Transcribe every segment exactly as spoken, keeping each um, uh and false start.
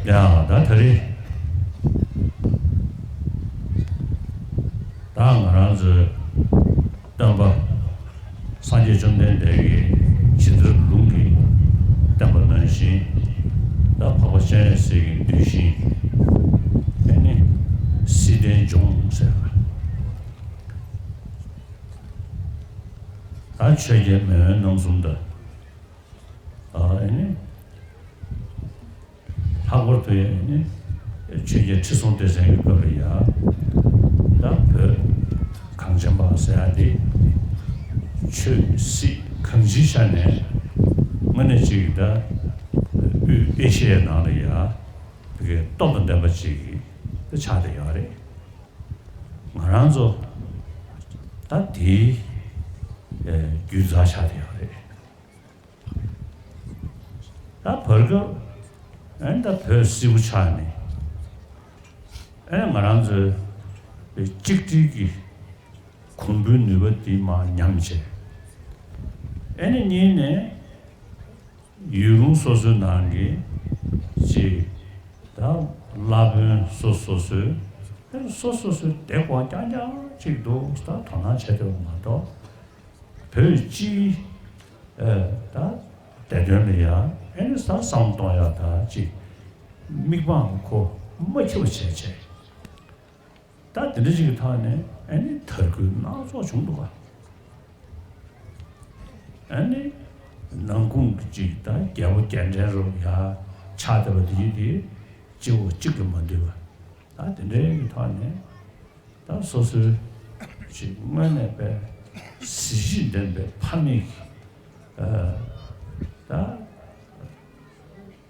ཡ་ད་ད་རེས་ད་ང་རང་ཚོའི་སྟོན་པ་སངས་རྒྱས་བཅོམ་ལྡན་འདས་ཀྱི་ཇི་ལྟར་ལུང་གིས་བསྟན་པ་ནང་བཞིན་ད་འཕགས་པ་སྤྱན་རས་གཟིགས་ཀྱི་གདུལ་ཞིང་ཨེ་ནི་བསིལ་ལྡན་ལྗོངས་ཟེར་བ། ད་ཆོས་རྒྱལ་མེས་དབོན་རྣམ་གསུམ་དང་། ཨ་ཨེ་ནི། ལྷག་པར་དུ་ཡང་ནི་ཆོས་རྒྱལ་ཁྲི་སྲོང་ལྡེ་བཙན་གྱི་སྐབས་ལ་ཡང་ད་བོད་གངས་ཅན་པ་ཟེར་ཡ་དེ་ཆོས་སྲིད་གང་ཅིའི་ཆ་ནས་དངོས་གནས་ཅིག་ད་དབུས་ཨེ་ཤེ་ཡའི་ནང་ལ་ཡང་དེ་གའི་སྟོབས་དང་ལྡན་པ་ཅིག་ཆགས་བསྡད་ཡོད་རེད། ང་རང་ཚོ་ད་དེའི་རྒྱུད་རྩ་ཆགས་བསྡད་ཡོད་རེད། ད་བར་སྐབས་ཨེ་ད་བོད་སིལ་བུ་ཆགས་ནས་ཨེ་ང་རང་ཚོའི་གཅིག་སྒྲིལ་གྱི་གོང་བུའི་ནུས་པ་འདི་མར་ཉམས་བྱས། ཨེ་ནི་གཉིས་ནས་ཡུལ་ལུང་སོ་སོའི་ནང་གི་ཅིག་ད་བླ་དཔོན་སོ་སོ་སོའི་ཨེ་སོ་སོ་སོའི་དེ་གོ་རྐྱང་རྐྱང་ཅིག་འདུག་ད་དོ་སྣང་བྱས་ཐུབ་མ་གཏོགས། བོད་སྤྱིའི་ཨེ་ད་བདེ་དོན་ལ་ཡ་ཨེ་ནི་ས་བསམ་གཏོང་ཡ་ད་ཅིག་མིག་དཔང་ཁོ་མ་འཁྱོལ་བ་བྱས་བྱས། ད་དེ་འདྲ་ཅིག་གི་ཐོག་ནས་ཨེ་ནི་དར་རྒུད་སྣ་ཚོགས་བྱུང་འདུག་ག་ཨེ་ནི་ནང་ཁུངས་ཀྱི་ཅིག་ད་རྒྱལ་པོ་རྒྱལ་ཕྲན་རུ་ཡ་ཆགས་བསྡད་པ་དེ་ཡིན་དེ་སྤྱི་བོ་གཅིག་ཏུ་མ་འདུས་པ། ད་དེ་འདྲའི་གི་ཐོག་ནས་ད་སོ་སོའི་ཅིག་དངོས་གནས་པའི་གཟི་བརྗིད་ལྡན་པའི་ཕ་མེས་ཀྱི་ཨ་ད་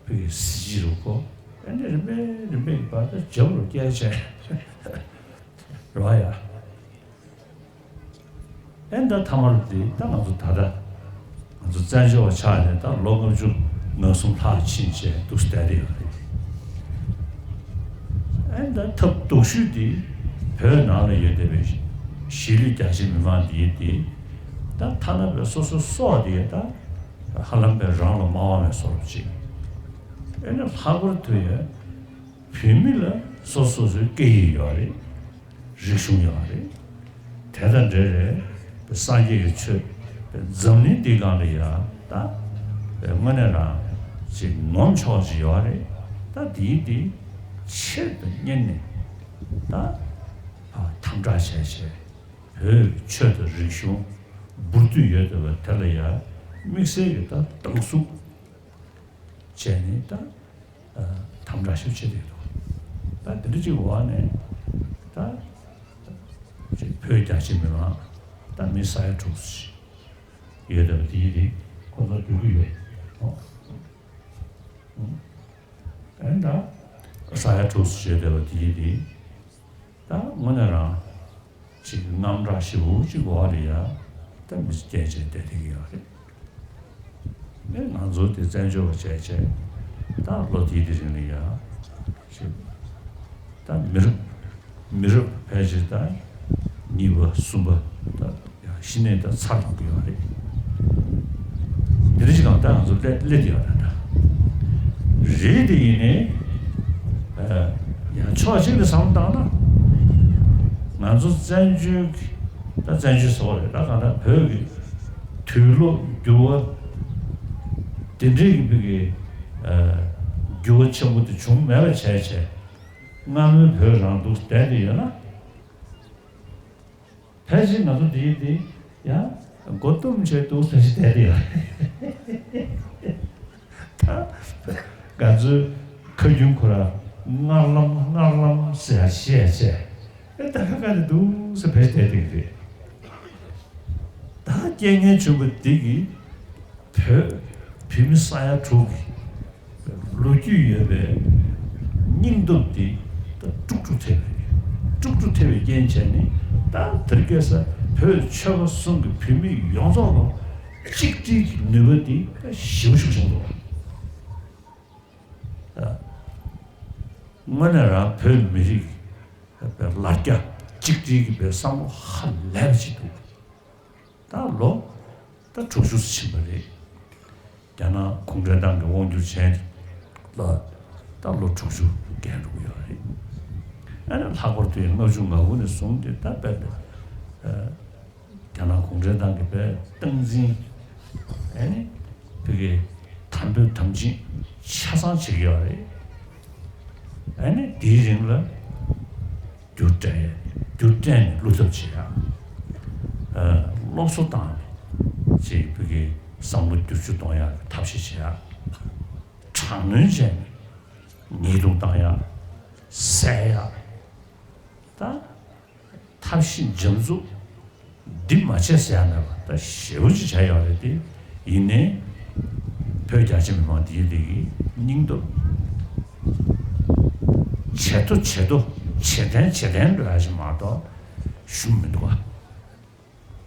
བོད་ཀྱི་གཟི་བརྗིད་རུ་ཁོ་ཨེ་འདྲ་རིམ་པས་རིམ་པས་ཀྱི་བར་དུ་འཇམ་རུ་བསྐྱལ་བྱས་རེད་བ་ཡ། ཨེ་ད་ཐ་མར་དེ་ད་ང་ཚོ་ད་ལྟ་ང་ཚོ་བཙན་བྱོལ་བ་ཆགས་ནས་ད་ལོ་ལྔ་བཅུ་ང་གསུམ་ལྷག་ཕྱིན་བྱས་འདུག་བསྡད་དེ་ཡོད་རེད། ཨེ་ད་ཐབས་སྡུག་ཤོས་དེ་བོད་ནང་ལ་ཡོད་བསྡད་པའི་གཞིས་ལུས་རྒྱ་ཆེ་མི་མང་དེ་དེ་ད་ཐ་ན་བའི་སོ་སོ་སྲོག་དེ་ད་ཧ་ལམ་པའི་རང་ལ་མ་དབང་བའི་བཟོ་འདྲ་ཅིག་ཨེ་ནི་ལྷག་པར་དུ་ཡ་བོད་མི་ལ་སོ་སོ་སོའི་སྐད་ཡིག་ཡོད་རེད། རིག་གཞུང་ཡོད་རེད། དེ་དང་འབྲེལ་བའི་སངས་རྒྱས་ཀྱི་ཆོས་འཛམ་གླིང་འདིའི་སྒང་ལ་ཡ་ད་དངོས་གནས་རང་ཅིག་ངོམ་ཆོག་ཅིག་ཡོད་རེད། ད་འདིའི་འདི་ཆེད་དུ་གཉེར་ནས་ད་དམ་དྲག་བྱས་བྱས་བོད་ཆོས་དང་རིག་གཞུང་འབུར་དུ་ཡོད་བསྡད་པ་དེ་ལ་ཡ་དམིགས་བསལ་གྱི་ད་སྡང་ཟུག་བྱས་ནས་ད་དམ་དྲག་ཞིག་བྱེད་བསྡད་འདུག་ད་དེ་འདྲ་ཅིག་འོག་ནས་ད་ཅིག་བོད་རྒྱ་ཆེ་མི་མང་ད་མི་ས་ཡ་དྲུག་ཅུ་ཡོད་བསྡད་པ་དེ་ཡིན་དེ་ཁོ་ཚོ་འགྲོ་གི་ཡོད། ཨེ་ད་ས་ཡ་དྲུག་ཅུ་ཡོད་བསྡད་པ་དེ་ཡིན་དེ། ད་དངོས་གནས་རང་ཅིག་དངངས་སྐྲག་ཞེ་པོ་ཅིག་འོག་ལ་ཡ་ད་མི་སྐད་ཆ་བསྡད་བསྡད་ཀྱི་ཡོད་རེད། ཨེ་ང་ཚོ་དེ་བཙན་བྱོལ་བ་བྱས་བྱས་ད་ལོ་དེའི་དེ་རིང་ལ་ཡ་ཅིག་ད་མི་རབས་མི་རབས་ཕལ་ཆེར་ད་གཉིས་པ་གསུམ་པ་ད། ཡང་ཤི་ནས་ད་ཚར་ལོངས་ཀྱི་ཡོད་རེད། འདི་འདྲ་ཞིག་གང་ལྟར་ང་ཚོ་སླེབས་སླེབས་ཡོད་རེད་ད། རེད་དེ་ཡིན་ནའི། ཡང་ཕྱོགས་གཅིག་ནས་བསམ་བློ་བཏང་ན། ང་ཚོ་བཙན་བྱོལ་གྱི་ད་བཙན་བྱོལ་ཟེར་བ་རེད་ད་གང་ལྟར་བོད་ཀྱི་དུས་ལོ་འགྱུར་བ་དེ་འདྲའི་གི་བོད་ཀྱི་འགྱུར་བ་ཆེན་པོ་དེ་བྱུང་མེད་པ་བྱས་བྱས་སྔ་མོའི་བོད་རང་འདུག་བསྡད་དེ་ཡོད་ན། ཕལ་ཆེར་ང་ཚོ་འདི་ཡིན་འདི་ཡང་མགོ་བཏུམ་བྱས་འདུག་ཕལ་ཆེར་བསྡད་དེ་ཡོད་རེད། ད་ང་ཚོའི་ཁ་རྒྱུན་ཁོ་ར་སྔར་ལམ་སྔར་ལམ་ཟེར་ཡ་བཤད་བྱས་ཨེ་ད་ཁ་ཁ་ནས་འདུག་ཟེར་ཕལ་ཆེར་བསྡད་དེ་རེད། ད་རྐྱེན་ངན་བྱུང་བ་འདི་གིས་བོད་བོད་མི་ས་ཡ་དྲུག་གི་ལོ་རྒྱུས་ཡོད་པའི་སྙིང་སྟོབས་འདི་ད་དཀྲུག་དཀྲུག་ཐེབས་པ་རེད། དཀྲུག་དཀྲུག་ཐེབས་པའི་རྐྱེན་བྱས་ནས་ད་དེར་སྐྱེས་ས་བོད་ཆོལ་ཁ་གསུམ་གྱི་བོད་མི་ཡོངས་རྫོགས་ལ་གཅིག་སྒྲིལ་གྱི་ནུས་པ་འདི་ད་ཞེ་པོ་ཞིག་བྱུང་འདུག་ད་དངོས་གནས་རང་བོད་མི་རིགས་པའི་ལ་རྒྱ་གཅིག་སྒྲིལ་གྱི་པའི་བསམ་བློ་ཧ་ལས་པ་ཅིག་འདུག་ད་ལོ་ད་དྲུག་ཅུ་ཕྱིན་པ་རེད། རྒྱ་ནག་གུང་ཁྲན་ཏང་གི་དབང་སྒྱུར་བྱས་ལ་ད་ ད་ལོ་དྲུག་ཅུ་བརྒལ་འགྲོ་གི་ཡོད་རེད། ཨ་ནི་ལྷག་པར་དུ་ཡང་ལྔ་བཅུ་ང་དགུ་ནས་བཟུང་སྟེ་ད་དཔེ་ཨ་རྒྱ་ནག་གུང་ཁྲན་ཏང་གིས་དཔེ་སྟངས་འཛིན་ཨ་ནི་བོད་ཀྱི་དམ་པོས་དམ་བཅིངས་ཆ་ཚང་བྱེད་ཀྱི་ཡོད་རེད། ཨ་ནི་དེའི་རིང་ལ་རྒྱུ་སྤྲད་རྒྱུ་སྤྲད་ནས་བསླུ་ཐབས་བྱེད་ཡག་ཨ་སློབ་གསོ་བཏང་ནས་ཅིག་བོད་ཀྱི་བསམ་བློ་བསྒྱུར་བཅོས་གཏོང་ཡག་གི་ཐབས་ཤེས་བྱེད་ཡག་དྲག་གནོན་བྱས་ནས་ཉེས་རྡུང་བཏང་ཡག་བསད་ཡག་ད་ཐབས་ཤེས་འཇམ་རྩུབ་འདི་མ་བྱས་ཟེར་ཡག་མེད་པ་ད་ཞེ་པོ་ཅིག་བྱས་ཡོད་རེད་དེ། ཡིན་ནའི་བོད་རྒྱ་ཆེ་མི་མང་འདིའི་ལས་ཀྱི་སྙིང་སྟོབས་ཇེ་མཐོ་ཇེ་མཐོ་ཇེ་བརྟན་ཇེ་བརྟན་འགྲོ་ཡག་ཅིག་མ་གཏོགས་ཞུམ་མི་འདུག་ག་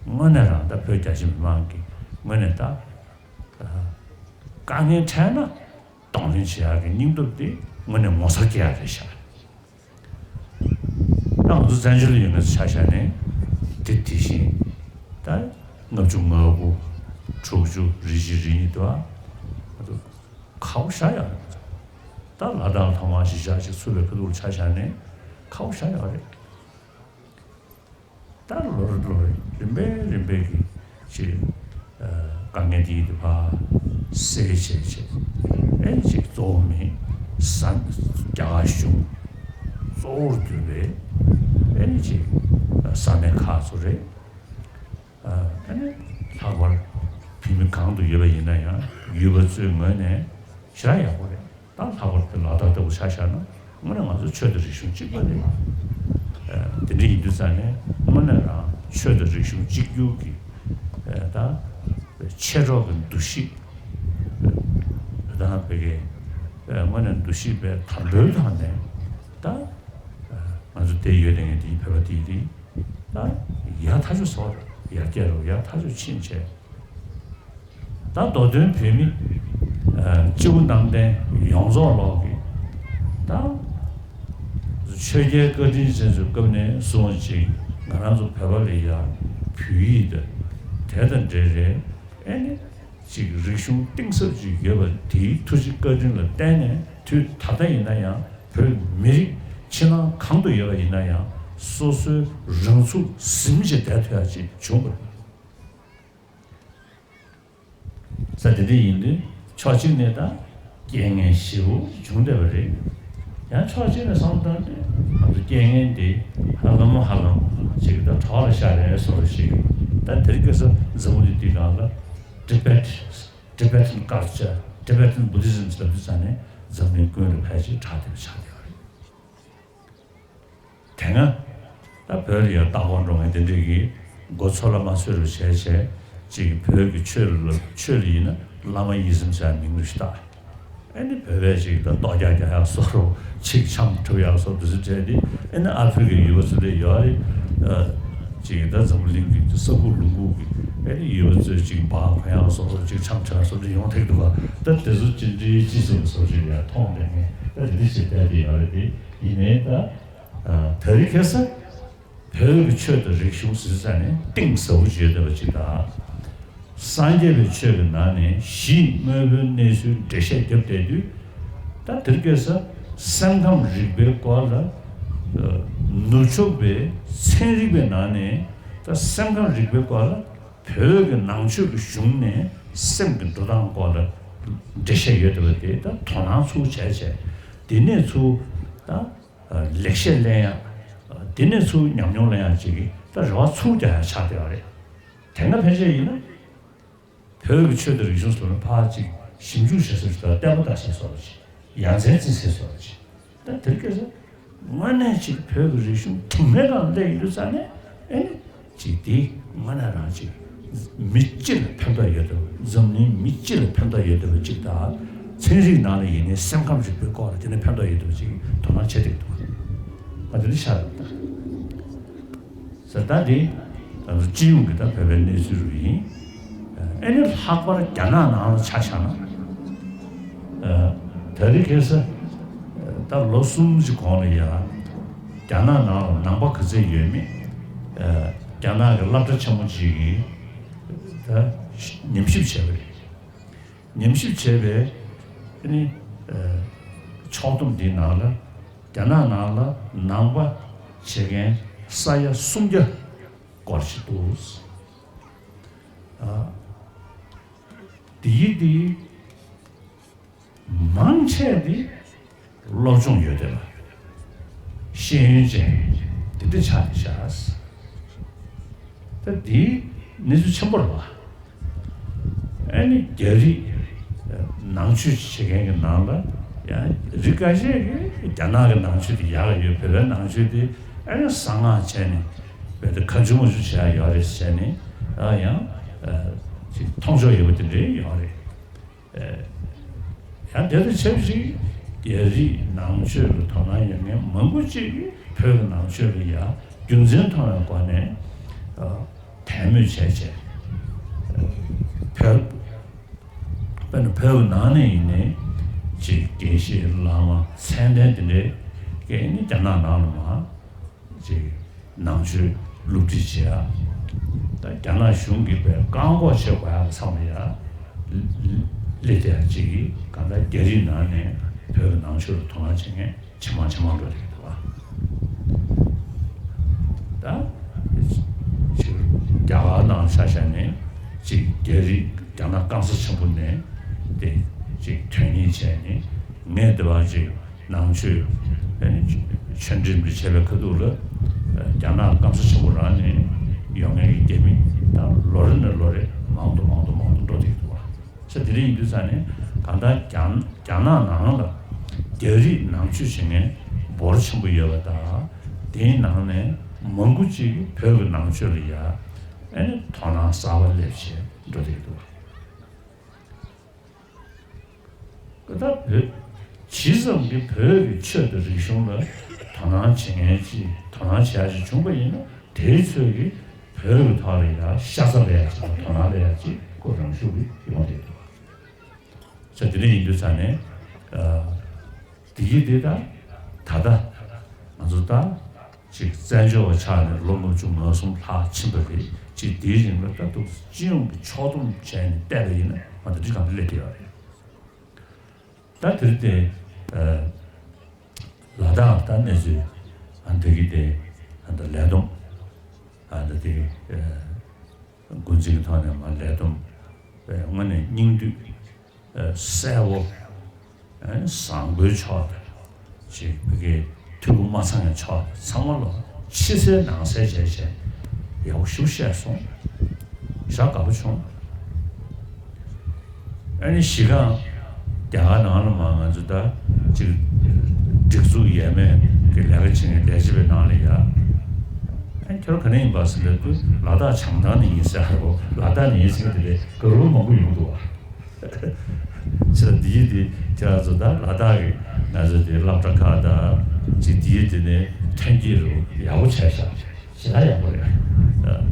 དངོས་གནས་རང་ད་བོད་རྒྱ་ཆེ་མི་མང་གི་དངོས་གནས་ད་དཀའ་ངལ་འཕྲད་ན་གདོང་ལེན་བྱེད་ཡག་གི་སྙིང་སྟོབས་དེ་དངོས་གནས་ངོ་མཚར་སྐྱེ་ཡག་རེད་ཤག་ད་ང་ཚོ་བཙན་བྱོལ་ཡོད་མཁན་ཆ་བཞག་ནས་དེ་དེ་བཞིན་ད་ལྔ་བཅུ་ང་དགུ་དྲུག་ཅུ་རེ་གཅིག་རེ་གཉིས་དུ་ང་ཚོ་ཁག་པོ་ཞེ་དྲག་ཡོད་རེད། ད་ལ་དྭགས་ལ་ཐོག་མར་གཞིས་ཆགས་ཤིག་ཚུགས་པའི་ཁ་ཐུག་ལ་ཆ་བཞག་ནས་ཁག་པོ་ཞེ་དྲག་ཡོད་རེད། ད་ལོ་རེ་ལོ་རེ་རིམ་པས་རིམ་པས་ཀྱི་ཅིག་ཨ་དཀའ་ངལ་འདི་ཡི་ཕར་སེལ་བྱས་བྱས་ཨེ་ཅིག་གཙོ་བོ་མི་ས་རྒྱ་གར་གཞུང་གཙོ་བོར་གྱུར་པའི་ཨེ་ཅིག་ས་གནས་ཁག་ཚོ་རེད། ཨ་ནི་ལྷག་པར་བོད་མི་གང་དུ་ཡོད་པ་ཡིན་ན་ཡང་ཡུལ་པ་ཚོའི་ངོས་ནས་ཞེ་དྲག་ཡག་པོ་རེད། ད་ལྷག་པར་དུ་ལ་དྭགས་ལྟ་བུ་ཆ་བཞག་ན་དངོས་གནས་ང་ཚོ་ཆོས་དང་རིག་གཞུང་གཅིག་པ་རེད། ཨ་དེ་འདྲ་ཡིན་དུས་ཙང་ནས་དངོས་གནས་རང་ཆོས་དང་རིག་གཞུང་གཅིག་གྱུར་གྱི་ཨ་ད་མཆེད་གྲོགས་ཀྱི་འདུ་ཤེས་ཨ་ད་བོད་ཀྱི་ཨ་དངོས་གནས་འདུ་ཤེས་དཔེ་དམ་པོའི་ཐོག་ནས་ད་ཨ་ང་ཚོ་དེ་ཡོད་དེ་ངས་དེའི་བོད་པ་དེའི་རིགས། ད་ཡར་ཐག་ཆོད་སོང་རེད། ཡར་རྒྱས་རུ་ཡར་ཐག་ཆོད་ཕྱིན་བྱས། ད་མདོ་དོན་བོད་མི་ཨ་སྤྱི་བོ་གནམ་བསྟན་ཡོངས་རྫོགས་ལོག་གི་ད་ཆོས་རྒྱལ་བཀའ་དྲིན་ཅན་ཚོའི་སྐབས་ནས་བཟུང་ཅིག་ང་རང་ཚོ་བོད་པ་ལ་ཡ་བོད་ཡིག་དང་དེ་དང་འབྲེལ་རེད། ཨེ་ནི་ཅིག་རིག་གཞུང་གཏིང་ཟབ་ཅིག་ཡོད་པ་དེའི་ཐུགས་རྗེ་བཀའ་དྲིན་ལ་བརྟེན་ནས་དུས་ད་ལྟ་ཡིན་ན་ཡང་བོད་མི་རིགས་ཕྱི་ནང་གང་དུ་ཡོད་པ་ཡིན་ན་ཡང་སོ་སོའི་རང་ཚུགས་ཟིན་བྱས་བསྡད་ཐུབ་ཡག་ཅིག་བྱུང་དགོས། ས་དེ་འདྲ་ཡིན་དུས་ཕྱོགས་གཅིག་ནས་ད་རྐྱེན་ངན་ཞེ་པོ་བྱུང་བསྡད་པ་རེད། ཡང་ཕྱོགས་གཅིག་ནས་བསམ་བློ་བཏང་དུས་ང་ཚོ་རྐྱེན་ངན་འདི་ཧ་ལམ་ཧ་ལམ་ཅིག་ད་གྲོགས་ལ་ཤར་རེད་བཟོ་འདྲ་ཞིག་ད་དེ་རིང་ཁ་སང་འཛམ་བུ་གླིང་འདིའི་སྒང་ལ་Tibet Tibetan culture, Tibetan Buddhism ཟེར་དུས་ཙང་ནས་འཛམ་གླིང་ཀུན་ལ་ཕལ་ཆེར་གྲགས་བསྡད་པ་ཆགས་བསྡད་པ་རེད། དེ་སྔ་ད་བོད་ལ་ཡང་ལྟ་སྐོར་འགྲོ་མཁན་དེ་འདྲས་ཀྱིས་མགོ་ཚོད་ལ་མ་ཚོད་རུ་བྱས་བྱས་ཅིག་བོད་ཀྱི་ཆོས་ལ་ཆོས་ལ་ཡིན་ན་བླ་མ་ཡིད་བཞིན་ཟེར་མིང་རུ་ཞིག་བཏགས། ཨེ་ནི་བོད་པས་ཅིག་ད་ལྟོ་རྒྱག་རྒྱག་ཡག་བཟོ་འདྲ་ཅིག་འཆམ་འཁྲབ་ཡག་བཟོ་འདྲ་ཟེར་བྱས་ཏེ་ཨེ་ནི་ཨ་ཧྥེ་རི་ཁའི་ཡུལ་པ་ཚོ་ལས་ཡོད་རེད། ཨ་ཅིག་ད་འཛམ་བུ་གླིང་གི་ས་ཁུག་ལུང་ཁུག་གི་ཨེ་ནི་ཡུལ་པ་ཚོས་ཅིག་འབག་གོན་ཡག་བཟོ་འདྲ་ཅིག་འཆམ་འཁྲབ་ཡག་བཟོ་འདྲ་ཡོང་ཐེག་འདུག་ག་ད་དེ་ཚོ་ཅི་འདྲའི་ཅི་ཟེར་བཟོ་འདྲ་ཡག་མཐོང་བསྡད་མཁན་ད་དེ་འདྲ་ཞིག་བསྡད་དེ་ཡོད་རེད་དེ་ཡིན་ནའི་ད་ཨ་ད་རེས་ཁ་སང་བོད་ཀྱི་ཆོས་དང་རིག་གཞུང་ཟེར་ས་ནས་གཏིང་ཟབ་པོ་ཅིག་ཡོད་བསྡད་པ་ཅིག་དང་། སངས་རྒྱས་པའི་ཆོས་ཀྱི་ནང་ནས་གཞི་དངོས་པོའི་གནས་ཚུལ་འགྲེལ་བཤད་བརྒྱབ་བསྡད་དུས། ད་དེར་སྐད་ས་སེམས་ཁམས་རིག་པའི་སྐོར་ལ་ཨ་ནུབ་ཕྱོགས་པའི་ཚན་རིག་པའི་ནང་ནས་ད་སེམས་ཁམས་རིག་པའི་སྐོར་ལ་བོད་ཀྱི་ནང་ཆོས་ཀྱི་གཞུང་ནས་སེམས་ཀྱི་འགྲོ་སྟངས་སྐོར་ལ་འགྲེལ་བཤད་ཡོད་བསྡད་པ་དེ་ད་དོ་སྣང་ཚུར་བྱས་བྱས་དེ་ནས་ཚུར་ད། ལེགས་བཤད་ལེན་ཡག་དེ་ནས་ཚུར་ཉམས་མྱོང་ལེན་ཡག་ཅིག་གི་ད་རེ་བ་ཚུར་རྒྱག་ཡག་ཆགས་བསྡད་པ་རེད། དེ་སྔ་ཕན་ཆད་ཡིན་ན་བོད་ཀྱི་ཆོས་དང་རིག་གཞུང་སོགས་ལ་ཕར་ཅིག་ཞིབ་འཇུག་བྱེད་ས་ཞིག་དང་ལྟད་མོ་ལྟ་ས་བཟོ་འདྲ་ཅིག་ཡ་མཚན་རྩི་ས་བཟོ་འདྲ་ཅིག་ད་དེ་རིང་ཁ་སང་དངོས་གནས་ཅིག་བོད་ཀྱི་རིག་གཞུང་དུང་སྣེ་སྒང་སླེབས་ཡོང་དུས་ཙང་ནས་ཨེ་ནི། ཅིག་དེ་དངོས་གནས་རང་ཅིག་མི་སྤྱི་ལ་ཕན་ཐོགས་ཡོད་བསྡད་པ་འཛམ་གླིང་མི་སྤྱི་ལ་ཕན་ཐོགས་ཡོད་བསྡད་པ་ཅིག་དང་ཚན་རིག་ནང་ལ་ཡིན་ནའི་སེམས་ཁམས་རིག་པའི་སྐོར་ལ་དེ་ནས་ཕན་ཐོགས་ཡོད་བསྡད་པ་ཅིག་དོ་སྣང་བྱེད་བསྡད་འདུག་ང་དེ་འདྲ་ཤར་ཡོང་ད། ས་ད་དེ་ང་ཚོ་སྤྱི་ཡོངས་ཀྱི་ད་བོད་པའི་གནས་ཚུལ་རུ་ཡིན། ཨེ་ནི་ལྷག་པར་རྒྱ་ནག་ནང་ལ་ཆ་བཞག་ན། ཨ་ད་རེས་ཁ་སང་ད་ལོ་གསུམ་ཅིག་གོང་ལ་ཡ། རྒྱ་ནག་ནང་ལ་ནང་པ་ག་ཚད་ཡོད་མེད། ཨ་རྒྱ་ནག་གི་སློབ་གྲྭ་ཆེན་མོ་ཅིག་གིས་ད་ཉམས་ཞིབ་བྱས་པ་རེད། ཉམས་ཞིབ་བྱས་པའི་ཨ་ནི་ཨ་ཆ་ ཚོགས་འདུ་འདིའི་ནང་ལ་རྒྱ་ནག་ནང་ལ་ནང་པ་བྱེད་མཁན་ས་ཡ་སུམ་བརྒྱ་སྐོར་ཞིག་འདུག། ཨ། འདི་ཡི་འདི་མང་ཆེ་འདི་སློབ་སྦྱོང་ཡོད་བསྡད་པ། ཤེས་ཡོན་ཅན་དེ་འདྲ་ཆགས་ནས་བཞག། ད་འདི་གནས་ཚུལ་ཆེན་པོ་རེད་པ། ཨ་ནི་རྒྱ་རིགས་ནང་ཆོས་བྱེད་མཁན་གྱི་ནང་ལ་ཡང་རིགས་འགའ་ཤས་ཀྱིས་རྒྱ་ནག་གི་ནང་ཆོས་དེ་ཡག་ཡོད། བོད་པའི་ནང་ཆོས་དེ་ཨ་ནི་གསང་སྔགས་བྱས་ནས་བོད་དེ་ཁ་མཆུ་མ་མཆུ་བྱས་ཡོད་རེད་ཟེར་ནས། ཨ་ཡང་ཨ་ཅིག་མཐོང་ཕྱོགས་ཡོད་པ་དེ་འདྲ་ཡོད་རེད། ཨེ། ཡང་དེ་དང་ཆབས་ཅིག་རྒྱ་རིགས་ནང་ཆོས་ལ་དོ་སྣང་ཡོད་མཁན་མང་པོ་ཅིག་གིས་བོད་ཀྱི་ནང་ཆོས་ལ་ཡང་རྒྱུ་མཚན་མཐོང་བའི་སྒོ་ནས། ཨ། དད་མོས་བྱས་བྱས། ཨ། བོད། དཔེར་ན་བོད་ཀྱི་ནང་ནས་ཡིན་ནའི་ཅིག་དགེ་བཤེས་བླ་མ་མཚན་ལྡན་དེ་འདྲའི་གིས་ནི་རྒྱ་ནག་ནང་ལ་མར་ཅིག་ནང་ཆོས་སློབ་ཁྲིད་བྱེད་ཡ། ད་རྒྱ་ནག་གཞུང་གིས་པའི་བཀག་འགོག་བྱེད་དགོས་ཡ་ལ་བསམ་ཡ་སླེབས་བསྡད་ཡ་ཅིག་གིས། གང་ལྟར་རྒྱ་རིགས་ནང་ནས་བོད་ཀྱི་ནང་ཆོས་ལ་དོ་སྣང་བྱེད་མཁན་ཇེ་མང་ཇེ་མང་འགྲོ་བསྡད་ཀྱི་འདུག་པ། ད་ཅིག་རྒྱ་གར་ནང་ཆ་བཞག་ནས་ཅིག་རྒྱ་རིགས་རྒྱ་ནག་སྐམ་ས་ཆེན་པོ་ནས་དེ་ཅིག་ཐོན་མཁན་བྱས་ནས། ངས་འདི་བར་ཅིག་ནང་ཆོས་ཨ་ནི་ཆོས་འབྲེལ་མི་བྱེད་པའི་ཁ་ཐུག་ལ། རྒྱ་ནག་སྐམ་ས་ཆེན་པོ་རང་ནས་ཡོང་མཁན་གྱི་རྒྱ་མི་ད་ལོ་རེ་ནས་ལོ་རེ་མང་དུ་མང་དུ་མང་དུ་འགྲོ་བསྡད་ཀྱི་འདུག་པ། ས་དེ་འདྲ་ཡིན་དུས་ཙང་ནས། གང་ལྟར་རྒྱ་རྒྱ་ནག་ནང་ལ་རྒྱ་རིགས་ནང་ཆོས་བྱེད་མཁན་འབོར་ཆེན་པོ་ཡོད་པ་དང་། དེའི་ནང་ནས་མང་པོ་ཅིག་གིས་བོད་ཀྱི་ནང་ཆོས་ལ་ཡ་ཨ་ནི་དོ་སྣང་གསར་པ་སླེབས་བྱས་འགྲོ་བསྡད་ཀྱི་འདུག་པ། ད་བོད་ཇི་ཙམ་གྱིས་བོད་ཀྱི་ཆོས་དང་རིག་གཞུང་ལ་དོ་སྣང་བྱེད་མཁན་ཅིག་དོ་སྣང་བྱེད་ཡ་ཞིག་བྱུང་པ་ཡིན་ན། དེའི་ཚོད་ཀྱིས་བོད་ཀྱི་ཐོག་ལ་ཡ་ཤ་ཚ་ལ་ཡ་ཅིག་དང་དོ་སྣང་ལ་ཡ་ཅིག་ཁོ་རང་ཤུགས་ཀྱིས་ཡོང་བསྡད་འདུག་པ། ས་དེ་འདྲ་ཡིན་དུས་ཙང་ནས། ཨ། འདི་ཡི་འདི་ད་ད་ལྟ་ང་ཚོ་ད་ཅིག་བཙན་བྱོལ་བ་ཆགས་ནས་ལོ་ལྔ་བཅུ་ང་གསུམ་ལྷག་ཕྱིན་པ་རེད། ཅིག་དེའི་རིང་ལ་ད་ཐུགས་སྤྱི་ཡོངས་ཀྱི་ཕྱོགས་བསྡོམས་བྱས་ནས་བལྟས་པ་ཡིན་ན་མ་ད་འདི་གང་དུ་སླེབས་བསྡད་ཡོད་རེད། ད་དེར་བརྟེན། ཨ། ལ་དྭགས་ད་གནས་ཚུལ་ཨ་འདི་གི་དེ་ཨ་ད་ལས་བསྡོམས་ཨ་ད་དེ་ཨ་འགོ་འཛིན་གྱི་ཐོག་ནས་མར་ལས་བསྡོམས་པའི་དངོས་གནས་སྙིང་བསྡུས་ཨ་གསལ་བོ། ཨ་བཟང་པོའི་ཕྱོགས་དང་། ཅིག་བོད་ཀྱི་འཐུས་སྒོ་མ་ཚང་བའི་ཕྱོགས་དང་ཚང་མ་ལ་ཕྱི་གསལ་ནང་གསལ་བྱས་བྱས་ཡག་པོ་ཞེ་པོ་བཤད་སོང་། ཞེ་དྲག་དགའ་པོ་བྱུང་། ཨ་ནི་གཞི་རྐང་རྒྱ་གར་ནང་ལ་མར་ང་ཚོ་ད་ཅིག་སྒྲིག་འཛུགས་ཡས་མས་ཀྱི་ལས་ཀ་བྱེད་མཁན་ལས་བྱེད་པའི་ནང་ལ་ཡ། ཨ་ནི་ཁྱོད་རང་ག་ནས་ཡིན་པ་ཟེར་ལབ་དུས། ལ་དྭགས་བྱང་ཐང་ནས་ཡིན་ཟེར་ཧ་གོ། ལ་དྭགས་ནས་ཡིན་ཟེར་མཁན་དེ་འདྲའི་དགའ་རབ་མང་པོ་ཡོང་འདུག་པ། ཅི་ལ་འདི་ཡི་འདི་ཁྱེད་རང་ཚོ་ད་ལ་དྭགས་ཀྱི་ང་ཚོ་འདི་སློབ་གྲྭ་ཁག་དང་ཅིག་འདི་ཡི་འདི་ནས་ཐོན་སྐྱེད་རུ་ཡག་པོ་བྱས་ཤག། ཞེ་དྲག་ཡག་པོ་རེད། ཨ།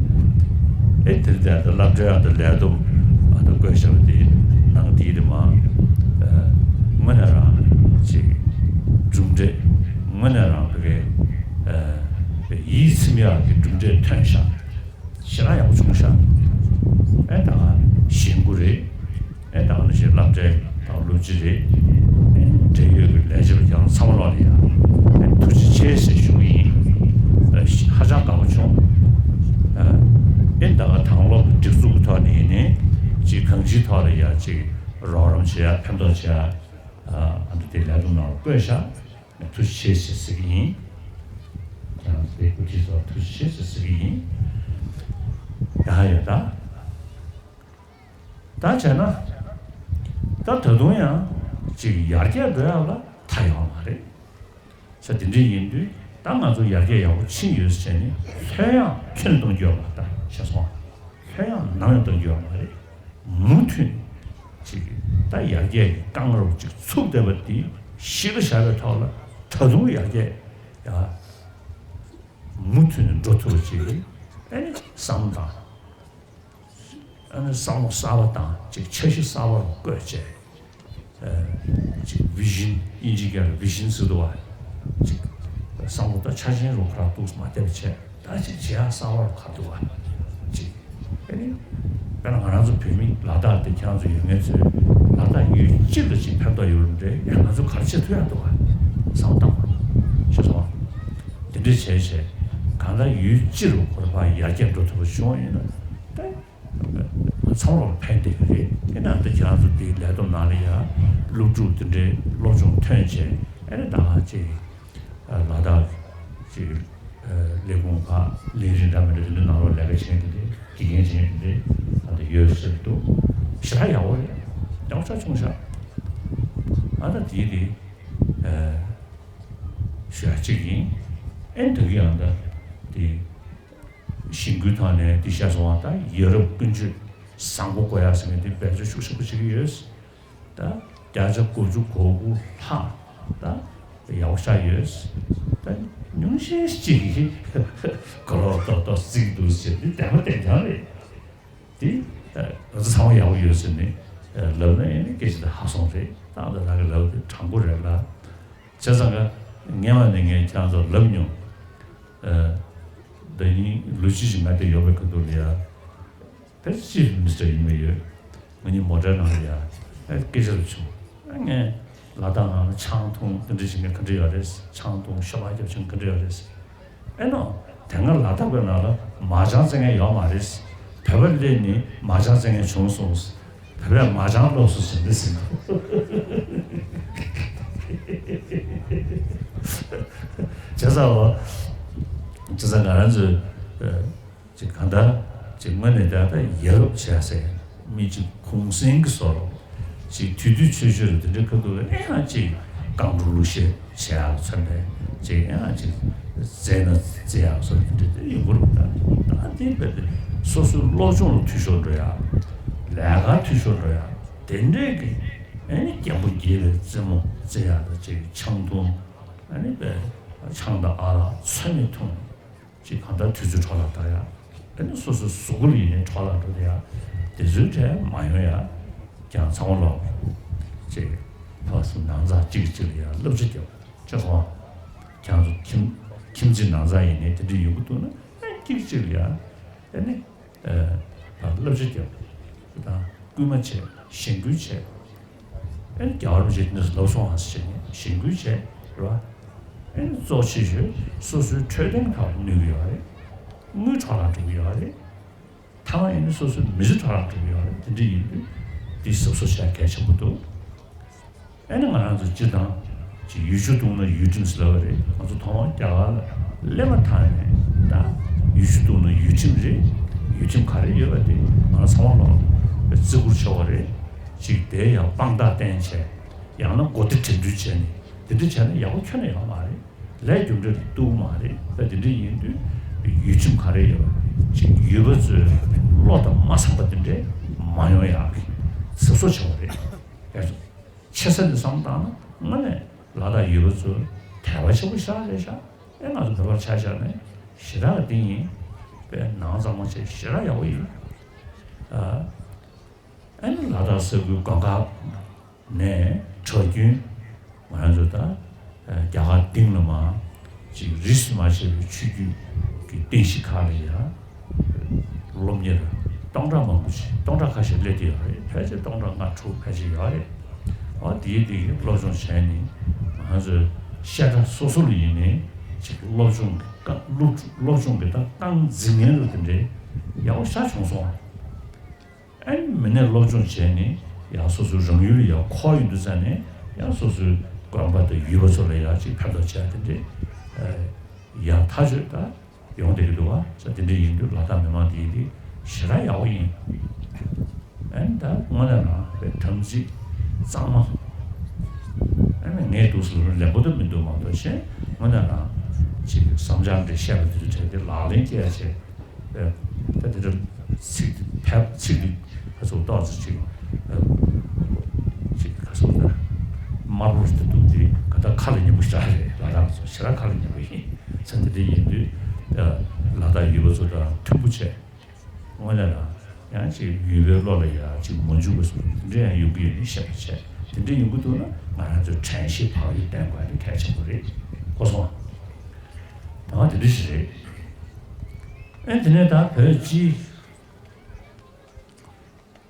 ཨེ་དེར་དེ་ད་སློབ་གྲྭའི་ཨ་ད་ལས་བསྡོམས་ཨ་ད་བཀོད་བཞག་པ་དེ་ནང་དེའི་དེ་མ། ཨ། དངོས་གནས་རང་ཅིག་གྲུབ་འབྲས་དངོས་གནས་རང་བོད་སྐད་ཨ་ཡིད་ཚིམ་ཡག་གི་གྲུབ་འབྲས་ཐོན་ཤག། ཞེ་དྲག་ཡག་པོ་བྱུང་ཤག། ཨེ་ད་ག་གཞེས་འགོ་རེད། ཨེ་ད་ག་ནང་བཞིན་སློབ་གྲྭའི་ད་སློབ་སྤྱི་རེད། ཨེ་འབྲེལ་ཡོད་ཀྱི་ལས་བྱེད་པ་རྒྱ་ལ་ཚང་མ་ལོག་ལ་ཡ་ཨེ་ཐུགས་རྗེ་ཆེ་ཟེར་ཞུ་གི་ཡིན། ཨེ་ཧ་ཅང་དགའ་པོ་བྱུང་། ཨེ་ཨེ་ད་ག་དང་སློབ་སྒྲིག་འཛུགས་ཀྱི་ཐོག་ནས་ཡིན་ནའི་ཅིག་གང་ཅིའི་ཐོག་ལ་ཡ་ཅིག་རོགས་རམ་བྱེད་ཡ་ཕན་ཐོགས་བྱེད་ཡ། ཨ་ཨ་འདི་དེ་ལས་དོན་ནང་ལ་བཀོད་ཤག། ཐུགས་རྗེ་ཆེ་ཟེར་གྱི་ཡིན། ཡང་དེ་སྐུ་མཁྱེན་ཚོ་ཐུགས་རྗེ་ཆེ་ཟེར་གྱི་ཡིན། ཡ་ཡོད་ད། ད་བྱས་ན། ད་ད་དུང་ཡང་ཅིག་ཡར་རྒྱས་འགྲོ་ཡག་ལ་མཐའ་ཡོད་མ་རེད། ས་དེ་འདྲ་ཡིན་དུས་ད་ང་ཚོ་ཡར་རྒྱས་ཡག་པོ་ཕྱིན་ཡོད་ཟེར་ནས་ལྷོད་ཡངས་ཁྱོན་ནས་གཏོང་རྒྱུ་ཡོད་མ་རེད། ད་ཤེས་སོང་། ལྷོད་ཡངས་ནམ་ཡང་གཏོང་རྒྱུ་ཡོད་མ་རེད། མུ་མཐུད་ཅིག་ད་ཡར་རྒྱས་ཀྱི་རྐང་རོགས་ཅིག་ཚུགས་བསྡད་པ་དེ་གཞི་ལ་བཞག་པའི་ཐོག་ལ་ད་དུང་ཡར་རྒྱས་ཡ་མུ་མཐུད་ནས་འགྲོ་ཐུབ་པ་ཅིག་ཨ་ནི་བསམ་བློ་དང་། ཨ་ནི་བསམ་བློ་གསར་པ་དང་ཅིག་འཆར་གཞི་གསར་པ་རུ་བཀོད་བྱས། ཨ་ཅིག་བི་ཞིན། དབྱིན་ཇིའི་སྐད་ལ་བི་ཞིན་ཟེར་འདུག་པ། ཅིག་བསམ་བློ་ད་འཆར་ཅན་རུ་ཁ་ཐུག་མ་བསྡད་པ་བྱས། ད་ཅིག་བྱེད་ཡག་གསར་པ་རུ་ཁ་ཐུག་པ་ཅིག་ཨ་ནི་དཔེར་ན་ང་རང་ཚོ་བོད་མི་ལ་དྭགས་དེ་ཁྱེད་རང་ཚོ་ཡོད་མཁན་ཚོས་ལ་དྭགས་ཡུལ་གཅིག་ལ་ཅིག་ཕན་ཐོགས་ཡོད་རུང་འདྲ། ཡང་ང་ཚོ་ག་རེ་བྱེད་ཐུབ་ཡག་འདུག་པ། བསམ་བློ་བཏང་དགོས། ཤེས་སོང་། དེ་འདྲ་བྱས་བྱས་གང་ལྟར་ཡུལ་སྤྱི་རུ་ཁོ་རང་ཕར་ཡར་རྒྱས་འགྲོ་ཐུབ་པ་བྱུང་བ་ཡིན་ན་ད། ཚང་མར་ཕན་བདེ་གི་རེད། དེ་ན་ད་ཁྱེད་རང་ཚོ་དེའི་ལས་བསྡོམས་ནང་ལ་ཡ་སློབ་ཕྲུག་དེ་འདྲའི་སློབ་སྦྱོང་ཐོན་བྱས་ཨ་ནི་ད་ཅིག་ལ་དྭགས་ཅིག་ལས་ཁུངས་ཁག་ལས་རིགས་འདྲ་མི་འདྲ་དེ་འདྲའི་ནང་ལོགས་ལས་ཀ་བྱེད་མཁན་དེ་འདྲའི་དགེ་རྒན་བྱེད་མཁན་དེ་འདྲའི་ཨ་ད་ཡོད་ཟེར་འདུག་ཞེ་དྲག་ཡག་པོ་རེད། ཡག་ཤག་བྱུང་ཤག་ཨ་ད་དེའི་དེ་ཞུ་ཡག་གཅིག་ཡིན། ཨེ་ད་གི་ཡང་ད་དེ། གཞེན་སྐུལ་ཐོག་ནས་འདི་བཤད་སོང་བ་དང་ཡ་རབས་ཀུན་སྤྱོད་བཟང་པོ་དགོས་ཡ་ཟེར་མཁན་འདི་བེད་སྤྱོད་ཤུགས་ཆེན་པོ་བྱེད་ཀྱི་ཡོད། ད་བརྒྱ་ཆ་དགུ་བཅུ་གོ་དགུ་ལྷག་ད་ཡག་པོ་ཆགས་ཡོད། ད་ཉུང་ཤས་ཅིག་གིས་གོ་ལོག་ཏོག་ཏོག་རྩིག་འདུག་ཟེར་འདི་བདེན་པ་བདེན་རྐྱང་རེད། འདི་ང་ཚོ་ཚང་མ་ཡག་པོ་ཡོད་ཟེར་ནས་ལབ་ན་ཨེ་ནི་སྐད་ཆ་འདི་ཧ་སོང་རེད། ད་ད་ད་གི་ལབ་འདི་དྲང་པོ་རེད་ལ། བྱས་ཙང་ཀ་སྔན་མ་ནས་ངས་ཁྱེད་རང་ཚོར་ལབ་མྱོང་། ཨ། ད་ཡིན་ལོ་གཅིག་ཅིག་ང་དེ་ཡོད་པའི་ཁ་ཐུག་ལ་ཡ། ཕལ་ཆེར་ཅིཕ་མི་ནི་སི་ཊར་ཡིན་པ་ཡོད། ང་གཉིས་མོ་ཊའི་ནང་ལ་ཡ། ཨ་སྐད་ཆ་ལབ་བྱུང་། ཨ་ངས་ལ་དྭགས་ནང་ལ་ཆང་འཐུང་དེ་འདྲ་བྱེད་མཁན་ག་འདྲ་ཡོད་རེད། ཆང་འཐུང་ཤོ་སྦག་རྒྱབ་བྱེད་མཁན་ག་འདྲ་ཡོད་རེད། ཨེ་ནོ། དེ་སྔ་ལ་དྭགས་པའི་ནང་ལ་མ་ཅང་རྩེ་མཁན་ཡོད་མ་རེད། བོད་པ་སླེབས་ནས་མ་ཅང་རྩེ་མཁན་བྱུང་སོང་། བོད་པས་མ་ཅང་སློབ་གསོ་བྱེད་འདི་ཟིན། བྱས་ཙང་བ། བྱས་ཙང་ང་རང་ཚོས་ཅིག་གང་ལྟར་ཅིག་དངོས་གནས་ད་ལྟ་ཡ་རབས་བྱས་ཟེར་མི་ཅིག་གུང་སེང་གི་བཟོ་འདྲ་ཅིག་དུས་དུས་ཆོས་ཆོས་རེད། དེ་འདྲའི་ཁ་ཐུག་ལ་ཨེ་ཡང་ཅིག་རྐང་བྲོ་གླུ་གཞས་བྱེད་ཡག་མཚོན་པས་ཅིག་ཨེ་ཡང་ཅིག་རྩེད་ན་རྩེ་ཡག་བཟོ་འདྲ་དེ་འདྲ་དེ་ཡོང་གི་རེད། ད་ད་དེ་བས་དེ་སོ་སོའི་སློབ་སྦྱོང་ལ་འཐུས་ཤོར་འགྲོ་ཡག་ལས་ཀར་འཐུས་ཤོར་འགྲོ་ཡག་དེ་འདྲའི་གི་ཨེ་ནི་རྒན་པོ་དགྱེས་པའི་རྩེད་མོ་རྩེ་ཡག་དང་ཅིག་ཆང་འཐུང་ཨེ་ནི་བས་ཆང་དང་ཨ་རག་ཚོད་མེད་འཐུང་། ཅིག་གང་ལྟར་དུས་ཚོད་འཕྲོ་བརླག་བཏང་ཡ། ཨ་ནི་སོ་སོའི་གཟུགས་པོ་ལ་ཡིན་ནའི་འཕྲོ་བརླག་འགྲོ་བསྡད་ཡ། དེ་ཚོའི་གྲས་མ་ཡོང་ཡ། ཀྱང་ཚང་མ་ལོག་ཅིག་ཕར་ཚུར་ནང་ཚང་གཅིག་གིས་གཅིག་ལ་ཡ་བསླབ་བྱ་རྒྱབ། ཅེས་སོང་། ཁྱེད་ཚོ་ཁྱིམ་ཁྱིམ་མཚེས་ནང་ཚང་ཡིན་ནའི་དེ་འདྲ་ཡོང་གི་འདུག་ན་ཨ་གཅིག་གིས་གཅིག་ལ་ཡ། ཨ་ནི། ཨ་བསླབ་བྱ་རྒྱབ། དང་སྐུལ་མ་བྱས། གཞེན་སྐུལ་བྱས། ཨེ་རྒྱལ་བ་རིན་པོ་ཆེ་དེ་འདྲ་ལབ་སོང་ཨ་ཟེར་ནས་གཞེན་སྐུལ་བྱས་རེད་བ། ཨེ་གཙོ་ཆེ་ཤོས་སོ་སོའི་འཕྲོད་བསྟེན་ཁག་ལ་གནོད་ཀྱི་ཡོད་རེད། དངུལ་འཕྲོ་བརླག་འགྲོ་གི་ཡོད་རེད། ཐ་མ་ཡིན་ན་སོ་སོའི་མི་ཚེ་འཕྲོ་བརླག་འགྲོ་གི་ཡོད་རེད། དེ་འདྲ་ཡིན་དུས་འདི་གཟབ་གཟབ་བྱེད་ཡ་གལ་ཆེན་པོ་འདུག་ཨེ་ནི་ང་རང་ཚོ་སྤྱིར་བཏང་ཅིག་ཡུལ་ཆུ་བཏུང་ན་ཡུལ་ཁྲིམས་ཟེར་ལབ་པ་རེད། ང་ཚོ་ཐོག་མར་རྒྱ་གར་ལ་སླེབས་མ་ཐག་ནས་ད་ཡུལ་ཆུ་བཏུང་ན་ཡུལ་ཁྲིམས་རེད། ཡུལ་ཁྲིམས་ག་རེ་ཡོད་པ་དེ་ང་རང་ཚང་མ་ལོག་བརྩི་བཀུར་བྱེད་དགོས་རེད། ཅིག་དེ་ཡང་དཔང་རྟགས་བསྟན་བྱས་ཡང་ན་མགོ་བདེ་དྲན་འདུལ་བྱས་ནས་དེ་འདྲ་བྱས་ན་ཡག་པོ་ཁྱོན་ནས་ཡོད་མ་རེད། ལས་རྒྱུ་འབྲས་ལ་གཏུག་མ་རེད། ད་དེ་འདྲ་ཡིན་དུས་ཡུལ་ཁྲིམས་ག་རེ་ཡོད་པ་ཅིག་ཡུལ་པ་ཚོའི་བློ་དང་མ་འཚམས་པ་དེ་འདྲས་མ་ཡོང་ཡག་གི་གཟབ་གཟབ་བྱེད་དགོས་རེད། ཡ། ཆེ་ས་ནས་བསམ་བཏང་ན་དངོས་གནས་ལ་དྭགས་ཡུལ་པ་ཚོ་དད་པ་ཆེན་པོ་ཞེ་དྲག་རེད་ཤག་ཨེ་ང་ཚོ་བོད་པར་ཆ་བཞག་ནས་ཞེ་དྲག་གི་འདི་ཡིན། དཔེ་ནང་གཙང་མ་བྱས་ཞེ་དྲག་ཡག་པོ་ཡིན། ཨ་ཨེ་ནི་ལ་དྭགས་ས་ཁུལ་དགོན་ཁག་ནས་གྲྭ་རྒྱུན་ང་རང་ཚོ་ད་རྒྱ་གར་སྟེང་ལ་མ་ཅིག་རིས་སུ་མ་ཆད་པའི་ཆོས་བརྒྱུད་ཀྱི་རྟེན་གཞི་ཁག་ལ་ཡ། སློབ་གཉེར་སྟོང་ཕྲག་མང་པོ་ཞིག་སྟོང་ཕྲག་ཁ་ཤས་སླེབས་བསྡད་ཡོད་རེད། ཕལ་ཆེར་སྟོང་ཕྲག་ལྔ་དྲུག་ཕལ་ཆེར་ཡོད་རེད། འོ་དེའི་དེ་གི་སློབ་སྦྱོང་བྱས་ནས་ང་ཚོས་བཤད་གྲྭ་སོ་སོ་ལ་ཡིན་ནའི་ཅིག་སློབ་སྦྱོང་གི་རྐང་སློབ་སློབ་སྦྱོང་གི་ད་རྐང་འཛིན་མཁན་རུ་དེ་འདྲའི་ཡག་པོ་ཞེ་དྲག་བྱུང་སོང་། ཨ་ནི་མི་སྣས་སློབ་སྦྱོང་བྱས་ནས་ཡང་སོ་སོའི་རང་ཡུལ་ལ་ཡང་འཁོར་ཡོང་དུས་ཙ་ནས་ཡང་སོ་སོའི་དགོན་པ་དང་ཡུལ་པ་ཚོ་ལ་ཡང་ཅིག་ཕན་ཐོགས་བྱས་དེ་འདྲའི་ཡང་ཐག་ཆོད་ད། ཡོང་བསྡད་ཀྱི་འདུག་བ། ས་དེ་འདྲ་ཡིན་དུས་ལ་དྭགས་མི་མང་དེ་ཡིན་དུས་ཞེ་དྲག་ཡག་པོ་ཡིན། ཨ་ནི་ད་དངོས་གནས་རང་དཔེ་དམ་ཚིག་གཙང་མ། ཨ་ནི་ངས་འདུག་ཟེར་ལབ་ན་ལེགས་པོ་ད་མི་འདུག་མ་གཏོགས་གཞན་དངོས་གནས་རང་ཅིག་བསམ་འཆར་འདྲ་བཤད་པ་དེ་ཚོ་དྲན་ཏེ་ལག་ལེན་བསྐྱལ་བྱས། ཨ་ད་དེ་འདྲ་ཚིག་དེ་ཕལ་ཚིག་དེ་ཁ་སོ་ཏོག་ཙམ་ཅིག་ཨ་ཅིག་ཁ་སོ་ད་དམར་པོ་རེད་འདུག་དེ་ག་ད་ཁ་ལ་ཉན་པོ་ཞེ་དྲག་རེད། ལ་དྭགས་ཚོ་ཞེ་དྲག་ཁ་ལ་ཉན་པོ་ཡིན། ས་དེ་འདྲ་ཡིན་དུས་ལ་དྭགས་ཡུལ་པ་ཚོ་དང་མཐུན་པོ་བྱས། དངོས་གནས་རང་ཡང་ཅིག་ཡུལ་པའི་བློ་ལ་ཡང་ཅིག་མ་འཇུག་པ་སོགས་དེ་འདྲ་ཡང་ཡོང་གི་ཡོད་ནི་ཤེས་པ་བྱས། དེ་འདྲ་ཡོང་གི་འདུག་ན་ང་རང་ཚོས་དྲན་ཤེས་བག་ཡོད་བསྟེན་དགོས་ཡ་དེ་གལ་ཆེན་པོ་རེད། གོ་སོང་ཨ། ད་དེ་འདྲ་ཞིག་རེད། ཨེ་དེ་ནས་ད་བོད་སྤྱི་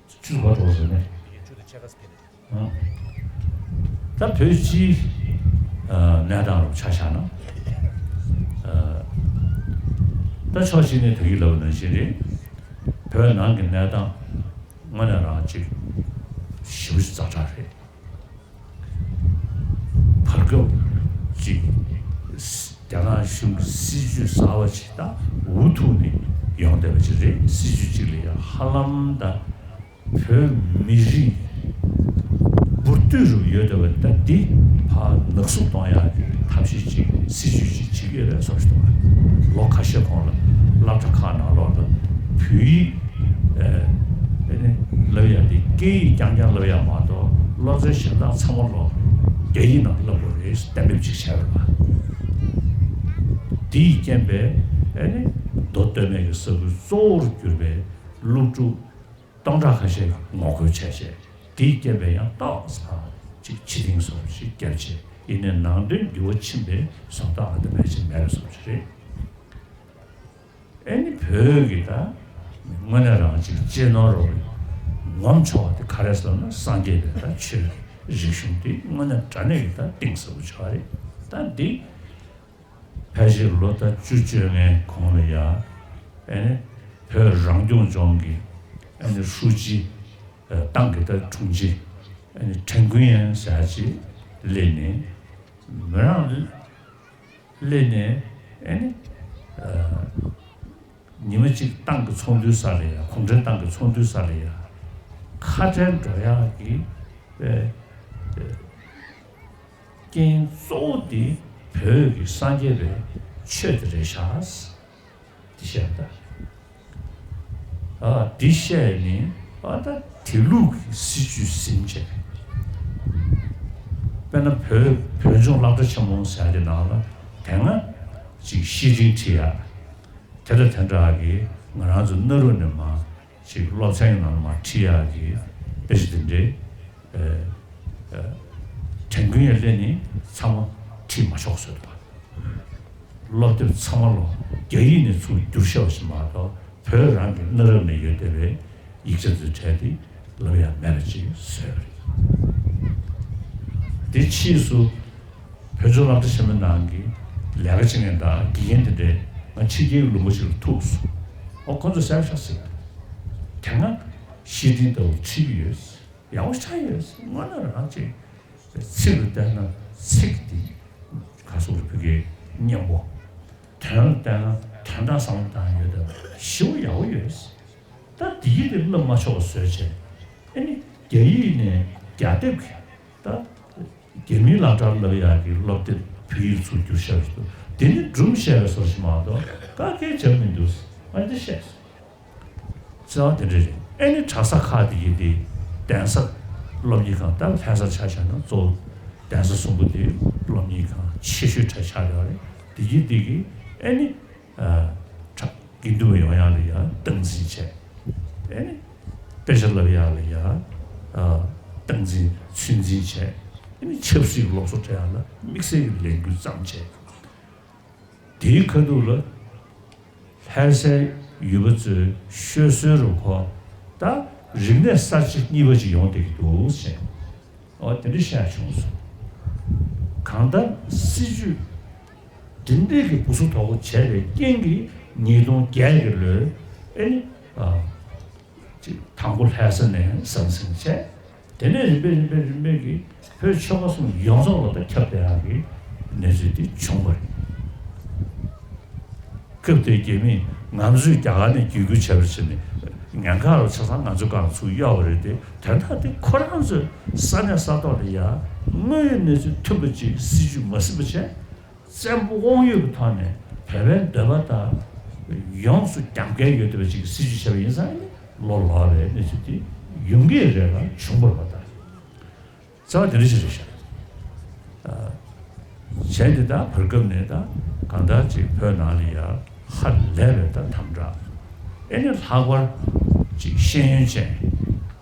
ཆུ་ཚོད་ག་འགྲོ་ཟེར་ནས། ད་བོད་སྤྱིའི་ཨ་ གནས་སྟངས་རུ་ཆ་བཞག་ན། ཨ། ད་ཕྱོགས་གཅིག་ནས་དེ་གི་ལབ་ནང་བཞིན་རེད། བོད་ནང་གི་གནས་སྟངས་དངོས་གནས་རང་གཅིག་ཞེ་པོ་ཅིག་ཛ་དྲག་རེད། བར་སྐབས་ཅིག་རྒྱ་ནག་གཞུང་གི་སྲིད་ཇུས་གསར་བ་ཅིག་ད་འུ་ཐུག་ནས་ཡོང་བསྡད་པ་ཅིག་རེད། སྲིད་ཇུས་ཅིག་ལ་ཡང་ཧ་ལམ་ད། བོད་མི་རིགས་འབུར་དོད་རུ་ཡོད་བསྡད་པ་ད་འདི་ཕར་ནག་བསུབ་གཏོང་ཡག་གི་ཐབས་ཤེས་ཅིག་སྲིད་ཇུས་ཅིག་བྱེད་ཀྱི་ཡོད་པའི་བཟོ་ཞིག་འདུག་ལོ་ཁ་ཤས་གོང་ལ་སློབ་གྲྭ་ཁག་ནང་ལོགས་ལ་བོད་ཡིག་ཨ་ནི་བསླབ་ཡག་འདི་སྐད་ཡིག་རྐྱང་རྐྱང་བསླབ་ཡག་མ་གཏོགས་སློབ་ཚན་གཞན་དག་ཚང་མ་ལོ་རྒྱ་ཡིག་ནང་བསླབ་དགོས་རེད་གཏན་འབེབས་ཅིག་བྱས་པ་རེད་པ། འདི་ཡི་རྐྱེན་པས་ཨ་ནི་མདོ་སྟོད་སྨད་ཀྱི་ས་ཁུལ་གཙོ་བོར་གྱུར་པའི་སློབ་ཕྲུག་སྟོང་ཕྲག་ཁ་ཤས་ངོ་རྒོལ་བྱས་བྱས། དེའི་རྐྱེན་པས་ཡང་ཏོག་ཙམ་ཅིག་ཕྱིར་འཐེན་བཟོ་འདྲ་ཞིག་བརྒྱབ་བྱས། ཡིན་ནའི་ནང་དོན་འགྱུར་བ་ཕྱིན་པའི་བཟོ་ལྟ་ཨ་ད་ཕལ་ཆེར་མེད་པའི་བཟོ་འདྲ་ཞིག་རེད། ཨེ་ནི་བོད་ཀྱི་ད་དངོས་གནས་རང་ཅིག་གཅེས་ནོར་རོགས་ངོམ་ཆོག་པ་དེ་ག་རེ་ཟེར་ན་སངས་རྒྱས་པའི་ད་ཆོས་རིག་གཞུང་དེ་དངོས་གནས་དྲང་གནས་ཀྱི་ད་གཏིང་ཟབ་པོ་ཆགས་རེད། ད་འདི་ཕལ་ཆེར་ལོ་ད་བཅུ་བཅོ་ལྔའི་གོང་ལ་ཡ་ཨེ་ནི་བོད་རང་སྐྱོང་ལྗོངས་ཀྱི་ཨེ་ནི་ཧྲུའུ་ཅི་ཨ་ཏང་གི་ད་དྲུང་ཆེ་ཨེ་ནི་ཁྲེན་ཀུན་ཡན་ཟེར་ཡ་ཅིག་སླེབས་ནས་མི་རང་སླེབས་ནས་ཨེ་ནི་ཨ་ཉི་མ་གཅིག་ཏང་གི་ཚོགས་འདུའི་སར་ལ་ཡ་གུང་ཁྲན་ཏང་གི་ཚོགས་འདུའི་སར་ལ་ཡ་ཁ་བྲལ་འགྲོ་ཡག་གི་ཨེ་ཨེ་རྐྱེན་གཙོ་བོ་དེ་བོད་ཀྱི་སངས་རྒྱས་པའི་ཆོས་དེ་རེད་ཤག་འདི་བཤད་ད། ཨ་འདི་བཤད་ནི་ཨ་ད་དེ་ལུགས་ཀྱི་སྲིད་ཇུས་ཟིན་བྱས། དཔེར་ན་བོད་བོད་ལྗོངས་སློབ་གྲྭ་ཆེན་མོ་ཟེར་ཡ་དེ་ནང་ལ་དེ་སྔ་ཅིག་བཤེས་སྤྲིང་ཁྲིད་ཡ། དེ་དང་དེ་འདྲ་གི་ང་རང་ཚོ་སྣ་རུ་ནས་མར་ཅིག་སློབ་ཚན་གྱི་ནང་ལ་མར་ཁྲིད་ཡག་གི་དཔེ་ཆ་དེ་འདྲའི་ཨ་ཨ་དྲན་སྐུལ་ཡང་སླེབས་ནས་ཚང་མ་ཁྲིད་མ་ཆོག་བཟོས་འདུག་པ། སློབ་དེབ་ཚང་མ་ལོ་རྒྱ་ཡིག་ནས་ཚུར་བསྒྱུར་བཞག་པ་ཞིག་མ་གཏོགས་བོད་རང་གི་གནའ་རབས་ནས་ཡོད་བསྡད་པའི་ཡིག་ཆ་ཚོའི་གྲས་དེ་ལབ་ཡག་མེད་པ་ཅིག་བཟོས་པ་རེད། དེ་ཕྱིས་སུ་བོད་ལྗོངས་སློབ་གྲྭ་ཆེན་མོའི་ནང་གི་ལས་ཀ་བྱེད་མཁན་དང་དགེ་རྒན་དེ་འདྲས་ང་ཕྱི་རྒྱལ་གྱི་ལུང་པ་ཞིག་ལ་ཐུག་སོང་། ཨོ་ཁོ་ཚོ་གསལ་པོ་ཤོད་ཟེར། དེ་སྔ་བཤེས་སྤྲིང་ལྟ་བུ་ཁྲིད་ཀྱི་ཡོད། ཡག་པོ་ཆགས་ཡོད། དངོས་གནས་རང་ཅིག་ཚིག་ལ་བལྟས་ན་ཚིག་འདི་ག་སོགས་བོད་སྐད་སྙན་པོ། དོན་ལ་བལྟས་ན་དོན་དག་བཟང་པོ་དང་ཡོད་དམ་ཞེ་པོ་ཡག་པོ་ཡོད། ད་འདི་ཡིག་དེ་བསླབ་མ་ཆོག་པ་བཟོས་བྱས། ཨ་ནི་རྒྱ་ཡིག་ནས་རྒྱ་དེབ་ཀྱི་ད་རྒྱ་མིའི་སློབ་གྲྭར་བསླབ་ཡག་གི་སློབ་དེབ་བོད་ཡིག་ཚུར་བསྒྱུར་བཞག་པ་ཞིག་འདུག་དེ་ནི་སྒྲུང་བཤད་པའི་བཟོ་ཞིག་མ་གཏོགས་དཀའ་སྐད་བརྗོད་མི་འདུག་ཨ་ནི་འདི་བཤད་སོང་། རྩ་བ་དེ་འདྲ་རེད། ཨེ་ནི་གྲྭ་ས་ཁག་དེ་ཡིན་ཏེ་གདན་ས་སློབ་གཉེར་ཁང་ད་ལྷ་སར་ཆ་བཞག་ན་གཙོ་བོ་གདན་ས་གསུམ་པོ་དེ་སློབ་གཉེར་ཁང་ཆེ་ཤོས་གྲས་ཆགས་ཡོད་རེད། དེ་ཡིན་དེ་གི་ཨེ་ནི་ཨ་གྲྭ་དགེ་འདུན་པ་ཡོང་ཡག་ལ་ཡ་སྟངས་འཛིན་བྱས། ཨེ་ནི་དཔེ་ཆ་བསླབ་ཡག་ལ་ཡ་ཨ་སྟངས་འཛིན་ཚོད་འཛིན་བྱས། ཨེ་ནི་ཆབ་སྲིད་ཀྱི་སློབ་གསོ་སྤྲད་ཡག་ལ་དམིགས་བསལ་གྱི་ལས་འགུལ་བརྩམས་བྱས། དེའི་ཁ་ཐུག་ལ་ལྷ་སའི་ཡུལ་པ་ཚོས་ཤོད་སྲོལ་རུ་ཁོ་ད་རིག་གནས་གསར་བརྗེ་གཉིས་པ་ཅིག་ཡོང་བསྡད་ཀྱི་འདུག་ཟེར། ཨོ་དེ་འདྲ་བཤད་བྱུང་སོང་། གང་ལྟར་སྲིད་ཇུས་འདི་འདྲས་ཀྱི་སྦུ་སུབ་དོག་པོ་བྱས་པའི་རྐྱེན་གྱིས་ཉིས་སྟོང་བརྒྱད་ཀྱི་ལོའི་ཨེ་ནི་ཨ། ཅིག་དང་པོ་ལྷ་ས་ནས་ཟང་ཟིང་བྱས། དེ་ནས་རིམ་པས་རིམ་པས་རིམ་པས་ཀྱིས་བོད་ཆོལ་ཁ་གསུམ་ཡོངས་རྫོགས་ལ་ད་ཁྱབ་བསྡད་ཡག་གི་གནས་ཚུལ་དེ་བྱུང་བ་རེད། སྐབས་དེའི་རྒྱ་མིས་ང་ཚོས་རྒྱ་གར་ནས་བརྒྱུད་སྐུལ་བྱས་པར་བྱས་ནས་ཉེན་ཁ་རུ་ཆ་ཚང་ང་ཚོ་སྒང་ཚུར་གཡར་བ་རེད་དེ། དོན་དག་དེ་ཁོ་རང་ཚོས་ས་གནས་ས་ཐོག་ལ་ཡ་དངོས་ཡོད་གནས་ཚུལ་མཐུན་པ་ཅིག་སྲིད་ཇུས་མ་ཟིན་པ་བྱས། བཙན་པོ་དབང་ཡོད་ཀྱི་ཐོག་ནས་བོད་པའི་འདོད་པ་དང་ཡོངས་སུ་རྒྱབ་འགལ་ཡོད་བསྡད་པ་ཅིག་གི་སྲིད་ཇུས་བྱས་པ་ཡིན་ཙང་ནི་ལོ་ལོག་པའི་གནས་ཚུལ་དེ་ཡོང་གི་རེད་ལ་བྱུང་བ་རེད་པ། ད་རྩ་བ་དེ་འདྲ་ཞིག་རེད་ཤག་ཨ། བྱས་ཏེ་ད་བར་སྐབས་ནས་ད་གང་ལྟར་ཅིག་བོད་ནང་ལ་ཡ་ཧ་ལས་པའི་ད་དམ་དྲག་ཨེ་ནི་ལྷག་པར་ཅིག་ཤེས་ཡོན་ཅན་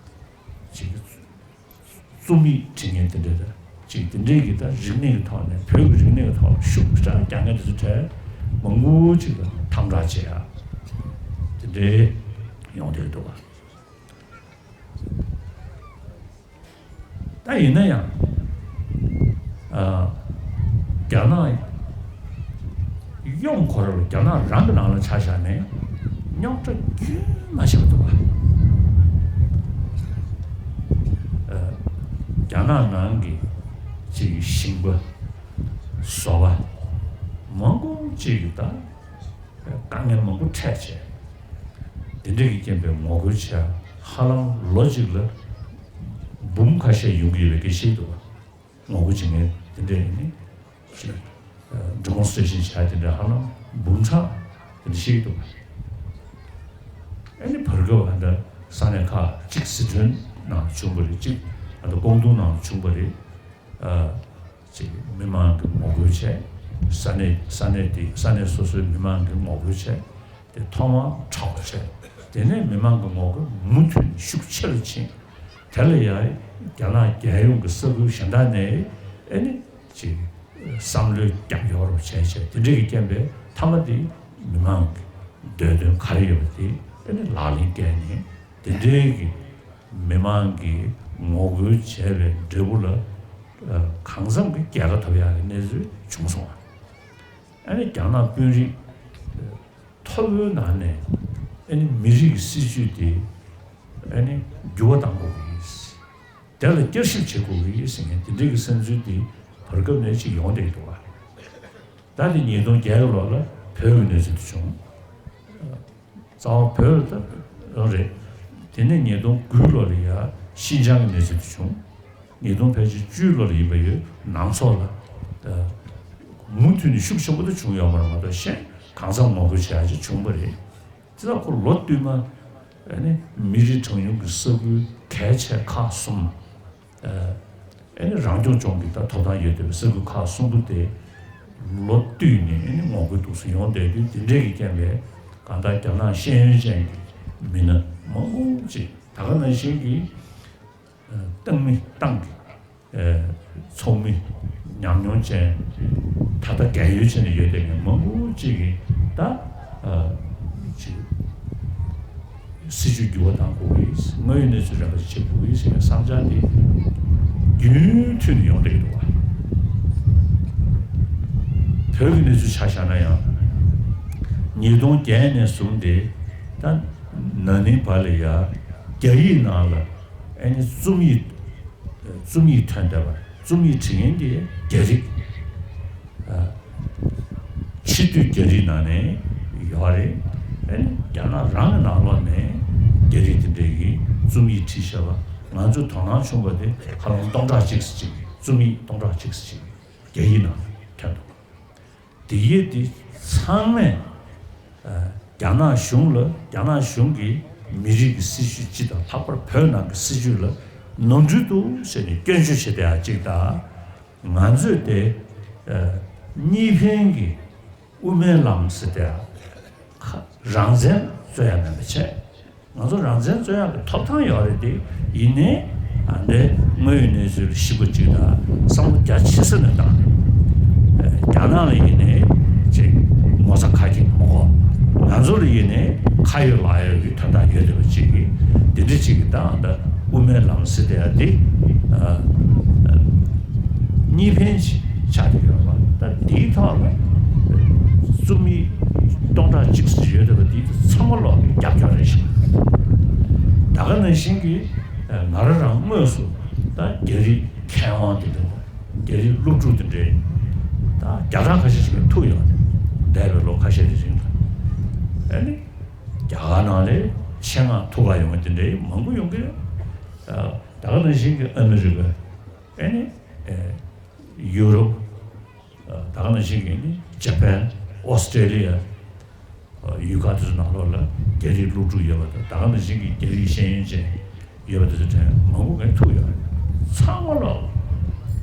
ཅིག་རྩོམ་ཡིག་འབྲི་མཁན་དེ་འདྲ་དང་ཅིག་དེ་འདྲའི་གི་ད་རིག་གནས་ཀྱི་ཐོག་ནས་བོད་ཀྱི་རིག་གནས་ཀྱི་ཐོག་ལ་ཤུགས་ཆེ་རྒྱག་མཁན་དེ་ཚོ་གྲས་མང་པོ་ཅིག་ལ་དམ་དྲག་བྱེད་ཡ་དེ་འདྲའི་ཡོང་བསྡད་འདུག་བ། ད་ཡིན་ན་ཡང་ཨ། རྒྱ་ནག་ཡོངས་ཁོ་ར་ལ་རྒྱ་ནག་རང་གི་ནང་ལ་ཆ་བཞག་ནས་རྙོག་དྲ་རྒྱུན་མ་ཆད་པ་འདུག་བ། ཨ། རྒྱ་ནག་ནང་གི་ཅིག་ཞིང་པ་བཟོ་པ་མང་པོ་ཅིག་གིས་ད་དཀའ་ངལ་མང་པོ་འཕྲད་བྱས། དེ་འདྲ་གི་རྐྱེན་པས་ངོ་རྒོལ་བྱས། ཧ་ལམ་ལོ་གཅིག་ལ་འབུམ་ཁ་ཤས་ཡོང་གི་ཡོད་པའི་སྐད་ཆ་ཞིག་འདུག་བ། ངོ་རྒོལ་བྱེད་མཁན་དེ་འདྲ་ཡིན་ནི་ཅིག་ཨ། ཌི་མོན་སི་ཊེ་རེ་ཤན་བྱས་དེ་འདྲ་ཧ་ལམ་འབུམ་ཕྲག་དེ་འདྲ་ཞིག་འདུག་ཨ་ནི་བར་སྐབས་ཨ་ད་ས་གནས་ཁག་གཅིག་སི་ཁྲོན་ནང་བྱུང་བ་རེད། གཅིག་ཨ་ད་ཀོང་ཏུང་ནང་བྱུང་བ་རེད། ཨ། ཅིག་མི་མང་གི་ངོ་རྒོལ་བྱས། ས་གནས་ས་གནས་དེ་ས་གནས་སོ་སོའི་མི་མང་གི་ངོ་རྒོལ་བྱས། དེ་ཐོག་མར་དྲག་པོ་བྱས། དེ་ནས་མི་མང་གི་ངོ་རྒོལ་མུ་མཐུད་ནས་ཤུགས་ཆེ་རུ་ཕྱིན། དེ་ལ་ཡང་རྒྱ་ནག་རྒྱལ་ཡོངས་ཀྱི་ས་ཁུལ་གཞན་དག་ནས་ཨེ་ནི་ཅིག་བསམ་བློའི་རྒྱབ་སྐྱོར་བྱས་བྱས། དེ་འདྲ་གི་རྐྱེན་པས་མཐའ་མ་དེ་མི་མང་གི་འདོད་དོན་ག་རེ་ཡོད་པ་དེ་ཨེ་ནི་ལག་ལེན་བཀལ་ནས། དེ་འདྲའི་གི་མི་མང་གིས་ངོ་རྒོལ་བྱས་པའི་འབྲས་བུ་ལ་ཨ། གང་འཚམ་གྱི་རྒྱལ་ཁ་ཐོབ་ཡག་གི་གནས་ཚུལ་བྱུང་སོང་བ། ཨ་ནི་རྒྱ་ནག་དཔོན་རིགས་མཐོ་པོའི་ནང་ནས་ཨ་ནི་མི་རིགས་ཀྱི་སྲིད་བྱུས་དེ་ཨ་ནི་འགྱུར་བ་གཏང་དགོས་ཀྱི་ཡིན། དེ་ལ་བསྐྱར་ཞིབ་བྱེད་དགོས་ཀྱི་ཡིན་ཟེར་མཁན་དེ་འདྲའི་གི་བསམ་ཚུལ་དེ་བར་སྐབས་ནས་ཅིག་ཡོང་བསྡད་ཀྱི་འདུག་བ། ད་དེ་ཉིས་སྟོང་བརྒྱད་ཀྱི་ལོ་ལ་བོད་ཀྱི་གནས་ཚུལ་དེ་བྱུང་། རྩ་བ་བོད་ལ་ད་རང་རེད། དེ་ནས་ཉིས་སྟོང་དགུའི་ལོ་ལ་ཡ་ཤིན་ཅང་གི་གནས་ཚུལ་དེ་བྱུང་། ཉིས་སྟོང་ཕལ་ཆེར་བཅུའི་ལོ་ལ་ཡིན་པ་ཡོད། ནང་སོག་ལ་ཨ། མུ་མཐུད་ནས་ཤུགས་ཆེན་པོ་དེ་བྱུང་ཡོད་མ་རེད་མ་གཏོགས། གཞན་གང་འཚམ་ངོ་རྒོལ་བྱེད་ཡ་ཅིག་བྱུང་བ་རེད། དེ་ལ་ཁོ་ལོ་བསྟུད་མར་ཨ་ནི་མི་རིགས་གྲངས་ཉུང་གི་ས་ཁུལ་གལ་ཆེ་ཁག་གསུམ། ཨ་ནི་རང་སྐྱོང་ལྗོངས་ཀྱི་ད་ཐོབ་ཐང་ཡོད་བསྡད་པའི་ས་ཁུལ་ཁག་གསུམ་པོ་དེ་ལོ་བསྟུད་ནས་ཨ་ནི་ངོ་རྒོལ་འདུག་སེ་ཡོང་བསྡད་དུས། དེ་འདྲའི་གི་རྐྱེན་པས་གང་ལྟར་རྒྱ་ནག་ཤེས་ཡོན་ཅན་གྱི་མི་སྣ་མང་པོ་ཅིག་ད་ག་ནང་བཞིན་གྱི་ཨ། ཏང་མི་ཏང་གི་ཨ། ཚོགས་མི་ཉམས་མྱོང་ཅན། ད་ལྟ་རྒས་ཡོལ་ཕྱིན་ནས་ཡོད་བསྡད་མཁན་མང་པོ་ཅིག་གིས་ད་ཨ། ཅིག་སྲིད་བྱུས་འགྱུར་བ་གཏང་དགོས་ཀྱི། དངོས་ཡོད་གནས་ཚུལ་ར་སྤྲོད་བྱེད་དགོས་ཀྱི་ཟེར་བའི་བསམ་འཆར་དེ་རྒྱུན་མཐུད་ནས་ཡོང་བསྡད་ཀྱི་འདུག་བ། བོད་ཀྱི་གནས་ཚུལ་ཆ་བཞག་ན་ཡང་། ཉིས་སྟོང་བརྒྱད་ནས་བཟུང་སྟེ་ད་ན་ནིང་བར་ལ་ཡ་རྒྱ་ཡིག་ནང་ལ་ཨ་ནི་རྩོམ་ཡིག་རྩོམ་ཡིག་ཐོན་བསྡད་པ། རྩོམ་ཡིག་བྲིས་མཁན་དེ་རྒྱ་རིགས། ཨ། ཕྱི་སྡོད་རྒྱ་རིགས་ནང་ནས་ཡོད་རེད། ཨ་ནི་རྒྱ་ནག་རང་གི་ནང་ལོགས་ནས་རྒྱ་རིགས་དེ་འདྲས་ཀྱིས་རྩོམ་ཡིག་བྲིས་བཞག་པ། ང་ཚོས་དོ་སྣང་བྱུང་བ་དེ་ཧ་ལམ་སྟོང་ཕྲག་གཅིག་ཙམ་ཅིག་རྩོམ་ཡིག་སྟོང་ཕྲག་གཅིག་ཙམ་ཅིག་རྒྱ་ཡིག་ནང་ཐོན་འདུག་དེ་ཡིས་དེ་ཚང་མས་ཨ། རྒྱ་ནག་གཞུང་ལ། རྒྱ་ནག་གཞུང་གིས་མི་རིགས་ཀྱི་སྲིད་བྱུས་སྤྱི་དང་ལྷག་པར་བོད་ནང་གི་སྲིད་བྱུས་ལ་ནོར་འཁྲུལ་འདུག་ཟེར་ནས་སྐྱོན་བརྗོད་བྱེད་བསྡད་ཡ་གཅིག་དང་། ང་ཚོས་དེ་ཨ། གཉིས་ཕན་གྱི་དབུ་མའི་ལམ་ཟེར་བསྡད་ཡ་ཁ་རང་བཙན་རྩོད་ཡ་མེད་པ་བྱས། ང་ཚོ་རང་བཙན་རྩོད་ཡག་གི་ཐོབ་ཐང་ཡོད་རེད་དེ། ཡིན་ནའི་ཨ་འདྲའི་དངོས་ཡོད་གནས་ཚུལ་ཞིབ་པོ་ཅིག་དང་བསམ་བློ་རྒྱ་ཆེ་ས་ནས་བཏང་ནས། རྒྱ་ནག་ལ་ཡིན་ནའི་ཅིག་ངོ་ཚ་ཁ་སྐྱེངས་མ་དགོས། ང་ཚོ་ལ་ཡིན་ནའི་ཁ་ཡོད་ལག་ཡོད་ཀྱི་དོན་དག་ཡོད་བསྡད་པ་ཅིག་གིས། དེ་འདྲ་ཅིག་གིས་ད་ཨ་འདྲ་དབུ་མའི་ལམ་ཟེར་བསྡད་ཡ་དེ་ཨ་གཉིས་ཕན་ཅིག་ཆགས་བསྡད་ཡོད་པ། ད་འདིའི་ཐོག་ལ་རྩོམ་ཡིག་སྟོང་ཕྲག་གཅིག་ཙམ་ཡོད་བསྡད་པ་འདི་ཚང་མ་ལོག་རྒྱབ་སྐྱོར་རེད་ཤག་ད་ག་ནང་བཞིན་གྱི་ང་རང་རང་དངོས་སུ་ད་རྒྱ་རིགས་མཁས་དབང་དེ་འདྲ། རྒྱ་རིགས་སློབ་ཕྲུག་དེ་འདྲའི་ད་བརྒྱ་ཕྲག་ཁ་ཤས་ཤིག་ཐུག་ཡོད་རེད། འདས་པའི་ལོ་ཁ་ཤས་ཀྱི་རིང་ལ། ཨ་ནི་རྒྱ་གར་ནང་ལ་ཆེད་མངགས་ཐུག་ག་ཡོང་བ་དེ་འདྲའི་མང་པོ་ཡོང་གི་རེད། ད་ག་ནང་བཞིན་གྱི་ཨ་མི་རི་ཀ། ཨ་ནི་ཡུ་རོབ། ད་ག་ནང་བཞིན་གྱི་ནི་ཇ་པན། ཨོ་སི་ཀྲེ་ལི་ཡ། ཡུལ་ཁག་དེ་ཚོ་ནང་ལོགས་ལ་རྒྱ་རིགས་སློབ་ཕྲུག་ཡོད་པ་དང་། ད་ག་ནང་བཞིན་གྱི་རྒྱ་རིགས་ཤེས་ཡོན་ཅན་ཡོད་པ་དེ་ཚོ་དྲན་མང་པོ་ངས་ཐུག་ཡོད་རེད། ཚང་མ་ལོག་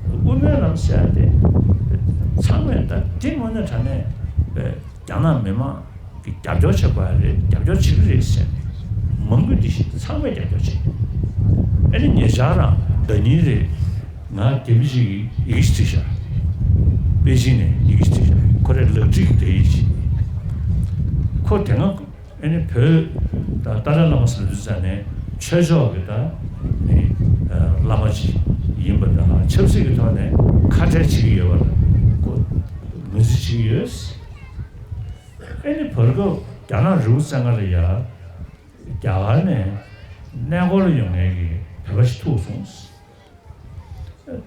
དབུ་མའི་ལམ་ཟེར་ཡ་དེ་ཚང་མས་ད་དེ་དངོས་གནས་དྲང་གནས་རྒྱ་ནག་མི་མང་གི་རྒྱབ་སྐྱོར་བྱེད་དགོས་ཡ་རེད། རྒྱབ་སྐྱོར་བྱེད་ཀྱི་རེད་ཟེར་ནས་མང་པོ་འདི་བཞིན་ཚང་མས་རྒྱབ་སྐྱོར་བྱེད། ཨ་ནི་ཉེ་ཆར་རང་ཟླ་ཉིན་རེད། ང་རྒན་པ་ཞིག་གིས་ཡི་གེ་ཞིག་བྲིས་ཤག་པེ་ཅིང་ནས་ཡི་གེ་ཞིག་བྲིས་ཤག་ཁོ་རའི་ལག་བྲིས་ཀྱི་འབྲེལ་ཡིག་ཅིག་ཁོ་དེ་སྔ་ཨ་ནི་བོད་ད་ཏཱ་ལའི་བླ་མ་ཟེར་དུས་ཙ་ནས་ཆོས་ཕྱོགས་ཀྱི་ད་ནི་བླ་མ་ཅིག་ཡིན་པ་དང་། ཆབ་སྲིད་ཀྱི་ཐོག་ནས་ཁ་བྲལ་བྱེད་ཀྱི་ཡོད་པ་ལ་ཁོ་ ཡོད། ཨེ་ནི་བར་སྐབས་རྒྱ་ནག་རི་བོ་རྩེ་ལྔ་ལ་ཡ་རྒྱ་གར་ནས་གནས་སྐོར་ལ་ཡོང་མཁན་གྱི་བོད་པ་ཞིག་ཐུག་སོང་།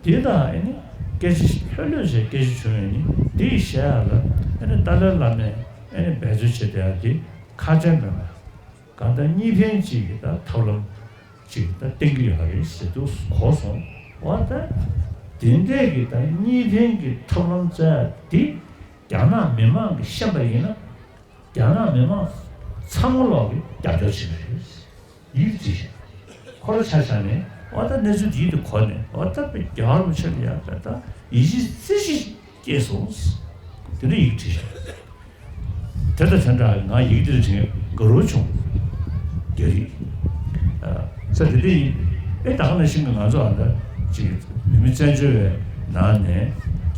དེ་དང་ཨེ་ནི་སྐད་ཆ་ལྷོད་ལྷོད་བྱས་སྐད་ཆ་བྱུང་ཡོད་ནི་དེ་ཡི་བཤད་ཡག་ལ་ཨེ་ནི་ཏཱ་ལའི་བླ་མས་ཨེ་ནི་འབད་རྩོལ་བྱེད་བསྡད་ཡག་དེ་ཁ་བྲལ་མེད་པ། གང་ལྟར་གཉིས་ཕན་གཅིག་གི་ད་ཐབས་ལམ་གཅིག་ད་བསྟན་གྱི་ཡོད་རེད་ཟེར་དུས་གོ་སོང་། འོ་ད་དེ་འདྲས་ཀྱི་ད་གཉིས་ཕན་གྱི་ཐབས་ལམ་བཙལ་ཡག་དེ་རྒྱ་ནག་མི་མང་གིས་ཤེས་པ་ཡིན་ན། རྒྱ་ནག་མི་མང་ཚང་མ་ལོག་གིས་རྒྱབ་སྐྱོར་བྱེད་ཀྱི་རེད། ཡིད་ཆེས་ཤིང་། ཁོ་རང་ཆ་བཞག་ནས་འོ་ད་གནས་ཚུལ་འདི་ཡིད་དུ་འཁོར་ནས་འོ་ད་དཔེ་རྒྱལ་བ་རིན་པོ་ཆེ་ལ་ཡང་ད་ཡིད་ཆེས་རྩེ་གཅིག་སྐྱེས་སོང་། དེ་འདྲ་ཡིད་ཆེས་ཤིང་། དེ་དང་དེ་འདྲ་ང་ཡིག་འདིར་བྲིས་དགའ་རབ་བྱུང་། རྒྱ་རིགས། ས་དེ་འདྲ་ཡིན། ཨེ་ད་ག་ནང་བཞིན་གྱི་ང་ཚོ་ཨ་ད་ཅིག་བོད་མི་བཙན་བྱོལ་བའི་ནང་ནས་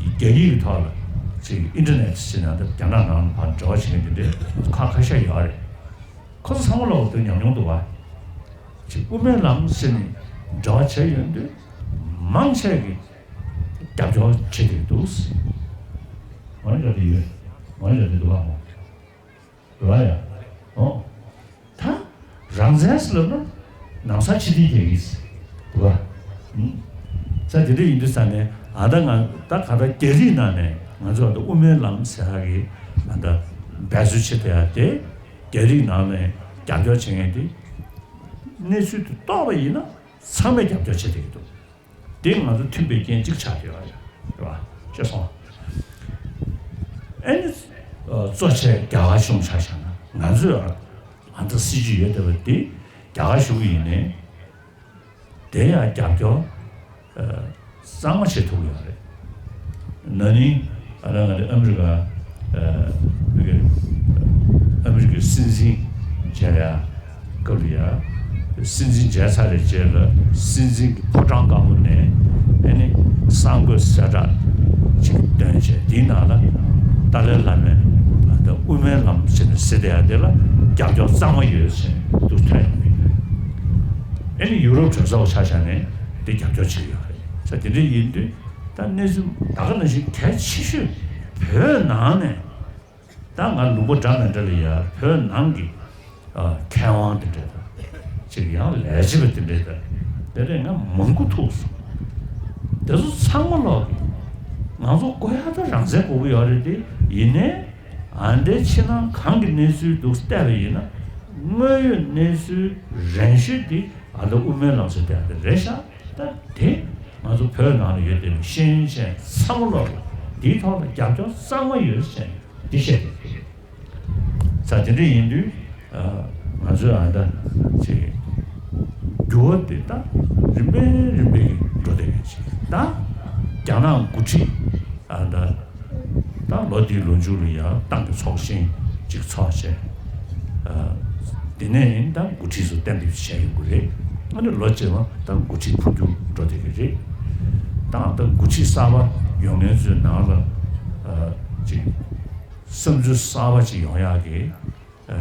རྒྱ་ཡིག་གི་ཐོག་ལ་ཅིག་ཨིན་ཊར་ནེཊ་ཟེར་ན་ད་རྒྱ་ནག་ནང་ལ་ཕར་འབྲེལ་བ་བྱེད་མཁན་དེ་འདྲའི་ཁ་ཁ་ཤས་ཡོད་རེད། ཁོ་ཚོ་ཚང་མ་ལ་འོ་དེ་ཉམས་མྱོང་འདུག་བ། ཅིག་དབུ་མའི་ལམ་ཟེར་ནས་འབྲེལ་བ་བྱས་ཡོང་དུས་མང་ཆེ་གིས་རྒྱབ་སྐྱོར་བྱེད་ཀྱི་འདུག །ང་ལ་འདྲ་དེ་ཡོད། ང་ལ་འདྲ་དེ་འདུག་བ། རེད་བ་ཡ། ཨོ། ད་རང་བཙན་ཟེར་ལབ་ན་ནམ་སང་ཕྱི་འཐེན་རྒྱག་གི་ཟེར་བ། ཨུམ། ས་དེ་འདྲ་ཡིན་དུས་ས་ནས་ཨ་ད་ང་ད་ག་ད་རྒྱ་རིགས་ནང་ནས་ང་ཚོ་ཨ་ད་དབུ་མའི་ལམ་ཟེར་ཡག་གི་ཨ་ད་འབད་རྩོལ་བྱེད་བསྡད་ཡག་དེ་རྒྱ་རིགས་ནང་ནས་རྒྱབ་སྐྱོར་བྱེད་མཁན་དེ་གནས་ཚུལ་དེ་རྟོགས་པ་ཡིན་ན་ཚང་མས་རྒྱབ་སྐྱོར་བྱེད་བསྡད་ཀྱི་འདུག་དེ་ང་ཚོ་མཐུན་པའི་རྐྱེན་གཅིག་ཆགས་བསྡད་ཡོད་རེད། རེད་བ། ཤེས་སོང་། ཨེ་ནི། ཨ། གཙོ་ཆེ་རྒྱ་གར་གཞུང་ཆ་བཞག་ན་ང་ཚོས་ཨ་ད་སྲིད་ཇུས་ཡོད་བསྡད་པ་འདི་རྒྱ་གར་གཞུང་གི་ཡིན་ནའི་དེ་ཡང་རྒྱབ་སྐྱོར་ཨ་གཙང་མ་བྱེད་ཐུབ་ཀྱི་ཡོད་རེད། ན་ནིང་ཨ་ད་ང་ཚོ་ཨ་མི་རི་ཀ་ཨ་ཨ་མི་རི་ཀའི་སྲིད་འཛིན་མཇལ་ཡ། སྐབས་ལ་ཡ། སྲིད་འཛིན་མཇལ་ཚར་བའི་རྗེས་ལ་སྲིད་འཛིན་གྱི་ཕོ་བྲང་དཀར་པོ་ནས་ཨེ་ནི་གསང་དགོས་གསལ་བསྒྲགས་ཅིག་བཏོན་བྱས་དེའི་ནང་ལ་ཏཱ་ལའི་བླ་མས་ད་དབུ་མའི་ལམ་ཟེར་ནས་ཟེར་བསྡད་ཡ་དེ་ལ་རྒྱབ་སྐྱོར་གཙང་མ་ཡོད་ཟེར་འདུག་ཐོན་ཡོང་གི་ཡོད། ཨེ་ནི་ཡུ་རོབ་གྲོས་ཚོགས་ཆ་བཞག་ནས་དེ་རྒྱབ་སྐྱོར་བྱེད་ཀྱི་ཡོད་རེད། ས་དེ་འདྲ་ཡིན་དུས་ད་གནས་ཚུལ་ད་ག་ནང་བཞིན་གལ་ཆེ་ཤོས་བོད་ནང་ནས། ད་ང་ལུང་པ་འདྲ་མི་འདྲ་ལ་ཡ་བོད་ནང་གི་ཨ་མཁས་དབང་དེ་འདྲ་དང་། ཅིག་ཡང་ལས་བྱེད་པ་དེ་འདྲ་དང་དེ་འདྲ་ང་མང་པོ་ཐུག་སོང་། དེ་ཚོ་ཚང་མ་ལོག་གི་ང་ཚོ་དགོས་ཡག་ད་རང་བཙན་དགོས་ཀྱི་ཡོད་རེད་དེ། ཡིན་ནའི་ཨ་འདྲའི་ཕྱི་ནང་གང་གི་གནས་ཚུལ་འདུག་བལྟས་པ་ཡིན་ན་དངོས་ཡོད་གནས་ཚུལ་རན་ཤོས་དེ་ཨ་ད་དབུ་མའི་ལམ་ཟེར་དེ་ཨ་འདྲ་རེད་ཤག །ད་དེ་ང་ཚོ་བོད་ནང་ལ་ཡོད་དེ་ཤེས་ཡོན་ཅན་ཚང་མ་ལོག་གི་དེའི་ཐོག་ལ་རྒྱབ་སྐྱོར་གཙང་མ་ཡོད་ཟེར་ནས། འདི་བཤད་དེ། ས་དེ་འདྲ་ཡིན་དུས་ཨ་ང་ཚོས་ཨ་ད་ཅིག་འགྱུར་བ་དེ་ད་རིམ་པས་རིམ་པས་འགྲོ་བསྡད་ཡོད་ཅིག་ད་རྒྱ་ནག་འགོ་ཁྲིད་ཨ་ད་ད་ལོ་འདིའི་ལོ་མཇུག་ལ་ཡང་ཏང་གི་ཚོགས་ཆེན་ཅིག་ཚོགས་བྱས། ཨ་དེ་ནས་ད་འགོ་ཁྲིད་ཚོ་གཏན་འབེབས་བྱས་ཡོང་གི་རེད། ཨ་ནི་ལོ་རྗེས་མ་ད་འགོ་ཁྲིད་འཕོ་འགྱུར་འགྲོ་བསྡད་ཀྱི་རེད། ད་ད་འགོ་ཁྲིད་གསར་པ་ཡོང་མཁན་ཚོའི་ནང་ལ་ཨ་ཅིག་བསམ་ཚུལ་གསར་པ་ཅིག་ཡོང་ཡག་གི་ཨ་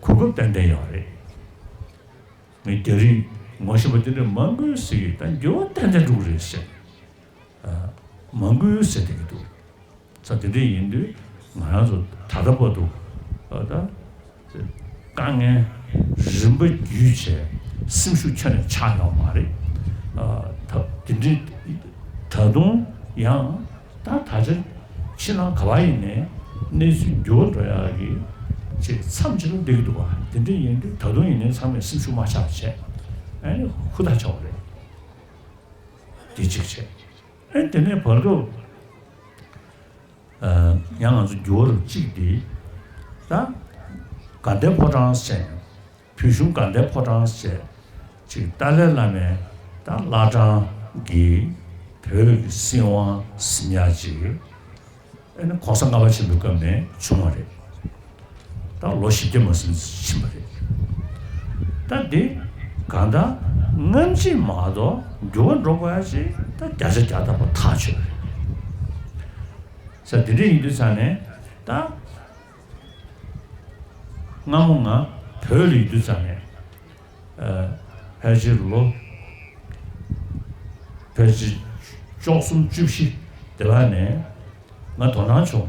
གོ་སྐབས་ཏན་ཏན་ཡོད་རེད། ངས་རྒྱ་རིགས་ངོ་ཤེས་པ་དེ་འདྲ་མང་པོས་ཟེར་གི་ད་འགྱུར་བ་ཏན་ཏན་འགྲོ་གི་རེད་ཟེར། ཨ་མང་པོས་ཟེར་བསྡད་ཀྱི་འདུག་ས་དེ་འདྲ་ཡིན་དུས་ང་རང་ཚོ་ད་ལྟ་བར་དུ་ཨ་ད་དཀའ་ངལ་རིམ་པ་བརྒྱུད་བྱས་སེམས་ཤུགས་ཁྱོན་ནས་ཆག་ཡོད་མ་རེད། ཨ་ད་དེ་འདྲའི་ད་དུང་ཡང་ད་ད་ཆ་ཕྱི་ནང་ག་བ་ཡིན་ནའི་གནས་ཚུལ་འགྱུར་བ་འགྲོ་ཡག་གི་ཅིག་མཚམས་ཅིག་ལ་སླེབས་ཀྱི་འདུག་བ། དེ་འདྲ་ཡིན་དུས་ད་དུང་ཡིན་ནའི་ཚང་མས་སེམས་ཤུགས་མ་ཆག་པ་བྱས་ཨ་ནི་ཧུར་ཐག་བྱ་བ་རེད། དེ་གཅིག་བྱས། ཨེ་དེ་ནས་བར་དུ་ཨ་ཡང་ང་ཚོ་འགྱུར་བ་རུ་གཅིག་དེ་ད་དགའ་ལྡན་ཕོ་བྲང་ཟེར་བོད་གཞུང་དགའ་ལྡན་ཕོ་བྲང་ཟེར་ཅིག་ཏཱ་ལའི་བླ་མའི་ད་བླ་བྲང་གི་བོད་ཀྱི་སྲིད་དབང་ཟིན་ཡག་ཅིག་ཨེ་ནི་ྋགོང་ས་ལྔ་པ་ཆེན་པོའི་སྐབས་ནས་བྱུང་བ་རེད། ད་ལོ་བཞི་བརྒྱ་མ་ཟིན་ཕྱིན་པ་རེད། ད་འདི་གང་ལྟར་སྔ་ཕྱི་མ་གཏོགས་འགྱུར་བ་འགྲོ་དགོས་ཡ་ཅིག་ད་བརྒྱ་ཆ་བརྒྱ་ཐམ་པ་ཐག་ཆོད་པ་རེད། ས་དེ་འདྲ་ཡིན་དུས་ཙང་ནས་ད་སྔ་མོ་ང་བོད་ལ་ཡོད་དུས་ཙང་ནས་ཨ་ཕལ་ཆེར་ལོ་ཕལ་ཆེར་བཅུ་གསུམ་བཅུ་བཞི་དེ་བ་ནས་ང་དོ་སྣང་བྱུང་།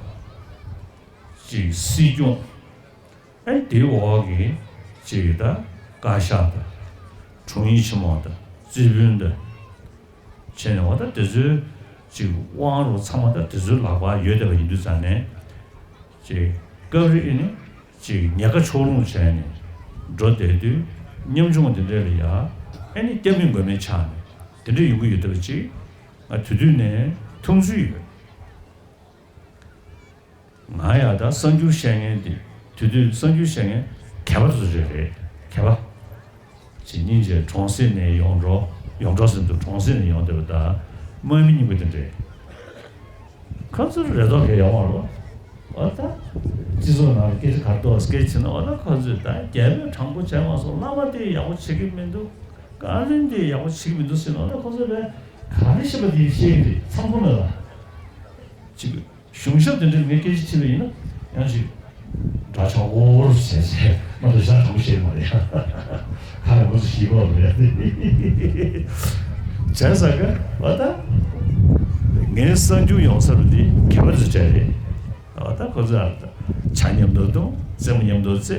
ཅིག་སྲིད་སྐྱོང་། ཨ་ནི་དེའི་འོག་གི་ཅིག་ད་བཀའ་ཤག་དང་། དྲུང་ཡིག་ཆེན་མོ་དང་། རྩིས་དཔོན་དང་། བྱས་ནས་འོ་ད་དེ་ཚོའི་ཅིག་དབང་རུ་ཚང་མ་ད་དེ་ཚོའི་ལག་པར་ཡོད་བསྡད་པ་ཡིན་དུས་ཙང་ནས། ཅིག་སྐབས་རེ་ཨ་ནི་ཅིག་ཉེན་ཁ་ཕྱོགས་ལྷུང་བྱས་ནས་འགྲོ་བསྡད་དུས། ཉམ་ཆུང་དེ་འདྲ་ལ་ཡ་ཨ་ནི་སྐྱབས་མེད་མགོན་མེད་ཆགས་ནས་དེ་འདྲ་ཡོང་གི་ཡོད་བསྡད་པ་ཅིག་ང་དེ་དུས་ནས་མཐོང་ཚུལ་ཡོད། ང་ཡང་ད་གསར་འགྱུར་བཤད་མཁན་དེ། དེ་དུས་གསར་འགྱུར་བཤད་མཁན་གད་པ་དེ་ཚོ་རེད། རེད། གད་པ། ཅིག་སྙིང་རྗེ། གྲོང་གསེབ་ནས་ཡོངས་གྲོགས། ཡོངས་གྲོགས་ཟེར་འདུག་གྲོང་གསེབ་ནས་ཡོང་བསྡད་པ་དང་། དམག་མི་གཉིས་པོ་དེ་འདྲས། ཁོ་ཚོར་རེ་དོགས་གང་ཡང་ཡོད་མ་རེད། འོ་ད། སྤྱི་ཚོགས་ནང་ལ་སྐད་ཆ་ག་རེ་འདུག་སྐད་ཆ་བྱས་ན། འོ་ད་ཁོ་ཚོས་ད་རྒྱལ་པོས་དྲང་པོ་བྱས་མ་སོང་། བླ་མ་དེས་ཡག་པོ་བྱེད་ཀྱི་མི་འདུག་བཀའ་བློན་དེས་ཡག་པོ་བྱེད་ཀྱི་མི་འདུག་ཟེར་ན། འོ་ད་ཁོ་ཚོས་ད་ག་རེ་བཤད་པ་དེ་བཤད་ཀྱི་རེད། མཚམས་ཁོ་ན་ལ། ཅིག་གཞུང་ཞབས་དེ་འདྲས་ངས་སྐད་ཆ་དྲིས་པ་ཡིན་ན་ཡང་ཅིག་འདྲ་ཆགས་འོར་བྱས་བྱས། ང་ཚོ་ཞག་གྲོགས་བཤད་མ་རེད། ཁ་ལ་ཁོ་ཚོ་ཞིག་གོ་རེད། བྱས་ཙང་ག་འོ་ད་ངའི་གསར་འགྱུར་ཡོང་ས་རུ་དེ་གད་པ་ཚོ་བྱས་རེད། འོ་ད་ཁོ་ཚོ་ཇ་མཉམ་དུ་འཐུང་། རྩེད་མོ་མཉམ་དུ་རྩེ།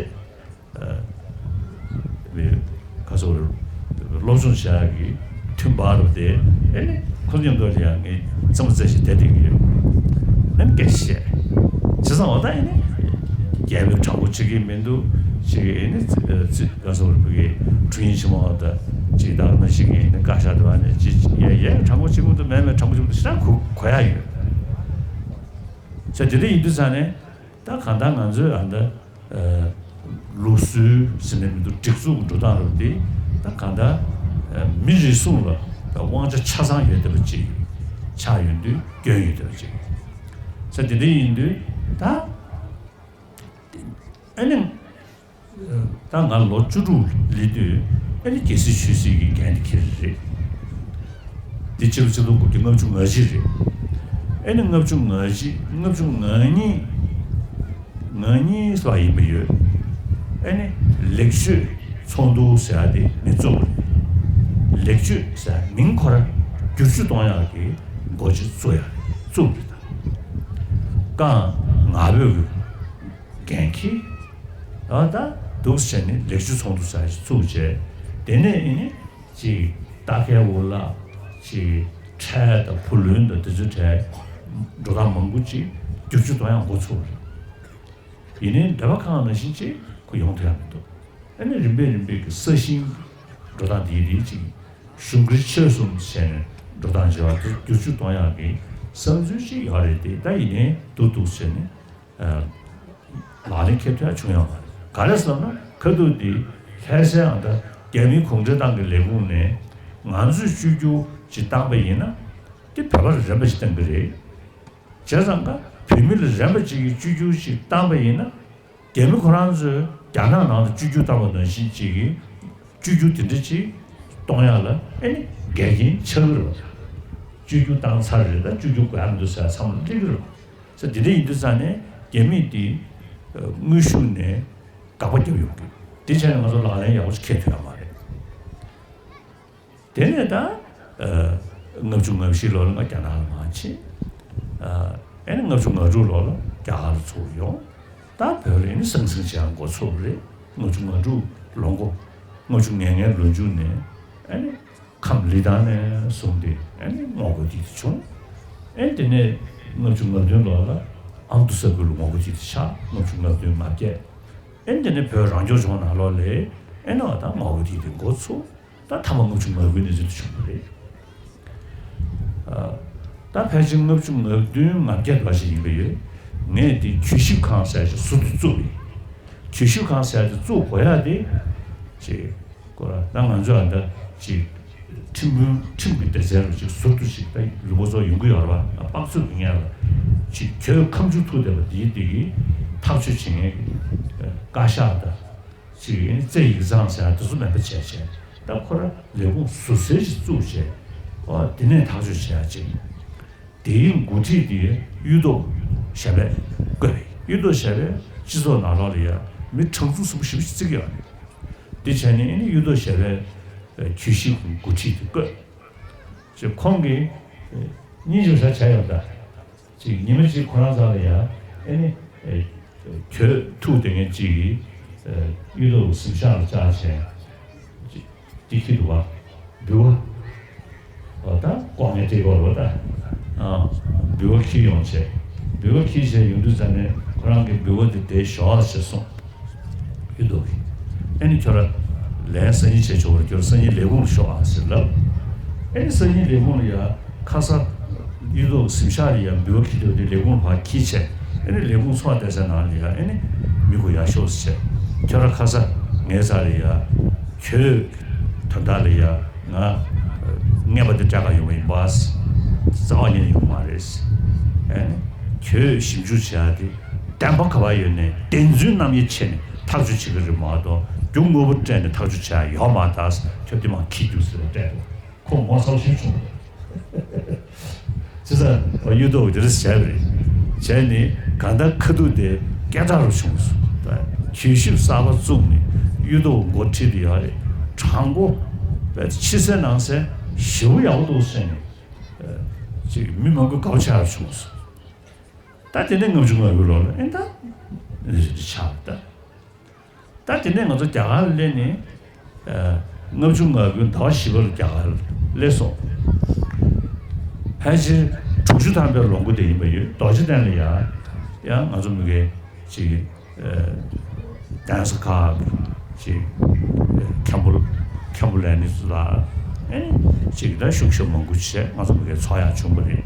མི་ཁ་སོ་རུ་སློབ་སྦྱོང་བྱ་ཡག་གི་མཐུན་པ་རུ་དེ། ཨེ་ནི་ཁོ་མཉམ་དུ་ལ་ཡང་ངས་རྩེད་མོ་རྩེ་བཞིན་བསྡད་བསྡད་ཀྱི་ཡོད། ཨེ་ནི་སྐད་ཆ་བཤད། བྱས་ཙང་འོ་ད་ཨེ་ནི་རྒྱལ་པོས་དྲང་པོ་བྱེད་ཀྱི་མི་འདུག་ཅིག་ཨེ་ནི་ཁ་སོ་རུ་བུ་གི་དྲུང་ཡིག་ཆེན་མོ་དང་ཅིག་ད་ག་ནང་བཞིན་གྱི་ཨེ་ནི་བཀའ་ཤག་དེ་བ་ནས་ཅིག་ཡ་ཡ་དྲང་པོ་བྱེད་ཀྱི་མི་འདུག་མེད་མེད་དྲང་པོ་བྱེད་ཀྱི་མི་འདུག་ཞེ་དྲག་གོ་གོ་ཡག་ཡོད། ས་དེ་འདྲ་ཡིན་དུས་ཙང་ནས། ད་གང་ལྟར་ང་ཚོའི་ཨ་ད་ལུགས་སྲོལ་ཟེར་ནས་མི་འདུག་སྒྲིག་འཛུགས་ཀྱི་འགྲོ་སྟངས་རབ་དེ། ད་གང་ལྟར་མི་རེ་ཟུང་ལ་ད་དབང་ཆ་ཆ་ཚང་ཡོད་བསྡད་པ་ཅིག་ཆགས་ཡོང་དུས། སྐྱོན་ཡོད་བསྡད་པ་ཅིག་ས་དེ་འདྲ་ཡིན་དུས་ད། ཨ་ནི། ད་ང་ལོ་བཅུ་དྲུག་སླེབས་དུས་ཨ་ནི་རྒྱལ་སྲིད་ཆོས་སྲིད་ཀྱི་འགན་དེ་འཁྱེར་རེད། འདི་ཕྱི་ལོ་ཆིག་སྟོང་དགུ་བརྒྱ་ལྔ་བཅུ་ང་གཅིག་རེད། ཨ་ནི་ལྔ་བཅུ་ང་གཅིག་ལྔ་བཅུ་ང་གཉིས། ང་གཉིས་ལ་ཡིན་པ་ཡོད། ཨ་ནི་ལེགས་བཅོས་ཚོགས་འདུ་ཟེར་ཡག་དེ་ངས་བཙུགས་པ་རེད། ལེགས་བཅོས་ཟེར་མིང་ཁོ་རང་བསྒྱུར་བཅོས་གཏོང་ཡག་གི་འགོ་ཅིག་བཙུགས་ཡག་བཙུགས་པ་རེད། ད་རྐང་ང་ཕོད་ཀྱི་འགན་འཁྱེར། ཨ་ད་འདུག་བྱས་ནས་ལེགས་བཅོས་ཚོགས་འདུ་ཟེར་ཞིག་བཙུགས་བྱས། དེ་ནས་ཨེ་ནི་ཅིག་ལྟ་མཁན་འོ་ལགས་ཅིག་ཁྲལ་དང་བུ་ལོན་དང་དེ་ཚོའི་གྲས་འགྲོ་སྟངས་མང་པོ་ཅིག་བསྒྱུར་བཅོས་གཏོང་ཡག་འགོ་ཚུགས་པ་རེད། ཡིན་ནའི་འདོད་པ་ཁེངས་པ་ནང་བཞིན་ཅིག་ཁོ་ཡོང་ཐུབ་ཡག་མི་འདུག་ཨ་ནི་རིམ་པས་རིམ་པས་ཀྱི་ས་ཞིང་འགྲོ་སྟངས་དེ་རེད། ཅིག་གཞུང་སྒེར་ཆོས་གསུམ་བྱས་ནས་འགྲོ་སྟངས་བྱེད་པ་དེ་བསྒྱུར་བཅོས་གཏོང་ཡག་གི་བསམ་ཚུལ་ཅིག་ཡོད་རེད་དེ། ད་ཡིན་ནའི་འདུག་འདུག་བྱས་ནས། ལག་ལེན་འཁེལ་ཐུབ་ཡག་བྱུང་ཡོད་མ་རེད། ག་རེ་ཟེར་ན་ཁ་ཐུག་འདི་ལྷ་སའི་ཨ་ད་རྒྱ་མིའི་གུང་ཁྲན་ཏང་གི་ལས་ཁུངས་ནས་ང་ཚོས་བཅོས་བསྒྱུར་ཅིག་བཏང་པ་ཡིན་ན། དེ་བོད་པ་ལ་རན་པ་ཞིག་བཏང་གི་རེད། བྱས་ཙང་ཀ་བོད་མི་ལ་རན་པ་ཅིག་གིས་བཅོས་བསྒྱུར་ཅིག་བཏང་པ་ཡིན་ན། རྒྱ་མི་ཁོ་རང་ཚོས་རྒྱ་ནག་ནང་དུ་བཅོས་བསྒྱུར་བཏང་པ་ནང་བཞིན་ཅིག་གིས་བཅོས་བསྒྱུར་དེ་འདྲ་ཅིག་གཏོང་ཡག་ལ་ཨེ་ནི་འགལ་རྐྱེན་ཆགས་ཀྱི་རེད་པ། བཅོས་བསྒྱུར་བཏང་ཚར་རེད། ད་བཅོས་བསྒྱུར་དགོས་ཡག་མི་འདུག་ཟེར་ཡག་བསམ་བློ་སླེབས་ཀྱི་རེད་པ། ས་དེ་འདྲ་ཡིན་དུས་ཙང་ནས་རྒྱ་མིས་དེ་དངོས་ཤུགས་ནས་དགག་པ་བརྒྱབ་ཡོང་གི། དེ་བྱས་ནས་ང་ཚོ་ལག་ལེན་ཡག་པོ་ཞིག་འཁེལ་ཐུབ་ཡག་མ་རེད། དེ་ནས་ད་ལྔ་བཅུ་ང་བཞི་ལོ་ལ་ང་རྒྱ་ནག་ལ་མར་ཕྱིན། ཨ་ནི་ལྔ་བཅུ་ང་དྲུག་ལོ་ལ་རྒྱ་གར་ལ་ཚུར་ཡོང་། ད་བོད་ལ་ནི་ཟང་ཟིང་བྱེད་ཡག་འགོ་ཚུགས་པ་རེད། ལྔ་བཅུ་ང་དྲུག་ལོ་མགོ། ལྔ་བཅུ་ང་ལྔའི་ལོ་མཇུག་ནས་ཨ་ནི་ཁམས་ལི་ཐང་ནས་བཟུང་སྟེ་ཨ་ནི་ངོ་རྒོལ་དེ་དེ་བྱུང་། ཨ་ནི་དེ་ནས་ལྔ་བཅུ་ང་བདུན་ལོ་ལ་ཨ་མདོ་ས་ཁུལ་ལ་ངོ་རྒོལ་དེ་དེ་ཆགས། ལྔ་བཅུ་ང་བདུན་ང་བརྒྱད། ཨ་ནི་དེ་ནས་བོད་རང་སྐྱོང་ལྗོངས་ནང་ལོགས་ལ་ཨ་ནི་ད་ངོ་རྒོལ་དེ་དེ་འགོ་ཚུགས། ད་ཐ་མ་ལྔ་བཅུ་ང་དགུའི་གནས་ཚུལ་དེ་བྱུང་བ་རེད། ཨ་ད་ཕལ་ཆེར་ལྔ་བཅུ་ང་བདུན་ང་བརྒྱད་བར་ཞིག་ཡིན་པ་ཡོད། ངས་དེ་གྱོད་ཞིབ་ཁང་ཟེར་ཞིག་ཟུར་དུ་བཙུགས་པ་ཡིན། གྱོད་ཞིབ་ཁང་ཟེར་དེ་བཙུགས་དགོས་ཡག་དེ་ཅིག་ཁོ་ད་ང་ཚོ་ཨ་ད་ཅིག་ཁྲིམས་དཔོན་ཁྲིམས་ཀྱི་སྡེ་ཚན་རུ་ཅིག་ཟུར་དུ་ཅིག་ད་ལུས་པོ་ཚོ་ཡོང་གི་ཡོད་རེད་པ། དཔག་ཚོད་ཀྱི་ངན་ལ་ཅིག་གྱོད་ཁ་མཆུ་ཐུག་བསྡད་པ་དེའི་དེ་གི་ཐག་གཅོད་བྱེད་མཁན་གྱི་བཀའ་ཤག་དང་། ཅིག་ཡིན་རྩེ་ཡིག་ཚང་ཟེར་ཡག་དེ་ཚོ་མེད་པ་བྱས་བྱས། ད་ཁོ་ར་ལས་ཁུངས་ཟུར་གསལ་ཞིག་བཙུགས་བྱས། ཨོ་དེ་ནས་ཐག་གཅོད་བྱེད་ཡག་ཅིག་དེའི་འགོ་ཁྲིད་དེ་གཡུ་ཐོག་ཞབས་པད་བསྐོས་པ་ཡིན། གཡུ་ཐོག་ཞབས་པད་སྤྱི་ཚོགས་ནང་ལོགས་ལ་ཡ་མི་གྲངས་ཚུགས་ཟིན་པོ་ཞེ་པོ་ཅིག་བརྩི་གི་ཡོད་རེད། དེ་བྱས་ནས་ཨ་ནི་གཡུ་ཐོག་ཞབས་པད་གྱོད་ཞིབ་འགོ་ཁྲིད་དེ་བསྐོས། ཅེས་ཁོང་གིས་སྙིང་རྗེ་པོ་ཞེ་དྲག་བྱས་ཡོད་ད། ཅིག་ཉི་མ་གཅིག་ཁོ་རང་ཚང་ལ་ཡ་ཨེ་ནི་ཨེ་ གྱོད་ཐུག་དེ་ངས་ཅིག་གིས་གཡུ་ཐོག་གཟིམ་ཤག་ལ་བཅར་བྱས། ཅིག་འདི་ཁྱི་འདུག་བ། འབུལ་བ། འོ་ད་ལྐོག་རྔན་སྤྲད་དགོས་རེད་བ་ད། ཨ། འབུལ་བ་འཁྱེར་ཡོང་བྱས། འབུལ་བ་འཁྱེར་བྱས་ཡོང་དུས་ཙ་ནས་ཁོ་རང་གིས་འབུལ་བ་དེ་དེ་ཞོག་ཟེར་གསུངས། གཡུ་ཐོག་གིས། ཨ་ནི་ཁྱོད་རང་ལས་སང་ཉིན་བྱས་ཆོག་པར་ཁྱོད་རང་སང་ཉིན་ལས་ཁུངས་ལ་ཤོག་ཨ་ཟེར་ལབ། ཨ་ནི་སང་ཉིན་ལས་ཁུངས་ལ་ཡ། ཁ་ས། གཡུ་ཐོག་གཟིམ་ཤག་ལ་ཡ་འབུལ་བ་འཁྱེར་འདོད་དེ་ལས་ཁུངས་ལ་ཕར་འཁྱེར་བྱས། ཨ་ནི་ལས་ཁུངས་ཚོགས་བསྡད་སའི་ནང་ལ་ཡ་ཨ་ནི་མི་དགོས་ཡར་ཤོག་ཟེར་བྱས། ཁྱོད་རང་ཁ་ས་ངའི་རྩ་ལ་ཡ། གྱོད་དོན་དག་ལ་ཡ་ང་རྔན་པ་དེ་སྤྲད་ག་ཡོང་བ་ཡིན་པ། རྩ་བ་ཉིད་ནས་ཡོང་མ་རེད། ཨ་ནི་གྱོད་ཞིབ་འཇུག་བྱེད་ཡ་དེ་བདེན་པ་ག་པར་ཡོད་ནས་བདེན་རྫུན་རྣམ་དབྱེ་ཕྱེ་ནས་ཐག་གཅོད་བྱེད་ཀྱི་རེད་མ་གཏོགས་རྒྱུ་དངོས་པོ་སྤྲད་ནས་ཐག་གཅོད་བྱེད་ཡ་ཡོད་མ་རེད། ཁྱོད་དེ་མ་འཁྱེར་རྒྱུ་ཟེར་བ་སྤྲད་འདུག་ཁོ་ངོ་ཚ་པོ་ཞིག་བྱུང་། བྱས་ཙང་གཡུ་ཐོག་དེ་འདྲ་བྱས་པ་རེད། བྱས་ནས་གང་ལྟར་ཁ་ཐུག་དེ་སྐད་གྲགས་རུ་བྱུང་སོང་། གྱོད་ཞིབ་གསར་པ་བཙུགས་ནས་གཡུ་ཐོག་འགོ་ཁྲིད་དེ་ཡོད་རེད། དྲང་པོ། ཕྱི་གསལ་ནང་གསལ་ཞེ་པོ་ཡག་པོ་འདུག་ཟེར་ནས། ཅིག་མི་མང་པོས་དགའ་པོ་ཆགས་རུ་བྱུང་སོང་། ད་དེ་ནས་ལྔ་བཅུ་ང་དགུའི་ལོ་ལ་ཨེ་ད་རེ་རེ་ཆགས་ད། ད་དེ་ནས་ང་ཚོ་རྒྱ་གར་ལ་སླེབས་ནས། ལྔ་བཅུ་ང་དགུའི་ཟླ་བ་བཞི་པ་ལ་རྒྱ་གར་ལ་སླེབས་སོང་། ཕལ་ཆེར་དྲུག་ཅུ་ཐམ་པའི་ལོ་འགོ་དེ་ཡིན་པ་ཡོད། རྡོ་རྗེ་གདན་ལ་ཡ། ཡང་ང་ཚོ་མི་སྒེར་ཅིག་གདན་ས་ཁག་ཅིག་ཁེམ་པུ་ཁེམ་པུ་ལེན་ནི་ཚོ་ལ་ཨེ་ཅིག་ད་བཞུགས་ཞབས་མང་པོ་བྱས། ང་ཚོ་མི་སྒེར་ཚོགས་ཡག་བྱུང་བ་རེད།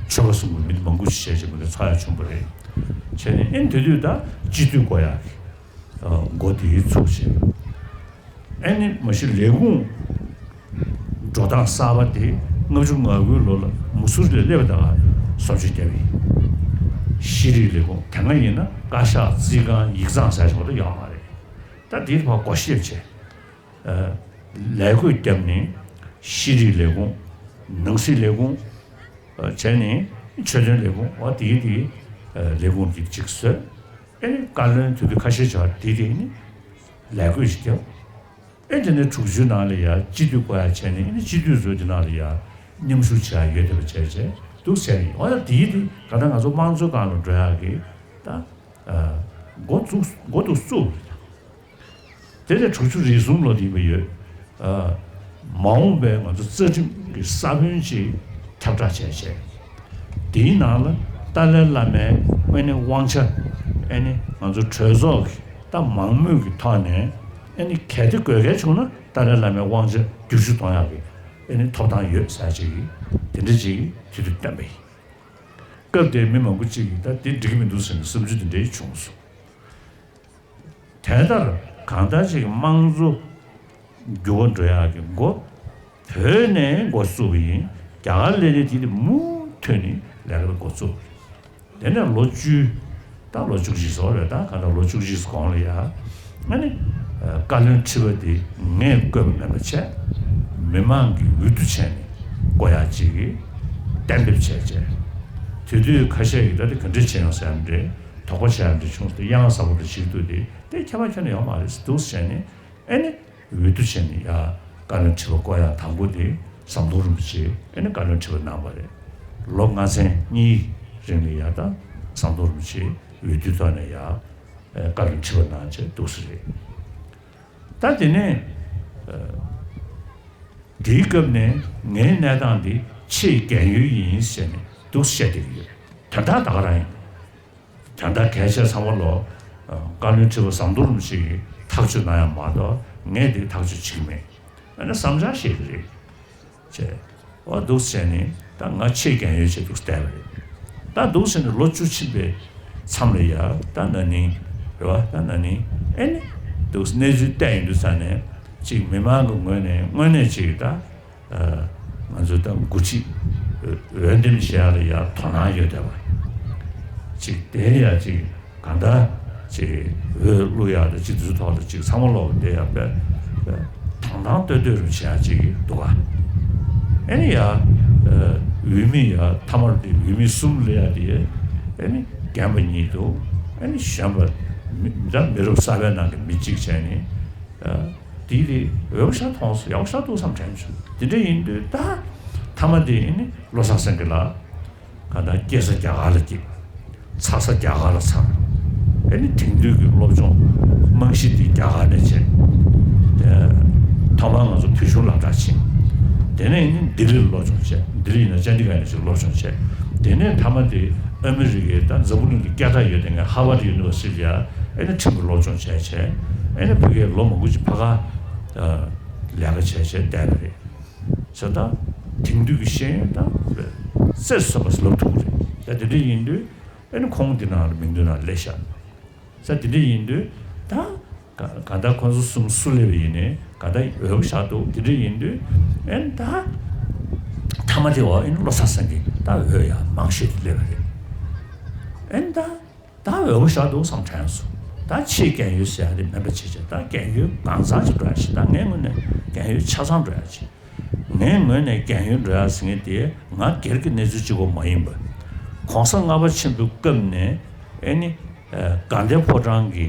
ཆོལ་ཁ་གསུམ་གྱི་མི་མང་པོ་བྱས་ཅིག་མི་སྒེར་ཚོགས་ཡག་བྱུང་བ་རེད། བྱས་ནས་ཨེ་དེ་དུས་ད་སྤྱི་འཐུས་བསྐོ་ཡག་གི་འགོ་དེ་ཚུགས་བྱས། ཨེ་ནི་མ་གཞི་ལས་ཁུངས་འགྲོ་སྟངས་གསར་པ་དེ་ལྔ་བཅུ་ང་དགུའི་ལོ་ལ་མུ་སུ་རི་ལ་སླེབས་པ་དང་སོ་བཅོས་བརྒྱབ་ཡིན། ཤེས་རིག་ལས་ཁུངས་དེ་སྔ་ཡིན་ན་བཀའ་ཤག་རྩིས་ཁང་ཡིག་ཚང་ཟེར་ཞིག་མ་གཏོགས་ཡོད་མ་རེད། ད་དེའི་ཐོག་སྒོ་ཕྱེ་བྱས། ལས་བགོས་བརྒྱབ་ནས་ཤེས་རིག་ལས་ཁུངས། ནང་སྲིད་ལས་ཁུངས། བྱས་ནས་ཆོས་དོན་ལས་ཁུངས། འོ་དེའི་དེའི་ལས་ཁུངས་ཀྱི་གཅིག་བཟོས། ཨེ་ནི་བཀའ་བློན་དེ་དུས་ཁ་ཤས་ཆགས་དེ་དེ་ནི་ལས་བགོས་ཤིག་བརྒྱབ། ཨེ་དེ་ནས་དྲུག་ཅུའི་ནང་ལ་ཡ་སྤྱི་འཐུས་བསྐོ་ཡག་བྱས་ནས་ཨེ་ནི་སྤྱི་འཐུས་ཚོ་དེ་ནང་ལ་ཡ་མཉམ་ཞུགས་བྱེད་ཡག་ཡོད་བསྡད་པ་བྱས་བྱས་འདུག་ཟེར་ཡིན། འོ་ཡ་དེའི་དེ་ག་ད་ང་ཚོ་དམངས་གཙོའི་སྒང་ལ་འགྲོ་ཡག་གི་ད་འགོ་བཙུགས་འགོ་འདུག་བཙུགས། དེ་ལས་དྲུག་ཅུ་རེ་གསུམ་ལོ་དེ་ཡིན་པ་ཡོད། མ་འོངས་པའི་ང་ཚོ་རྩ་ཁྲིམས་ཀྱི་ས་བོན་ཅིག་ཁྱབ་བསྒྲགས་བྱས་བྱས། དེའི་ནང་ལ་ཏཱ་ལའི་བླ་མའི་ཨེ་ནི་དབང་ཆ་ཨེ་ནི་ང་ཚོ་གྲོས་ཚོགས་ཀྱི་ད་མང་མོས་ཀྱི་ཐོག་ནས་ཨེ་ནི་གལ་ཏེ་དགོས་གལ་བྱུང་ན་ཏཱ་ལའི་བླ་མའི་དབང་ཆ་བསྒྱུར་བཅོས་གཏོང་ཡག་གི་ཨེ་ནི་ཐོབ་ཐང་ཡོད་ཟེར་ཅིག་གིས་དེ་འདྲ་ཅིག་དེ་དུས་བཏོན་པ་ཡིན། སྐབས་དེའི་མི་མང་པོ་ཅིག་གིས་ད་དེ་འགྲིག་གི་མི་འདུག་ཟེར་ནས་བསམ་ཚུལ་དེ་འདྲ་བྱུང་སོང་། དེ་ལྟར་གང་ལྟར་ཅིག་དམངས་གཙོ་འགྱུར་བ་འགྲོ་ཡག་གི་འགོ་བོད་ནས་འགོ་བཙུགས་པ་ཡིན། རྒྱ་གར་སླེབས་ནས་དེ་དེ་མུ་མཐུད་ནས་ལས་ཀ་འགོ་བཙུགས། དེ་ནས་ལོ་བཅུ། ད་ལོ་བཅུ་གཅིག་ཟེར་བ་རེད། ད་གང་ལྟར་ལོ་བཅུ་གཅིག་གོང་ལ་ཡ། ཨ་ནི་བཀའ་བློན་ཁྲི་པ་དེ་ངས་བསྐོས་པ་མིན་པ་བྱས། མི་མང་གིས་འོས་བསྡུ་བྱས་ནས་བསྐོ་ཡག་ཅིག་གཏན་འབེབས་བྱས་བྱས། དེ་དུས་ཁ་ཤས་ཀྱིས་ད་དེ་ག་འདྲས་བྱས་ཡོང་ཟེར་ཡག་འདྲ། དོགས་པ་བྱས་ཡག་འདྲ་བྱུང་སྟེ་གཡང་ཟ་བོ་འདྲ་ཞིག་འདུག་སྟེ་དེ་ཁྱད་པར་ཁྱོན་ནས་ཡོད་མ་རེད་འདུག་ཟེར་ནས་ཨེ་ནི་འོས་བསྡུ་བྱས་ནས་ཡ་བཀའ་བློན་ཁྲི་པ་བསྐོ་ཡག་དང་པོ་དེ་ཟམ་གདོང་རིན་པོ་ཆེ་ཨེ་ནི་བཀའ་བློན་ཁྲི་པ་གནང་བ་རེད། ལོ་ལྔ་ཚན་གཉིས་རིང་ལ་ཡ་ད་ཟམ་གདོང་རིན་པོ་ཆེ་འོས་བསྡུའི་ཐོག་ནས་ཡ་བཀའ་བློན་ཁྲི་པ་གནང་བྱས་འདུག་ས་རེད། ད་དེ་ནས་དེའི་སྐབས་ནས་ངའི་གནས་སྟངས་འདི་ཆེས་རྒན་ཡོལ་ཡིན་ཟེར་ནས་འདུག་བཤད་བསྡད་ཀྱི་ཡོད། དོན་དག་ད་ག་རང་ཡིན། དོན་དག་གལ་ཆེ་ཚང་མ་ལོ། བཀའ་བློན་ཁྲི་པ་ཟམ་གདོང་རིན་པོ་ཆེ་གིས་ཐག་གཅོད་གནང་ཡག་མ་གཏོགས་ངས་འདི་ཐག་གཅོད་བྱེད་ཀྱི་མེད། ཨ་ནི་བསམ་འཆར་བཤད་ཀྱི་རེད། ཅེས། འོ་འདུག་བྱས་ནས་ད་ང་ཆེས་རྒན་ཡོལ་བྱས་འདུག་བསྡད་པ་རེད། ད་འདུག་བྱས་ནས་ལོ་བཅུ་ཕྱིན་པའི་མཚམས་ལ་ཡ་ད་ན་ནིང་རེད་བ། ད་ན་ནིང་ཨེ་ནི་འདུག་གནས་ཚུལ་བལྟས་ཡོང་དུས་ཙ་ནས་ཅིག་མི་མང་གི་ངོས་ནས་དངོས་གནས་ཅིག་ད་ང་ཚོ་ད་འགོ་ཁྲིད་འོས་འདེམས་བྱེད་ཡག་ལ་ཡ་དོ་སྣང་ཡོད་བསྡད་པ་ཅིག་དེ་ཡ་ཅིག་གང་ལྟར་ཅིག་འོས་བླུག་ཡག་དང་ཅིག་དེ་ཚོའི་ཐོག་ལ་ཅིག་ཚང་མ་ལོག་བསྡད་ཡག་དཔེ་དང་ཐང་ལྟོས་ལྟོས་རུ་བྱེད་ཡག་ཅིག་འདུག་ག་ཨེ་ནི་ཡ་འོས་མི་ཡ་མཐའ་མར་དེ་འོས་མི་གསུམ་སླེབས་ཡག་དེ་ཨེ་ནི་རྒན་པ་གཉིས་འདུག་ཨེ་ནི་གཞོན་པ་མི་ད་མི་རབས་གསར་པའི་ནང་གི་མི་གཅིག་བྱས་ནས་དེ་དེ་འོས་པ་ཤ་མཐོང་སོང་། ཡག་པོ་ཤ་འདུག་བསམ་དྲན་བྱུང་། དེ་འདྲ་ཡིན་དུས་ད་མཐའ་མ་དེ་ཨེ་ནི་བློ་བཟང་སེང་གེ་ལགས། གང་ལྟར་སྐྱེས་ས་རྒྱ་གར་ལ་སྐྱེས། འཚར་ས་རྒྱ་གར་ལ་འཚར། ཨ་ནི་དེང་དུས་ཀྱི་སློབ་སྦྱོང་རྨང་གཞི་འདི་རྒྱ་གར་ནས་བྱས། དེ་ཐོག་མར་ང་ཚོ་བོད་གཞུང་སློབ་གྲྭར་ཕྱིན། དེ་ནས་ཨ་ནི་ལྡི་ལིར་སློབ་སྦྱོང་བྱས། ལྡི་ལི་ཡིན་ན་ཅན་ཌི་གར་ནས་ཅིག་སློབ་སྦྱོང་བྱས། དེ་ནས་མཐའ་མ་དེ་ཨ་མི་རི་ཀའི་ད་འཛམ་བུ་གླིང་གི་སྐད་གྲགས་ཡོད་མཁན་ཧར་ཝར་ཌི་ཡུ་ནི་ཝར་སི་ཊི་ལ་ཨ་ནི་ཁྲིད་པའི་སློབ་སྦྱོང་བྱས་བྱས། ཨ་ནི་ཕ་གིར་ལོ་མང་པོ་ཅིག་ཕ་ག་ལས་ཀ་བྱས་བྱས་བསྡད་པ་རེད། ཟེར་ད། དེང་དུས་ཀྱི་ཤེས་ཡོན་ད་རྩེར་སོན་པ་ལབ་ཐུབ་ཀྱི་རེད། ད་དེ་འདྲ་ཡིན་དུས་ཨ་ནི་ཁོང་འདི་ནང་ལ་མིང་དོན་ནང་སླེབས་ཤག་ས་དེ་འདྲ་ཡིན་དུས་ད་ག་ག་ད་ཁོང་ཚོ་གསུམ་སུ་སླེབས་པ་ཡིན་ནའི་ག་ད་འོས་པ་བཞག་འདུག་དེ་འདྲ་ཡིན་དུས་ཨ་ནི་ད་མཐའ་མ་དེ་འོ་ཨ་ནི་བློ་གསལ་སེང་གེ་ད་འོས་ཡག་མང་ཤོས་དེ་སླེབས་པ་རེད། ཨ་ནི་ད། ད་འོས་པ་བཞག་འདུག་བསམ་དྲན་སོང་། ད་ཆེས་རྒན་ཡོལ་ཟེར་ཡ་དེ་མེད་པ་བྱེད་བྱས་ད་རྒན་ཡོལ་གང་ཚང་ཅིག་འགྲོ་ཡ་ཞིག་ད་ངའི་ངོས་ནས་རྒན་ཡོལ་ཆ་ཚང་འགྲོ་ཡ་ཅིག་ངའི་ངོས་ནས་རྒན་ཡོལ་འགྲོ་ཡ་ཟེར་མཁན་དེ་ང་སྒེར་གྱི་གནས་ཚུལ་གཅིག་པོ་མ་ཡིན་པ། ༸གོང་ས་ལྔ་པ་ཆེན་པོའི་སྐབས་ནས་ཨེ་ནི་དགའ་ལྡན་ཕོ་བྲང་གི་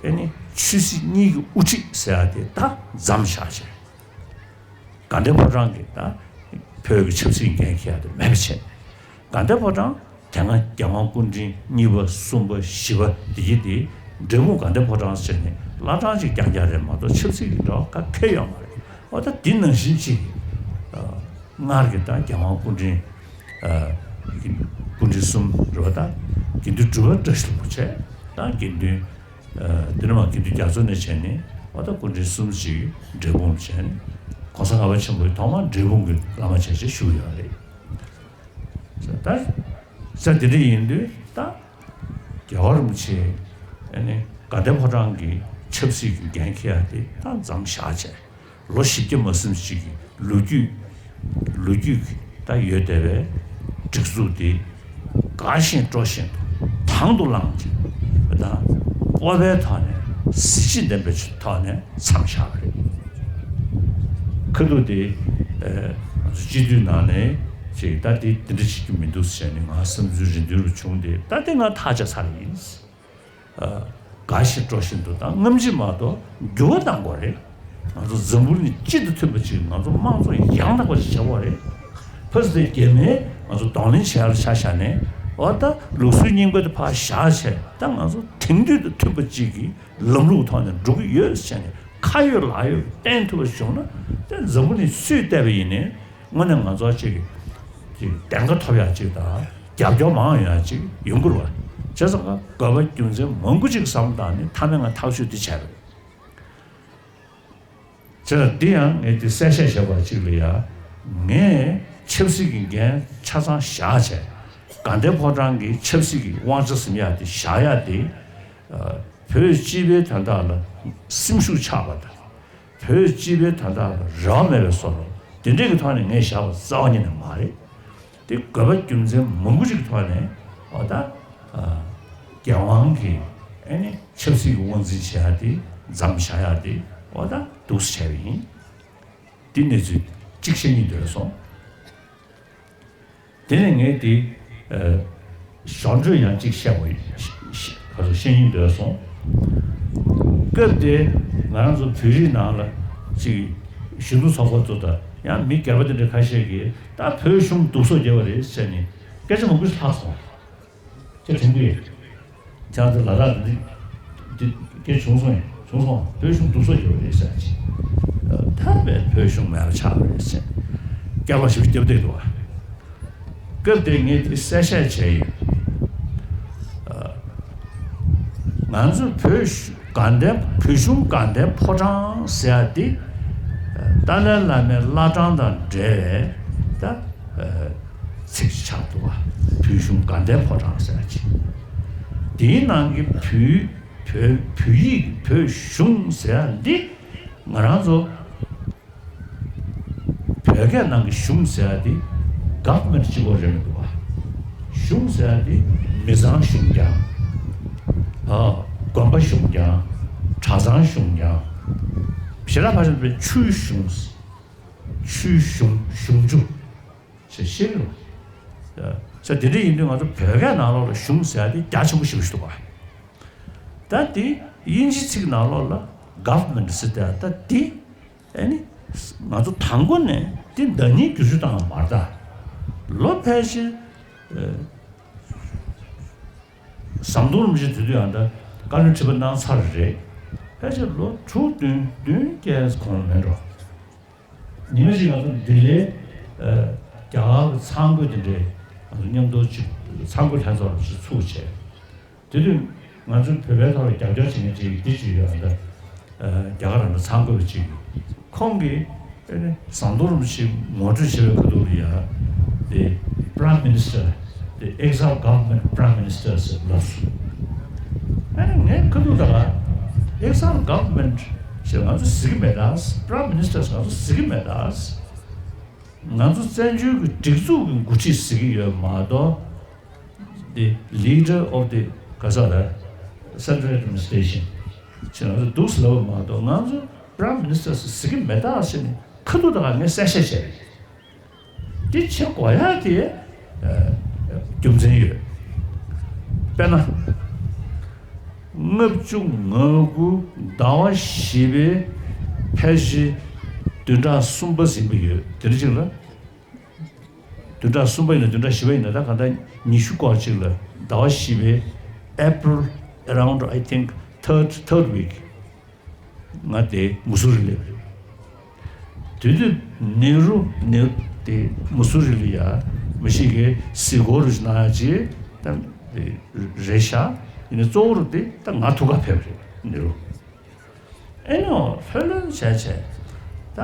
ཨེ་ནི་ཆོས་སྲིད་གཉིས་ཀྱི་དབུ་ཁྲིད་ཟེར་ཡ་དེ་ད་མཚམས་བཞག་བྱས། དགའ་ལྡན་ཕོ་བྲང་གི་ད་བོད་ཀྱི་ཆབ་སྲིད་འགན་འཁྱེར་ཡ་དེ་མེད་པ་བྱས། དགའ་ལྡན་ཕོ་བྲང་དེ་སྔ་རྒྱལ་དབང་སྐུ་ཕྲེང་གཉིས་པ་གསུམ་པ་བཞི་པ་འདི་གྱི་དེ་འབྲས་སྤུངས་དགའ་ལྡན་ཕོ་བྲང་ཟེར་ནས་བླ་བྲང་ཅིག་རྐྱང་རྐྱང་རེད་མ་གཏོགས་ཆབ་སྲིད་ཀྱི་འབྲེལ་བ་ག་གེ་ཡོད་མ་རེད། འོ་ད་འདི་ནང་བཞིན་ཅིག་སྔར་གྱི་ད་རྒྱལ་དབང་སྐུ་ཕྲེང་སྐུ་ཕྲེང་གསུམ་རེད་བ། ད་དགེ་འདུན་གྲུབ་པ་བཀྲ་ཤིས་ལྷུན་པོ་བྱས། ད་དགེ་འདུན། དེ་ནས་མར་དགེ་འདུན་རྒྱ་མཚོ་ནས་བྱས་ནས་འོ་ད་སྐུ་ཕྲེང་གསུམ་ཞིག་འབྲས་སྤུངས་བྱས་ནས་༸གོང་ས་ལྔ་པ་ཆེན་པོའི་ཐོག་མར་འབྲས་སྤུངས་ཀྱི་བླ་མ་བྱས་བྱས་བཞུགས་ཡོད་རེད། ད་ས་དེ་འདྲ་ཡིན་དུས་ད་རྒྱལ་བ་རིན་པོ་ཆེ་ཨ་ནི་དགའ་ལྡན་ཕོ་བྲང་གི་ཆབ་སྲིད་ཀྱི་འགན་འཁྱེར་ཡ་དེ་ད་མཚམས་བཞག་བྱས། ལོ་བཞི་བརྒྱ་མ་ཟིན་ཞིག་གི་ལོ་རྒྱུས་ལོ་རྒྱུས་ཀྱི་ད་ཡོད་བསྡད་པའི་སྒྲིག་འཛུགས་དེ་དགའ་བཞིན་སྤྲོ་བཞིན་དུ་དང་དུ་བླངས་ཀྱིས་ད་སྤོབས་པའི་ཐོག་ནས་གཟི་བརྗིད་ལྡན་པའི་ཐོག་ནས་མཚམས་བཞག་པ་རེད། ཁ་ཐུག་དེ་ང་ཚོ་སྤྱི་འཐུས་ནང་ནས་ཅིག་ད་དེ་འདི་འདྲ་བྱེད་ཀྱི་མི་འདུག་ཟེར་ནས་ང་བསམ་ཚུལ་རེ་འདུན་རུ་བྱུང་སྟེ་ད་དེ་ང་ཐག་བཅད་ཚར་ཡིན། དགའ་བཞིན་སྤྲོ་བཞིན་དུ་དང་རྔམ་བརྗིད་མ་གཏོགས་འགྱུར་བ་གཏང་དགོས་རེད། ང་ཚོ་འཛམ་བུ་གླིང་སྤྱི་དང་མཐུན་པ་ཅིག་ང་ཚོ་དམངས་གཙོ་ཡང་དག་པ་ཅིག་བྱེད་དགོས་རེད། ཕ་སི་ཏེ་རྒྱ་མིས་ང་ཚོ་གདོང་ལེན་བྱེད་ཡ་ལ་ཆ་བཞག་ནས་འོ་ད་ལུགས་སྲོལ་རྙིང་པ་དེ་ཕར་བཞག་བྱས་ད་ང་ཚོ་དེང་དུས་དང་མཐུན་པ་ཅིག་གི་ལམ་ལུགས་ཐོག་ནས་འགྲོ་གི་ཡོད་ཟེར་ནས་ཁ་ཡོད་ལག་ཡོད་བསྟན་ཐུབ་པ་བྱུང་ན་ད་འཛམ་བུ་གླིང་སུས་བལྟས་པ་ཡིན་ནའི། དངོས་གནས་ང་ཚོ་ཅིག་ཅིག་གདེང་ཁ་ཐོབ་ཡག་ཅིག་དང་རྒྱབ་སྐྱོར་མང་ཡོང་ཡག་ཅིག་ཡོང་གི་རེད་བ། བྱས་ཙང་ཀ་དགོས་པ་རྒྱུ་མཚན་མང་པོ་ཅིག་བསམ་བཏང་ནས་མཐའ་མའི་ང་ཐག་གཅོད་འདི་བྱས་པ་རེད། བྱས་ཙང་འདི་ཡང་ངས་འདི་གསལ་བཤད་བྱས་པ་ཅིག་ལ་ཡ། ངས་ཆབ་སྲིད་ཀྱི་འགན་ཆ་ཚང་བཞག་བྱས་དགའ་ལྡན་ཕོ་བྲང་གི་ཆབ་སྲིད་ཀྱི་དབང་ཆ་ཟིན་ཡག་དེ་བཞག་ཡག་དེ། བོད་སྤྱི་པའི་དོན་དག་ལ་སེམས་ཤུགས་ཆག་པ་དང་། བོད་སྤྱི་པའི་དོན་དག་ལ་རེ་བ་མེད་པའི་བཟོ་འདྲ་དེ་འདྲས་ཀྱི་ཐོག་ནས་ངས་བཞག་པ་རྩ་བ་ཉིད་ནས་མ་རེད། དེ་དགོས་པ་རྒྱུ་མཚན་མང་པོ་ཞིག་གི་ཐོག་ནས་འོ་ད་རྒྱལ་དབང་གི་ཨ་ནི་ཆབ་སྲིད་ཀྱི་དབང་འཛིན་བྱེད་ཡག་དེ་མཚམས་བཞག་ཡག་དེ་འོ་ད་འདུག་སེ་བྱས་པ་ཡིན། དེ་གནས་ཚུལ་གཅིག་བཤད་སྙིང་འདོད་སོང་། དེ་ནས་ངས་དེ་ཞོར་འཕྲོས་ཡང་གཅིག་བཤད་པ་ཡིན། ག་ཚོད་བཤད་སྙིང་འདོད་སོང་། སྐབས་དེ་ང་རང་ཚོ་བོད་རིགས་ནང་ལ་གཅིག་གཞོན་ནུ་ཚོགས་པ་ཚོ་དང་ཡང་མི་སྒེར་པ་དེ་འདྲ་ཁ་ཤས་ཀྱིས་ད་བོད་གཞུང་སྡུག་སོ་རྒྱབ་པ་རེད་ཟེར་ནས་སྐད་ཆ་མང་པོ་ཞིག་ལྷག་སོང་། ཁྱེད་དྲན་གྱི་ཡོད། ཁྱེད་ཚོ་ལ་དྭགས་འདི་འདི་སྐད་བྱུང་སོང་ཡིན་བྱུང་སོང་བོད་གཞུང་སྡུག་སོ་ཡོད་རེད་ཟེར་ཅིག་ཐར་པའི་བོད་གཞུང་མེད་པ་ཆགས་པ་རེད་ཟེར་སྐྱག་ལོག་ཞིག་བརྒྱབ་བསྡད་འདུག་བ། སྐབས་དེ་ངས་འདི་གསལ་བཤད་བྱས་ཡོད། ང་ཚོ་བོད་གཞུང་དགའ་ལྡན་བོད་གཞུང་དགའ་ལྡན་ཕོ་བྲང་ཟེར་ཡ་འདི་ཏཱ་ལའི་བླ་མའི་བླ་བྲང་དང་འབྲེལ་བའི་ད། ཚིག་ཆགས་འདུག་བ། བོད་གཞུང་དགའ་ལྡན་ཕོ་བྲང་ཟེར་ཡ་ཅིག་དེའི་ནང་གི་བོད་བོད་བོད་ཡིག་བོད་གཞུང་ཟེར་ཡ་འདི་ང་རང་ཚོ་བོད་སྐད་ནང་གི་གཞུང་ཟེར་ཡ་འདི་government་གཅིག་པོ་རེད་མི་འདུག་བ། གཞུང་ཟེར་ཡ་འདི་མི་ཚང་གཞུང་རྐྱང་། ཨ། དགོན་པ་གཞུང་རྐྱང་། གྲྭ་ཚང་གཞུང་རྐྱང་། ཞེ་དྲག་ཕལ་ཆེར་བའི་ཆུའི་གཞུང་། ཆུའི་གཞུང་གཞུང་ཆུ། ཞེས་བཤད་རུང་། ས་དེ་འདྲ་ཡིན་དུས་ང་ཚོ་བོད་སྐད་ནང་ལོགས་ལ་གཞུང་ཟེར་ཡ་དེ་རྒྱ་ཆེན་པོ་ཞེ་པོ་ཞིག་འདུག་བ། ད་དེ་དབྱིན་ཇི་ཚིག་ནང་ལོགས་ལ་government་ཟེར་ཏེ་ད་དེ་ཨ་ནི་ང་ཚོ་དང་པོ་ནས་དེ་བརྡ་རྙིང་བསྒྱུར་བཅོས་བཏང་བ་མ་རེད་ད། ལོ་ཕལ་ཆེར་ཟམ་གདོང་རིན་པོ་ཆེ་དེ་དུས་ཡང་ད་ བཀའ་བློན་ཁྲི་པ་གནང་ཚར་རེད། ཕལ་ཆེར་ལོ་དྲུག་བདུན་བདུན་བརྒྱད་གོང་མིན་འགྲོ། ཉི་མ་གཅིག་ང་ཚོ་ལྡི་ལིའི་ཨ་རྒྱ་གར་གྱི་གསར་འགོད་དེ་འདྲའི་ང་ཚོ་མཉམ་དུ་གཅིག་གསར་འགོད་ལྷན་ཚོགས་ཅིག་ཚུགས་བྱས། དེ་དུས་ང་ཚོའི་བོད་པའི་ཐོག་ལ་རྒྱབ་སྐྱོར་བྱེད་མཁན་ཅིག་འདི་ཅིག་ཡོད་ཨ། ད་ཨ་རྒྱ་གར་རང་གི་གསར་འགོད་པ་ཅིག་ཁོང་གིས་ཨ་ནི་ཟམ་གདོང་རིན་པོ་ཆེ་ངོ་སྤྲོད་བྱེད་པའི་ཁ་ཐུག་ལ་ཡ། The Prime Minister, the exile government Prime Minister ཟེར་ལབ་སོང་། ཨ་ནི་ངས་ཁ་ཐུག་ད་ག་exile government ཞེས་ང་ཚོ་ཟེར་གྱི་མེད་ད། Prime Minister ང་ཚོ་ཟེར་གྱི་མེད་ད། ང་ཚོ་བཙན་བྱོལ་གྱི་སྒྲིག་འཛུགས་ཀྱི་འགོ་ཁྲིད་ཟེར་གྱི་ཡོད་མ་གཏོགས། The leader of the ག་ས་ལ་Central Administration ཅེས་ང་ཚོ་འདུག་ཟེར་ལབ་པ་མ་གཏོགས། ང་ཚོ་Prime Minister ཟེར་གྱི་མེད་ད་ཟེར་ནས་ཁ་ཐུག་ད་ག་ངས་གསལ་བཤད་བྱས་རེད། འདི་བྱེད་དགོས་ཡག་དེ་ཨ་རྒྱུ་མཚན་ཡོད། དཔེར་ན། ལྔ་བཅུ་ང་དགུ་ཟླ་བ་བཞི་པའི་ཕལ་ཆེར་བདུན་ཕྲག་གསུམ་པ་ཟིན་པ་ཡོད། དེ་འདྲ་ཅིག་ལ། བདུན་ཕྲག་གསུམ་པ་ཡིན་ན་བདུན་ཕྲག་བཞི་པ་ཡིན་ན། ད་གང་ལྟར་ཉི་ཤུ་སྐོར་ཅིག་ལ། ཟླ་བ་བཞི་པའི་April around, I think, third, third week ང་དེ་མུ་སུ་རི་སླེབས་རེད། དེ་དུས་ནེ་རུ་ནེ་རུ་དེ་མུ་སུ་རི་ལ་ཡ་མི་ཞིག་གིས་གཟིགས་སྐོར་རུ་གནང་ཡ་ཅིག་ད་རེད་ཤག་ཡིན་ནའི་གཙོ་བོ་རུ་དེ་ད་ང་ཐུག་ག་ཕེབས་རེད་ནེ་རུ། ཨེ་ནོ་ལྷོད་ལྷོད་བྱས་བྱས། ད་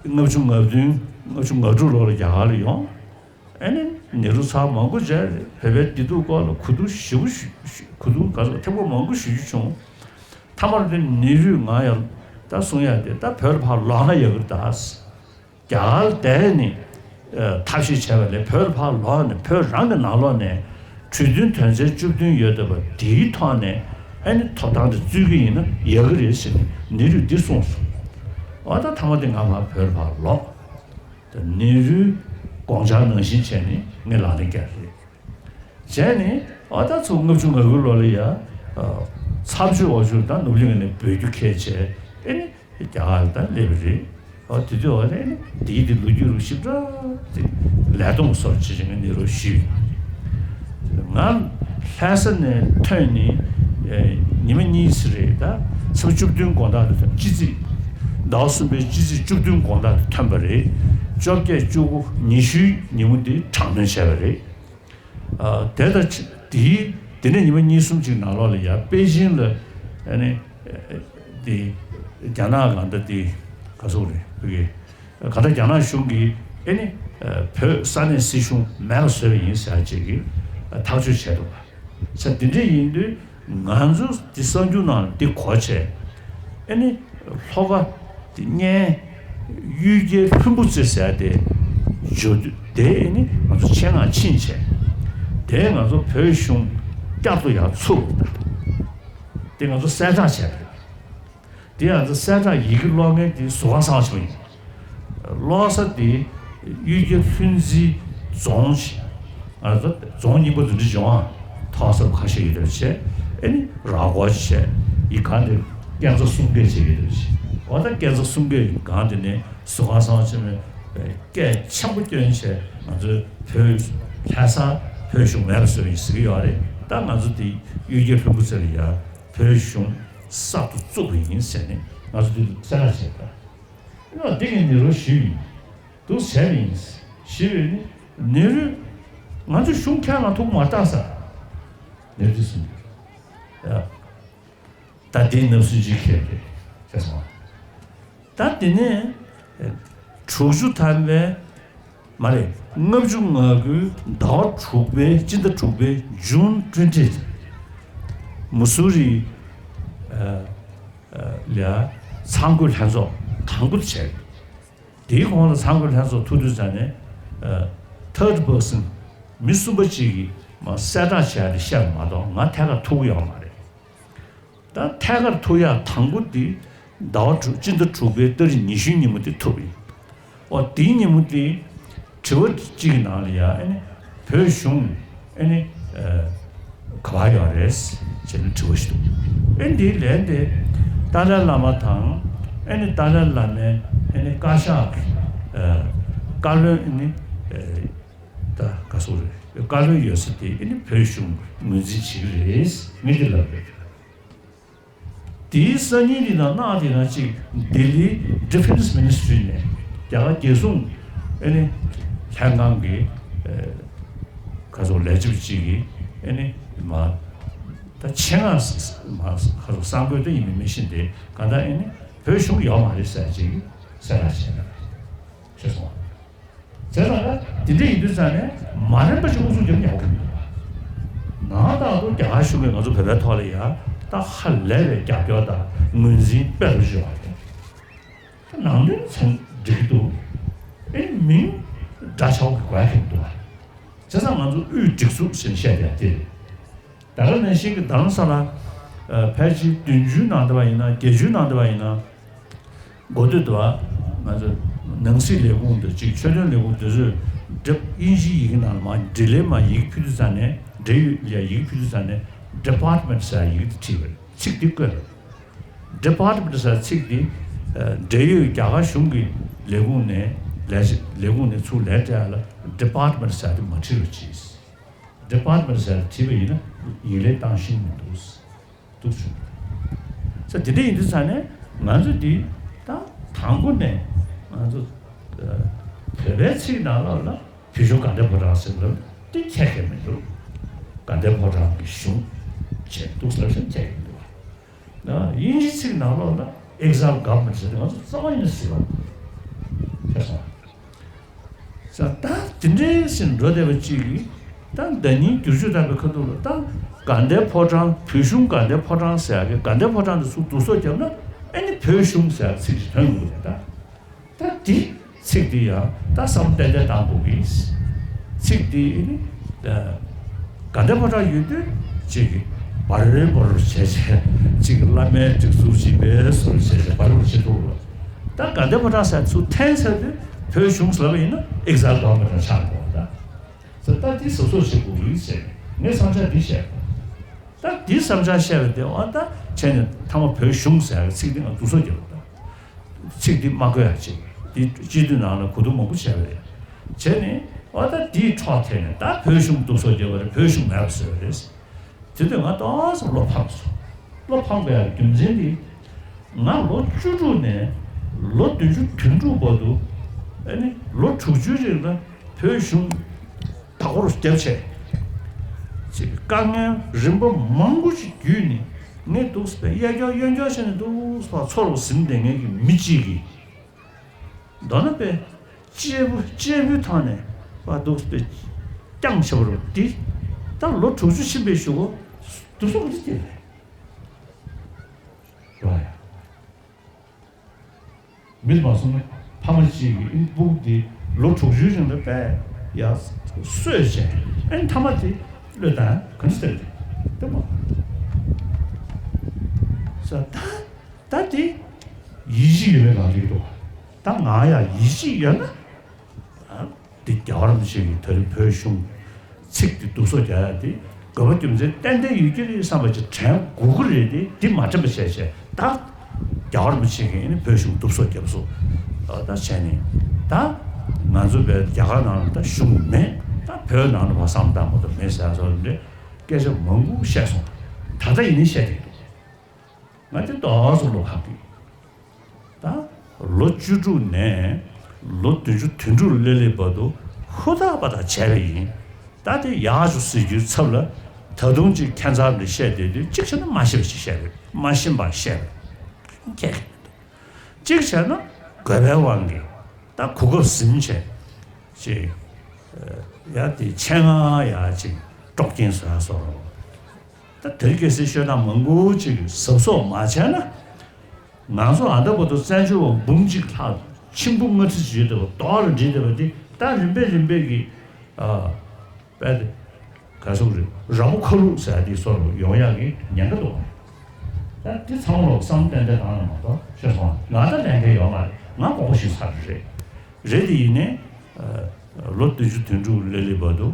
ལྔ་བཅུ་ང་བདུན་ལྔ་བཅུ་ང་དྲུག་ལོ་ལ་རྒྱ་གར་ལ་ཡོང་། ཨེ་ནི་ནེ་རུ་ཚང་མང་པོ་མཇལ་རེད། བོད་པའི་བདེ་སྡུག་སྐོར་ལ་གོ་བསྡུར་ཞེ་པོ་ཞུ་ཞུ་གོ་བསྡུར་ག་ཚོད་ཐེངས་པོ་མང་པོ་ཞུ་རྒྱུ་བྱུང་། མཐའ་མར་དེ་ནེ་རུས་ང་ཡང་ད་གསུང་ཡ་དེ། ད་བོད་ལ་ཕར་ལོག་ན་ཡག་གི་རེད་ད། རྒྱ་གར་ལ་བསྡད་ནས་ཨ་ཐབས་ཤེས་བྱས་པ་ལས། བོད་ལ་ཕར་ལོག་ནས་བོད་རང་གི་ནང་ལོགས་ནས་གྲོས་མཐུན་དོན་ཚན་བཅུ་བདུན་ཡོད་བསྡད་པ་དེའི་ཐོག་ནས་ཨ་ནི་ཐོབ་ཐང་དེ་རྩོད་ཀྱི་ཡིན་ན་ཡག་གི་རེད་ཟེར་ནས་ནེ་རུས་འདི་གསུངས་སོང་། འོ་ད་མཐའ་མ་དེ་ང་ཕར་བོད་ལ་ཕར་ལོག་ད་ནེ་རུའི་དགོངས་འཆར་ནང་བཞིན་བྱས་ནས་ངས་ལག་ལེན་བསྐྱལ་རེད། བྱས་ནས་ཨ་ད་ཚོ་ལྔ་བཅུ་ང་དགུ་ལོ་ལ་ཡ་ཨ་ཚབ་ཆོས་འོག་ཆོས་དང་ནོར་བུ་གླིང་ནས་འབོད་རྒྱུ་ཁས་བྱས། ཨེ་ནི་རྒྱ་གར་ལ་ད་སླེབས་པ་རེད། ཨ་དེ་དུས་ཨ་ནི་དེའི་དེ་ལོ་རྒྱུས་རུ་ཞིབ་ཕྲ་དེ་ལས་སྟོང་སོར་བྱེད་ཅིང་ནེ་རུ་ཞུས། ང་ལྷ་ས་ནས་ཐོན་ནས་ཨེ་ཉི་མ་གཉིས་ཙམ་རེད། ད་ཚེས་པ་བཅུ་བདུན་དགོང་དག་དེ་ཐོན། སྤྱི་ཚེས་ཟླ་བ་གསུམ་པའི་སྤྱི་ཚེས་བཅུ་བདུན་དགོང་དག་དེ་ཐོན་པ་རེད། བཅོ་བརྒྱད་བཅུ་དགུ་ཉི་ཤུའི་ཉིན་མོ་དེ་དྲག་གནོན་བྱས་པ་རེད། ཨ་དེ་ལྟར་ཆ་དེའི་དེ་ནས་ཉི་མ་གཉིས་གསུམ་ཅིག་ནང་ལོགས་ལ་ཡ་པེ་ཅིང་ལ་ཨ་ནི་ཨ་དེ་རྒྱ་ནག་གང་ལྟར་དེ་ག་སོག་རེད། བོད་ཀྱི་གང་ལྟར་རྒྱ་ནག་གཞུང་གིས་ཨེ་ནི་ཨ་བོད་ས་གནས་སྲིད་གཞུང་མེད་པ་བཟོས་པ་ཡིན་ཟེར་ཅིག་གིས་ཨ་ཐག་གཅོད་བྱས་འདུག་པ། ས་འདི་འདྲ་ཡིན་དུས་ང་ཚོ་འདི་གསར་འགྱུར་ནང་འདི་གོ་བྱས། ཨེ་ནི་ལྷོ་ཁ་དེ་གཉན་གཡུལ་རྒྱལ་ལྷུན་པོ་རྩེ་ཟེར་དེ་འབྱོར་དུས་དེ་ཨེ་ནི་ང་ཚོ་ཆེད་མངགས་ཕྱིན་བྱས། དེ་ང་ཚོ་བོད་གཞུང་བསྐྱར་དུ་ཡར་ཚུགས་པ་དང་། དེ་ང་ཚོ་གསལ་བསྒྲགས་བྱས་པ་རེད། དེ་ང་ཚོ་གསལ་བསྒྲགས་ཡི་གེ་ཀློག་མཁན་དེ་ཟུར་ཁང་གསར་པ་ཞིག་ཡིན། ཀློག་ས་དེ་གཡུལ་རྒྱལ་ལྷུན་རྩེའི་རྫོང་ཞིག་ང་ཚོ་རྫོང་རྙིང་པ་འདི་འདྲ་བྱུང་ཨ། ཐོག་ས་ཁ་ཤས་ཡོད་པ་བྱས། ཨེ་ནི་ར་སྐོར་བྱས། ཡི་གེ་དེ་སྐས་འཛེག་གསུམ་བརྒྱ་བྱས་ཡོད་པ་བྱས། འོ་ད་སྐས་འཛེག་གསུམ་བརྒྱ་ཡི་གེ་དེ་ནས་ཟུར་ཁང་གསར་པ་ཆེན་མོའི་སྐད་ཆེན་པོ་བསྐྱོན་བྱས། ང་ཚོའི་བོད་ལྷ་ས་བོད་གཞུང་མེད་པ་བཟོས་ཡིན་ཟེར་གྱི་ཡོད་རེད། ད་ང་ཚོ་དེ་གཡུལ་རྒྱལ་ལྷུན་པོ་རྩེ་ལ་ཡ་བོད་གཞུང་གསར་དུ་བཙུགས་པ་ཡིན་ཟེར་ནས་ང་ཚོ་དེ་གསལ་བསྒྲགས་བྱས་པ། ཨ་འདི་གིས་ནེ་རུ་ཞུས་ཡིན། འདུག་བྱས་པ་ཡིན། ཞུས་པ་ཡིན། ནེ་རུས་ང་ཚོ་གཞུང་ཁྱེད་རང་ཐུག་མ་བཏགས་ས། ནེ་རུ་གསུངས། ཡ། ད་དེ་ནབ་སུན་ཅིག་ཁེལ་རེད་ཟེར་སོང་། ད་དེ་ནས་དྲུག་ཅུ་ཐམ་པའི་མ་རེད། ལྔ་བཅུ་ང་དགུའི་ཟླ་བ་དྲུག་པའི་སྤྱི་ཟླ་དྲུག་པའི་June twenty མུ་སུ་རི་ལ་ཚང་འགུལ་ལྷན་ཚོགས་དང་པོ་བྱས། དེའི་གོང་ལ་ཚང་འགུལ་ལྷན་ཚོགས་ཐུག་དུས་ཙམ་ནས་third person མི་གསུམ་པ་གཅིག་གིས་མ་གསལ་བསྒྲགས་བྱས་ཏེ་བཤད་པ་མ་གཏོགས་ང་ཐད་ཀར་ཐུག་ཡོད་མ་རེད། ད་ཐད་ཀར་ཐུག་ཡག་དང་པོ་འདི་ཟླ་བ་དྲུག་སྤྱི་ཟླ་དྲུག་པའི་ཏ་རིག་ཉི་ཤུའི་ཉིན་མོ་འདི་ཐུག་ཡིན། ཨོ་དེའི་ཉིན་མོ་འདི་དྲི་བ་གཅིག་གི་ནང་ལ་ཡ་ཨ་ནི་བོད་གཞུང་ཨ་ནི་ག་པར་ཡོད་རེད་ཟེར་ནས་དྲི་བ་ཞིག་འདུག་ཨ་ནི་འདིའི་ལན་དེ་ཏཱ་ལའི་བླ་མ་དང་ཨ་ནི་ཏཱ་ལའི་བླ་མའི་ཨ་ནི་བཀའ་ཤག་བཀའ་བློན་ཨ་ནི་ད་ག་སོག་རེད། བཀའ་བློན་ཡོད་ས་དེ་ཨ་ནི་བོད་གཞུང་ངོས་འཛིན་བྱེད་ཀྱི་རེད་ངས་འདི་ལབ་རེད། དེའི་སང་ཉིན་དེ་དང་གནངས་དེ་དང་གཅིག་ལྡི་ལིའི་Defence Ministry ནས་རྒྱ་གར་རྒྱལ་སྲུང་ཨེ་ནི་ལྷན་ཁང་གི་ཨེ་ག་ཚོད་ལས་བྱེད་པ་གཅིག་གིས་ཨེ་ནི་མ་ད་ཆེད་མངགས་མ་ག་ཚོད་གསར་འགོད་དུ་ཡིན་མིན་མི་ཤེས་ཏེ་གང་ལྟར་ཨེ་ནི་བོད་གཞུང་ཡོད་མ་རེད་ཟེར་ཅིག་གསལ་བསྒྲགས་བྱས་པ་རེད། ཤེས་སོང་ང་། བྱས་ཙང་ད་དེ་འདྲ་ཡིན་དུས་ཙང་ནས་མ་རན་པ་ཞིག་ཨུ་ཚུགས་རྒྱབ་ཉག་གི་མི་འདུག་བ། ནང་ལྟར་དུ་རྒྱ་གར་གཞུང་གིས་ང་ཚོ་བོད་པའི་ཐོག་ལ་ཡ་ད་ཧ་ལས་པའི་རྒྱབ་སྐྱོར་དང་ངོས་འཛིན་དཔེ་རུ་བཞག་པ་རེད། ད་ནང་དོན་ཚང་འགྲིག་གི་འདུག་ཨེ་མིང་འདྲ་ཆགས་ཀྱི་དགོས་ཡ་གི་མི་འདུག་བ། བྱས་ཙང་ང་ཚོ་དབུས་སྒྲིག་འཛུགས་ཟེར་བཤད་ཡ་དེ་རེད། ད་ག་ནང་བཞིན་གྱི་རྡ་རམ་ས་ལ་ཕལ་ཆེར་བདུན་ཅུའི་ནང་དུ་བ་ཡིན་ན་བརྒྱད་ཅུའི་ནང་དུ་བ་ཡིན་ན། འགོ་སྟོད་དུ་བ་ང་ཚོ་ནང་སྲིད་ལས་ཁུངས་དང་གཅིག་ཆོས་དོན་ལས་ཁུངས་དེ་ཚོས་འགྲེལ་དབྱིན་ཇིའི་ཡི་གེ་ནང་ལ་མ་འབྲེལ་ལེ་མ་ཡི་གེ་ཕུལ་དུས་ཙང་ནས་འབྲེལ་ཡོད་ལ་ཡི་གེ་ཕུལ་དུས་ཙང་ནས་Department ཟེར་ཡི་གེ་དེ་བྲིས་པ་རེད། ཚིག་འདི་བཀོད་པ་རེད། Department ཟེར་ཚིག་འདི་འབྲེལ་ཡོད་རྒྱ་གར་གཞུང་གི་ལས་ཁུངས་ནས་ལས་ལས་ཁུངས་ནས་ཚུར་ལན་སྤྲད་ཡ་ལ་Department ཟེར་དེ་མ་བྲིས་རོགས་གྱིས། Department ཟེར་བྲིས་པ་ཡིན་ན་ཡིག་ལན་བཏང་ཤེས་མི་འདུག་འདུག་བྱུང་། ས་དེ་འདྲ་ཡིན་དུས་ཙང་ནས་ང་ཚོ་འདི་ད་དང་པོ་ནས་ང་ཚོ་བོད་པའི་ཚིག་ནང་ལོགས་ལ་བོད་གཞུང་དགའ་ལྡན་ཕོ་བྲང་ཟེར་ལབ་དེ་ཁྱད་ཁྱད་མི་འདུག་དགའ་ལྡན་ཕོ་བྲང་གི་གཞུང་བྱས་འདུག་ཟེར་ཞིང་ཁྱད་ཁྱད་མི་འདུག་བ། དབྱིན་ཇི་ཚིག་ནང་ལོགས་ལ་Exile Government ཟེར་དེ་ང་ཚོ་རྩ་བ་ཉིད་ནས་ཟེར་བ་ཁྱད་སོང་། ས་ད་དེ་འདྲའི་ཟིན་འགྲོ་བསྡད་པ་གཅིག་གིས་ད་ཟླ་ཉིན་བསྒྱུར་བཅོས་བཏང་པའི་ཁ་ཐུག་ལ་ད་དགའ་ལྡན་ཕོ་བྲང་བོད་གཞུང་དགའ་ལྡན་ཕོ་བྲང་ཟེར་ཡག་གི་དགའ་ལྡན་ཕོ་བྲང་དུ་ཚུར་བསྡུ་གསོག་བརྒྱབ་ན་ཨ་ནི་བོད་གཞུང་ཟེར་ཡག་ཚིག་ཅིག་ཐོན་ཡོང་གི་རེད་ད། ད་འདི་ཚིག་འདི་ཡང་ད་བསམ་ཏན་ཏན་བཏང་དགོས་ཀྱི། ཚིག་འདི་ཨ་ནི་དགའ་ལྡན་ཕོ་བྲང་ཡོད་དུས་གཅིག་གིས་བར་རེ་བར་བྱས་བྱས་གཅིག་གིས་བླ་མའི་སྒྲིག་འཛུགས་ཅིག་པའི་སོར་བྱས་བྱས་བར་རེ་བར་བྱེད་ཐུབ་ལ། ད་དགའ་ལྡན་ཕོ་བྲང་ཟེར་ཚུར་འཐེན་ཚར་དུས་བོད་གཞུང་ཟེར་བ་ཡིན་ན་ཨེག་ཛལ་གྷ་བར་མེན་ཊ་ཆགས་འགྲོ་བ་ད། ཟེར་ད་འདི་གཟབ་གཟབ་བྱེད་དགོས་ཀྱི་ཟེར་ངས་བསམ་འཆར་འདི་བཤད། ད་འདི་བསམ་འཆར་བཤད་པ་དེ་འོ་ད་བྱས་ནས་མཐའ་མ་བོད་གཞུང་ཟེར་བའི་ཚིག་འདི་ང་བསྡུ་གསོག་རྒྱབ་ད། ཚིག་འདི་མ་བཀོད་ཡ་ཅིག་འདི་སྤྱི་འཐུས་ནང་ལ་གོ་བསྡུར་མང་པོ་བྱས་པ་རེད། བྱས་ནས་འོ་ད་འདིའི་འཕྲོ་མཐུད་ནས་ད་བོད་གཞུང་བསྡུ་གསོག་རྒྱབ་པ་རེད། བོད་གཞུང་མེད་པ་བཟོས་པ་རེད། དེ་དུས་ང་ཏོག་ཙམ་བློ་ཕམ་སོང་། བློ་ཕམ་པའི་རྒྱུ་མཚན་འདི། ང་ལོ་བཅུ་དྲུག་ནས་ལོ་བདུན་ཅུ་དོན་དྲུག་བར་དུ་ཨ་ནི་ལོ་དྲུག་ཅུའི་རིང་ལ་བོད་གཞུང་བདག་སྐོར་བརྒྱབ་བྱས། ཅིག་དཀའ་ངལ་རིམ་པ་མང་པོ་ཞིག་བརྒྱུད་ནས་ངས་འདུག་སེ་གཡས་སྐྱོར་གཡོན་སྐྱོར་བྱས་ནས་འདུག་སེ་ཚོར་བ་ཟིན་བསྡད་མཁན་གྱི་མི་གཅིག་གིས། མདོར་ན་པས་གཅེར་བུ་གཅེར་བུའི་ཐོག་ནས་པ་འདུག་པས་རྐྱང་བྱེད་པ་རུ་འདི་ད་ལོ་དྲུག་ཅུ་ཕྱིན་པའི་གཞུག་གུ་སྡུག་སོགས་ཀྱི་སྟེང་ནས་རོ་ཡ། མི་མ་སོང་ན་ཕ་མ་གཅིག་གིས་ཨིན་སྤུ་གུ་འདི་ལོ་དྲུག་ཅུའི་རིང་ལ་པས་ཡ་གསོས་བྱས་ཨིན་ཐ་མ་དེ་བློས་བཏང་ག་འདྲ་ཟེར་དེ་ལྟ་མ་ས་ད། ད་དེ་ཡིད་ཆེས་ཡོད་པའི་ལམ་རིགས་འདུག་ད་ང་ཡང་ཡིད་ཆེས་ཡོད་ན། དེ་རྒྱལ་བ་རིན་པོ་ཆེ་གིས་ད་རེས་བོད་གཞུང་ཚིག་དེ་བསྡུ་གསོག་རྒྱག་ཡ་དེ་དགོས་པ་རྒྱུ་མཚན་ཏན་ཏན་ཡོད་ཀྱི་རེད་བསམ་པ་ཅིག་དྲན་དགོས་ཀྱི་རེད་དེ་འདི་མ་དྲན་པ་བྱས་བྱས་ད་རྒྱལ་བ་རིན་པོ་ཆེ་གིས་ནི་བོད་གཞུང་བསྡུ་གསོག་བརྒྱབ་སོང་། ད་བྱས་ནས་ད་ང་ཚོ་བས་རྒྱ་གར་ནང་ལ་ད་གཞུང་མེད། ད་བོད་ནང་ལ་བ་བསམ་བཏང་མ་གཏོགས་མེད་ཟེར་ཡ་སོགས་འདྲ་སྐད་ཆ་མང་པོ་བཤད་སོང་། ད་ལྟ་ཡིན་ནའི་བཤད་བསྡད་འདུག་ང་དེ་ཏོག་ཙམ་བློ་ཕམ་གི། ད་ལོ་བཅུ་དྲུག་ནས་ལོ་བདུན་ཅུ་དོན་དྲུག་ལ་སླེབས་པ་དུ་ཧུར་ཐག་པ་དང་བྱས་པ་ཡིན། ད་དེ་ཡག་ཅིག་ཟེར་རྒྱུའི་ཚབ་ལ་ད་དུང་ཅིག་ཁྱད་མཚར་འདྲ་བཤད་བསྡད་དུས་གཅིག་བྱས་ན་མ་ཤེས་པ་ཞིག་བཤད་རེད། མ་ཤེས་པ་བཤད་རེད། ཁྱད་གཅིག་བྱས་ན་དགོས་པའི་དབང་གིས་ད་གོ་སྐབས་ཟིན་བྱས་ཅིག་ཡ་དེ་ཆེད་མངགས་ཡ་ཅིག་དཀྲོག་རྐྱེན་བཟོ་ཡ་བཟོ་རོགས། ད་དེ་རིང་ཁ་སང་ཤོད་སྟངས་མང་པོ་ཅིག་གཟབ་གཟབ་མ་བྱས་ན། ང་ཚོ་ཨ་ད་བར་དུ་བཙན་བྱོལ་བ་འབུམ་གཅིག་ལྷག་མཆིང་བུ་ལྔ་ཁྲི་ཅིག་ཡོད་བསྡད་པ་རྡོག་ར་འགྲིལ་བསྡད་པ་འདི་ད་རིམ་པས་རིམ་པས་ཀྱི་ཨ་དཔེ་དེ་ག་སོག་རེད། ར་མོ་ཁ་ལུག་ཟེར་ཡ་འདི་སོར་ཡོང་ཡག་གི་ཉེན་ཁ་འདུག་ད་འདི་ཚང་མ་ལོག་བསམ་ཏན་ཏན་བཏང་ན་མ་གཏོགས་ཤེས་སོང་། ང་ད་ལས་འགན་ཡོད་མ་རེད། ང་དགོངས་པ་ཞུས་ཚར་རེད། རེད་དེ་ཡིན་ནའི། ལོ་བདུན་ཅུ་དོན་དྲུག་ལ་སླེབས་བར་དུ་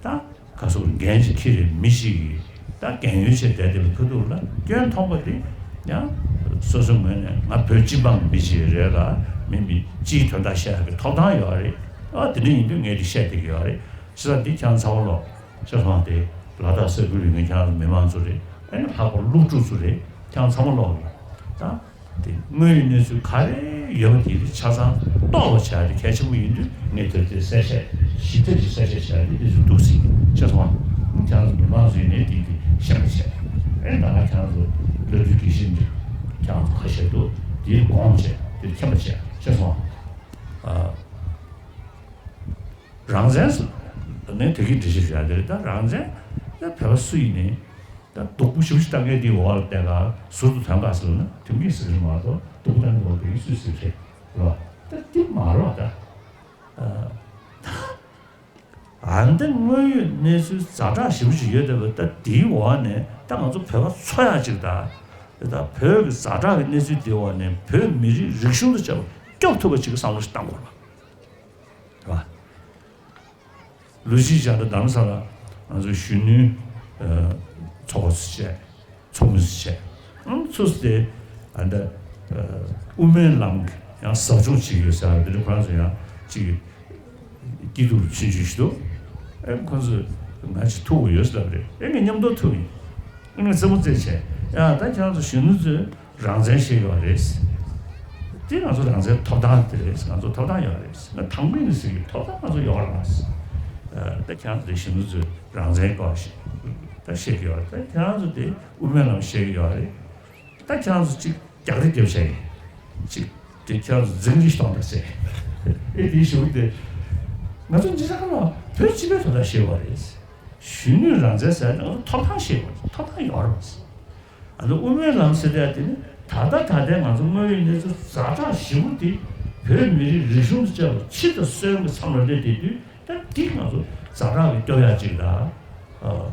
ད་ག་སོགས་འགན་ཅིག་འཁྱེར་རེ་མི་ཞིག་གིས་ད་རྒན་ཡོལ་བྱས་བསྡད་བསྡད་པའི་ཁ་ཐུག་ལ་སྐྱོན་མཐོང་པ་དེ་ཡང་སོ་སོའི་ངོས་ནས་ང་བོད་སྤྱི་འབངས་མི་ཞིག་རེད་ལ་མི་མི་སྤྱིའི་དོན་དག་བཤད་ཡག་གི་ཐོབ་ཐང་ཡོད་རེད། ཨ་དེ་འདྲ་ཡིན་དུས་ངས་དེ་བཤད་བསྡད་ཀྱི་ཡོད་རེད། བྱས་ཙང་འདི་ཁྱེད་རང་ཚང་མ་ལོག་ཤེས་སོང་། དེ་ལ་དྭགས་ས་ཁུལ་ཡོད་མཁན་ཁྱེད་རང་ཚོ་མི་མང་ཚོ་རེད། ཨ་ནི་ལྷག་པར་སློབ་ཕྲུག་ཚོ་རེད། ཁྱེད་རང་ཚང་མ་ལོག་གི་ ད་དེ་དངོས་ཡོད་གནས་ཚུལ་ག་རེ་ཡོད་པ་དེ་ཆ་ཚང་རྟོགས་པ་བྱ་ཡ་དེ་གལ་ཆེན་པོ་ཡིན་དུས། ངས་དེར་དེ་གསལ་བཤད་ཞིབ་ཕྲ་ཅིག་གསལ་བཤད་བྱ་ཡ་དེ་འདི་ཚོ་འདུག་ཟིན་ཤེས་སོང་ང་། ཁྱེད་རང་ཚོ་མི་མང་ཚོའི་ནས་དེ་དེ་ཤེས་པ་བྱས། ཨེ་ད་ང་ཁྱེད་རང་ཚོ་བླ་སྤྲུལ་དགེ་བཤེས་འདི་ཁྱེད་རང་ཚོ་ཁ་ཤས་འདུག་དེའི་དགོངས་བྱས་དེ་མཁྱེན་པ་བྱས་ཤེས་སོང་ང་། རང་བཙན་ཟེར་ནས་དེ་གའི་འགྲེལ་བཤད་བྱ་དེ་རེད། ད་རང་བཙན་ད་བོད་པ་སུ་ཡིན་ནའི་ད་སྡུག་པོ་ཞེ་པོ་ཞིག་བཏང་མཁན་དེའི་འོག་ལ་བསྡད་ག་ཟུར་དུ་ཐོན་ག་ཟེར་ན་དེ་མི་ཟེར་གི་མ་གཏོགས་སྡུག་པོ་བཏང་མཁན་འོག་བསྡད་ཀྱི་སུས་ཟེར་རེད་རོ། ད་དེ་མ་རོ། ད་ཨ་ད་ཨ་འདི་དངོས་ཡོད་གནས་ཚུལ་ཛ་དྲག་ཞེ་པོ་ཞིག་ཡོད་བསྡད་པ། ད་དེའི་འོག་ནས་ད་ང་ཚོ་བོད་པ་ཚོ་ཡག་ཅིག་ད་ད་བོད་ཀྱི་ཛ་དྲག་གི་གནས་ཚུལ་དེའི་འོག་ནས་བོད་མི་རིགས་རིག་གཞུང་དང་བཅས་པ་སྐྱོབ་ཐུབ་པ་ཅིག་གི་བསམ་བློ་ཞིག་བཏང་དགོས་རེད་པ། རེད་བ། ལོ་གཅིག་སྦྱངས་ཏེ་རྡ་རམ་ས་ལ་ང་ཚོའི་གཞོན་ནུའི་ཚོགས་པ་ཚོ་བྱས། ཚོགས་མི་ཚོ་བྱས། ཨང་ཚུགས་ཏེ་ཨ་འདྲ་དབུ་མའི་ལམ་གྱི་ཡང་ཟབ་སྦྱོང་བྱེད་ཀྱི་ཡོད་ཟེར། དེ་འདྲ་ཁོ་རང་ཚོ་ཡང་ཅིག་སྐྱིད་སྡུག་ལ་ཆུང་ཆུང་ཞིག་འདུག་ཨེ་ཁོ་ཚོས་ང་ཅིག་ཐུག་དགོས་ཡོད་ཟེར་ལབ་རེད། ཨེ་ངས་མཉམ་དུ་ཐུག་ཡིན། ཨེ་ངས་རྩེད་མོ་རྩེས་བྱས། ཡ་ད་ཁྱེད་རང་ཚོ་གཞོན་ནུ་ཚོས་རང་བཙན་བཤད་ཀྱི་ཡོད་རེད། དེ་ང་ཚོ་རང་བཙན་ཐོབ་ཐང་དེ་རེད། ང་ཚོ་ཐོབ་ཐང་ཡོད་རེད། ང་དང་པོ་ཡིན་ཟེར་གྱི་ཐོབ་ཐང་ང་ཚོ་ཡོད་རེད། ད་ཁྱེད་རང་ཚོ་དེ་གཞོན་ནུ་ཚོས་རང་བཙན་སྐོར་ཞིག་ད་བཤད་ཀྱི་ཡོད་རེད། ད་ཁྱེད་རང་ཚོ་དེ་དབུ་མའི་ལམ་བཤད་ཀྱི་ཡོད་རེད། ད་ཁྱེད་རང་ཚོ་གཅིག་རྒྱག་རེས་རྒྱབ་བྱས་ཡིན། གཅིག་དེ་ཁྱེད་རང་ཚོ་འཛིང་རེས་གཏོང་ད་ཟེར། ཨེ་དེའི་གཞུག་དེ་ང་ཚོ་འདི་ས་ཁ་ལ་བོད་སྤྱི་པའི་ཐོབ་ཐང་བཤད་པ་རེད། གཞོན་ནུའི་རང་བཙན་ཟེར་ན་ང་ཚོ་ཐོབ་ཐང་བཤད་པ་རེད། ཐོབ་ཐང་ཡོད་རེད། ཨ་ནི་དབུ་མའི་ལམ་ཟེར་ཡ་དེ་ནི་ད་ལྟ་ད་ལྟའི་ང་ཚོ་དངོས་ཡོད་གནས་ཚུལ་ཛ་དྲག་ཞེ་པོ་དེ་བོད་མི་རིགས་རིག་གཞུང་དང་བཅས་པ་ཕྱི་དང་གསོན་གྱི་མཚམས་ལ་སླེབས་བསྡད་དུས། ད་འདི་ང་ཚོ་ཛ་དྲག་གི་སྐྱོབ་ཡ་ཅིག་དང་། ཨ།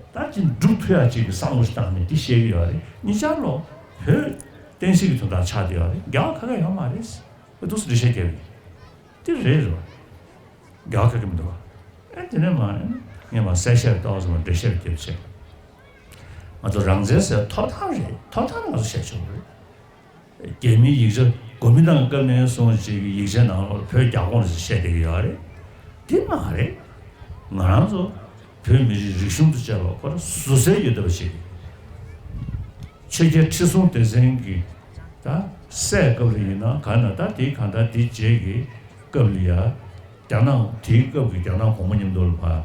ད་ཅིག་སྒྲུབ་ཐུབ་ཡ་ཅིག་གི་བསམ་བློ་ཞིག་བཏང་ནས་འདི་བཤད་ཀྱི་ཡོད་རེད། གཉིས་ཆར་ལོ་བོད་བསྟན་སྲིད་ཀྱི་དོན་དག་ཆགས་བསྡད་ཡོད་རེད། རྒྱལ་བ་ཁ་ཁ་ཡོད་མ་རེད། ཨ་འདུག་སེ་འགྲེལ་བཤད་རྒྱབ་ཡོད། འདི་རེད་རེད་བ། རྒྱལ་བ་ཁ་ཁ་མི་འདུག་བ། ཨེ་དེ་ནས་མ་ངས་མ་གསལ་བཤད་ཏོག་ཙམ་འགྲེལ་བཤད་རྒྱབ་བྱས། ང་ཚོ་རང་བཙན་ཟེར་ཐོབ་ཐང་རེད། ཐོབ་ཐང་ནི་ང་ཚོ་བཤད་ཆོག་གི་རེད། རྒྱ་མིའི་ཡིག་ཆ་གོ་མིན་ཏང་གི་སྐབས་ནས་བཟུང་ཅིག་གི་ཡིག་ཆའི་ནང་ལ་བོད་རྒྱ་ཁོངས་རེད་ཟེར་བཤད་བསྡད་ཀྱི་ཡོད་རེད། དེ་མ་རེད། ང་རང་ཚོ་བོད་མི་རིགས་རིག་གཞུང་དང་བཅས་པ་ཁོ་རང་ཟུར་གསལ་ཡོད་བསྡད་པ་ཞིག་ཆོས་རྒྱལ་ཁྲི་སྲོང་ལྡེ་བཙན་གྱི་ད་སྲས་སྐབས་ལ་ཡིན་ན་གང་ན་ད་དེའི་གང་ལྟར་དེའི་རྗེས་ཀྱི་སྐབས་ལ་ཡ། རྒྱ་ནག་དེའི་སྐབས་ཀྱི་རྒྱ་ནག་གོང་མ་མཉམ་དུ་ལ་ཕར་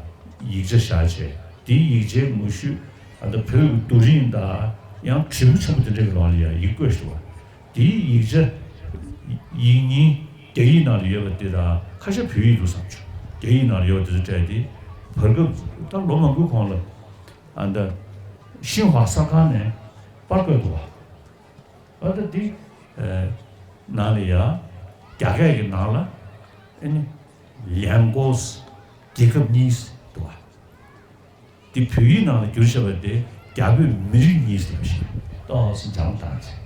ཡིག་ཆ་བཞག་བྱས། དེའི་ཡིག་ཆའི་ངོ་བཤུས་ཨ་ད་བོད་ཀྱི་རྡོ་རིང་དང་ཡང་བྲིས་པ་ཆེན་པོ་དེ་འདྲ་གི་ནང་ལ་ཡང་ཡིག་བཀོད་ཞུ་བ། དེའི་ཡིག་ཆ་ཡིག་རྙིང་རྒྱ་ཡིག་ནང་ལ་ཡོད་པ་དེ་དང་ཁ་ཤས་བོད་ཡིག་འདུག་བསམ་བྱུང་། རྒྱ་ཡིག་ནང་ལ་ཡོད་པ་དེ་ཚོ་སྤྲད་དེ་བར་སྐབས་ད་ལོ་མང་པོའི་གོང་ལ་ཨ་ད་ཤིན་ཧྭ་གསར་ཁང་ནས་པར་བཀོད་འདུག་བ། ཨ་ད་འདི་ནང་ལ་ཡ་རྒྱ་སྐད་ཀྱི་ནང་ལ་ཨ་ནི་ལན་གོས་རྒྱལ་ཁབ་གཉིས་འདུག་བ། འདི་བོད་ཡིག་ནང་ལ་བསྒྱུར་བྱས་པ་དེ་རྒྱ་བོད་མི་རིགས་གཉིས་ཟེར་བ་ཞིག་ཏོག་ཙམ་སྦྱང་བཏང་ཚེ།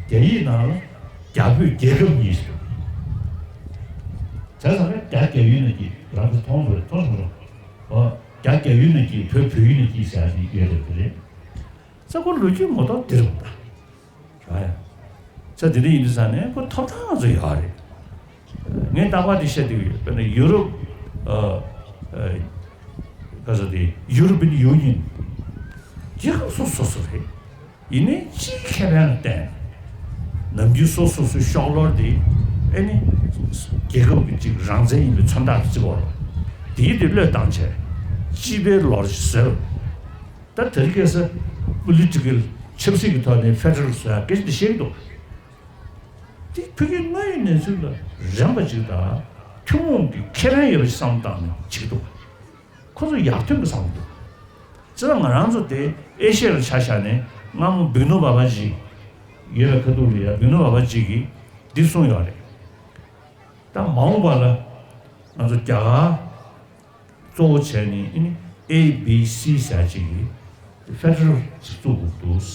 རྒྱ་ཡིག་ནང་ལ་རྒྱ་བོད་རྒྱལ་ཁབ་གཉིས་ཟེར། བྱས་ཙང་ཀ་རྒྱ་རྒྱ་ཡུལ་ན་སྐྱིད་རང་གིས་མཐོང་དགོས་མཐོང་སོང་རོགས། ཨོ་རྒྱ་རྒྱ་ཡུལ་ན་སྐྱིད་བོད་བོད་ཡུལ་ན་སྐྱིད་ཟེར་ཡ་ཞིག་ཡོད་རེད་དེ་རེད། ས་ཁོ་ལོ་རྒྱུས་ངོ་ཐོག་འདིར་བ་ད། རེད་ཡ། ས་དེ་འདྲ་ཡིན་དུས་ས་ནས་ཁོ་ཐོབ་ཐང་ང་ཚོ་ཡོད་རེད། ངས་རྟག་པར་དེ་བཤད་དུས་ཡོད། དཔེར་ན་ཡུ་རོབ་ཨ་ཨ་ག་ཚོད་དེ་European Union རྒྱལ་ཁབ་སོ་སོ་སོ་རེད། ཡིན་ནའི་སྤྱིའི་ཁེ་ཕན་ལ་བརྟེན། ནམ་རྒྱུན་སོ་སོ་སོའི་ཤོག་ལོར་དེ་ཨེ་ནི་རྒྱལ་ཁབ་ཀྱི་ཅིག་རང་བཙན་ཡིན་པའི་མཚོན་རྟགས་བརྩི་བ་ལ། དེའི་དེ་བློས་བཏང་བྱས་སྤྱི་པའི་ལོར་བཟོས། ད་དེ་རིང་ཁ་སང་པོ་ལི་ཊི་ཀལ་ཆབ་སྲིད་ཀྱི་ཐོག་ནས་ཕེ་ཌ་རལ་བཟོ་ཡག་སྐད་ཆ་དེ་བཤད་ཀྱི་འདུག་དེ་ཕ་གིའི་དངོས་ཡོད་གནས་ཚུལ་ལ་རན་པ་ཅིག་དང་ཐུན་མོང་གི་ཁེ་ཕན་ཡོད་པ་ཞིག་བསམ་བློ་བཏང་ནས་བྱེད་ཀྱི་འདུག་ཁོ་ཚོ་ཡར་ཐོན་གྱི་བསམ་བློ་འདུག་བྱས་ཙང་ང་རང་ཚོ་དེ་ཨེ་ཤི་ཡ་ལ་ཆ་བཞག་ནས་སྔ་མོ་བིག་ནོ་བྷ་བྷ་ཇི་ཡོད་པའི་ཁ་ཐུག་ལ་ཡ་བིག་ནོ་བྷ་བྷ་ཇི་གིས་འདི་གསུངས་ཡོད་རེད། ད་མ་འོངས་པ་ལ་ང་ཚོ་རྒྱ་གར་གཙོ་བོ་བྱས་ནས་ཨ་ནི་ཨེ་བི་སི་ཟེར་ཅིག་གི་ཕེ་ཌ་རལ་ཅིག་བཙུགས་དགོས་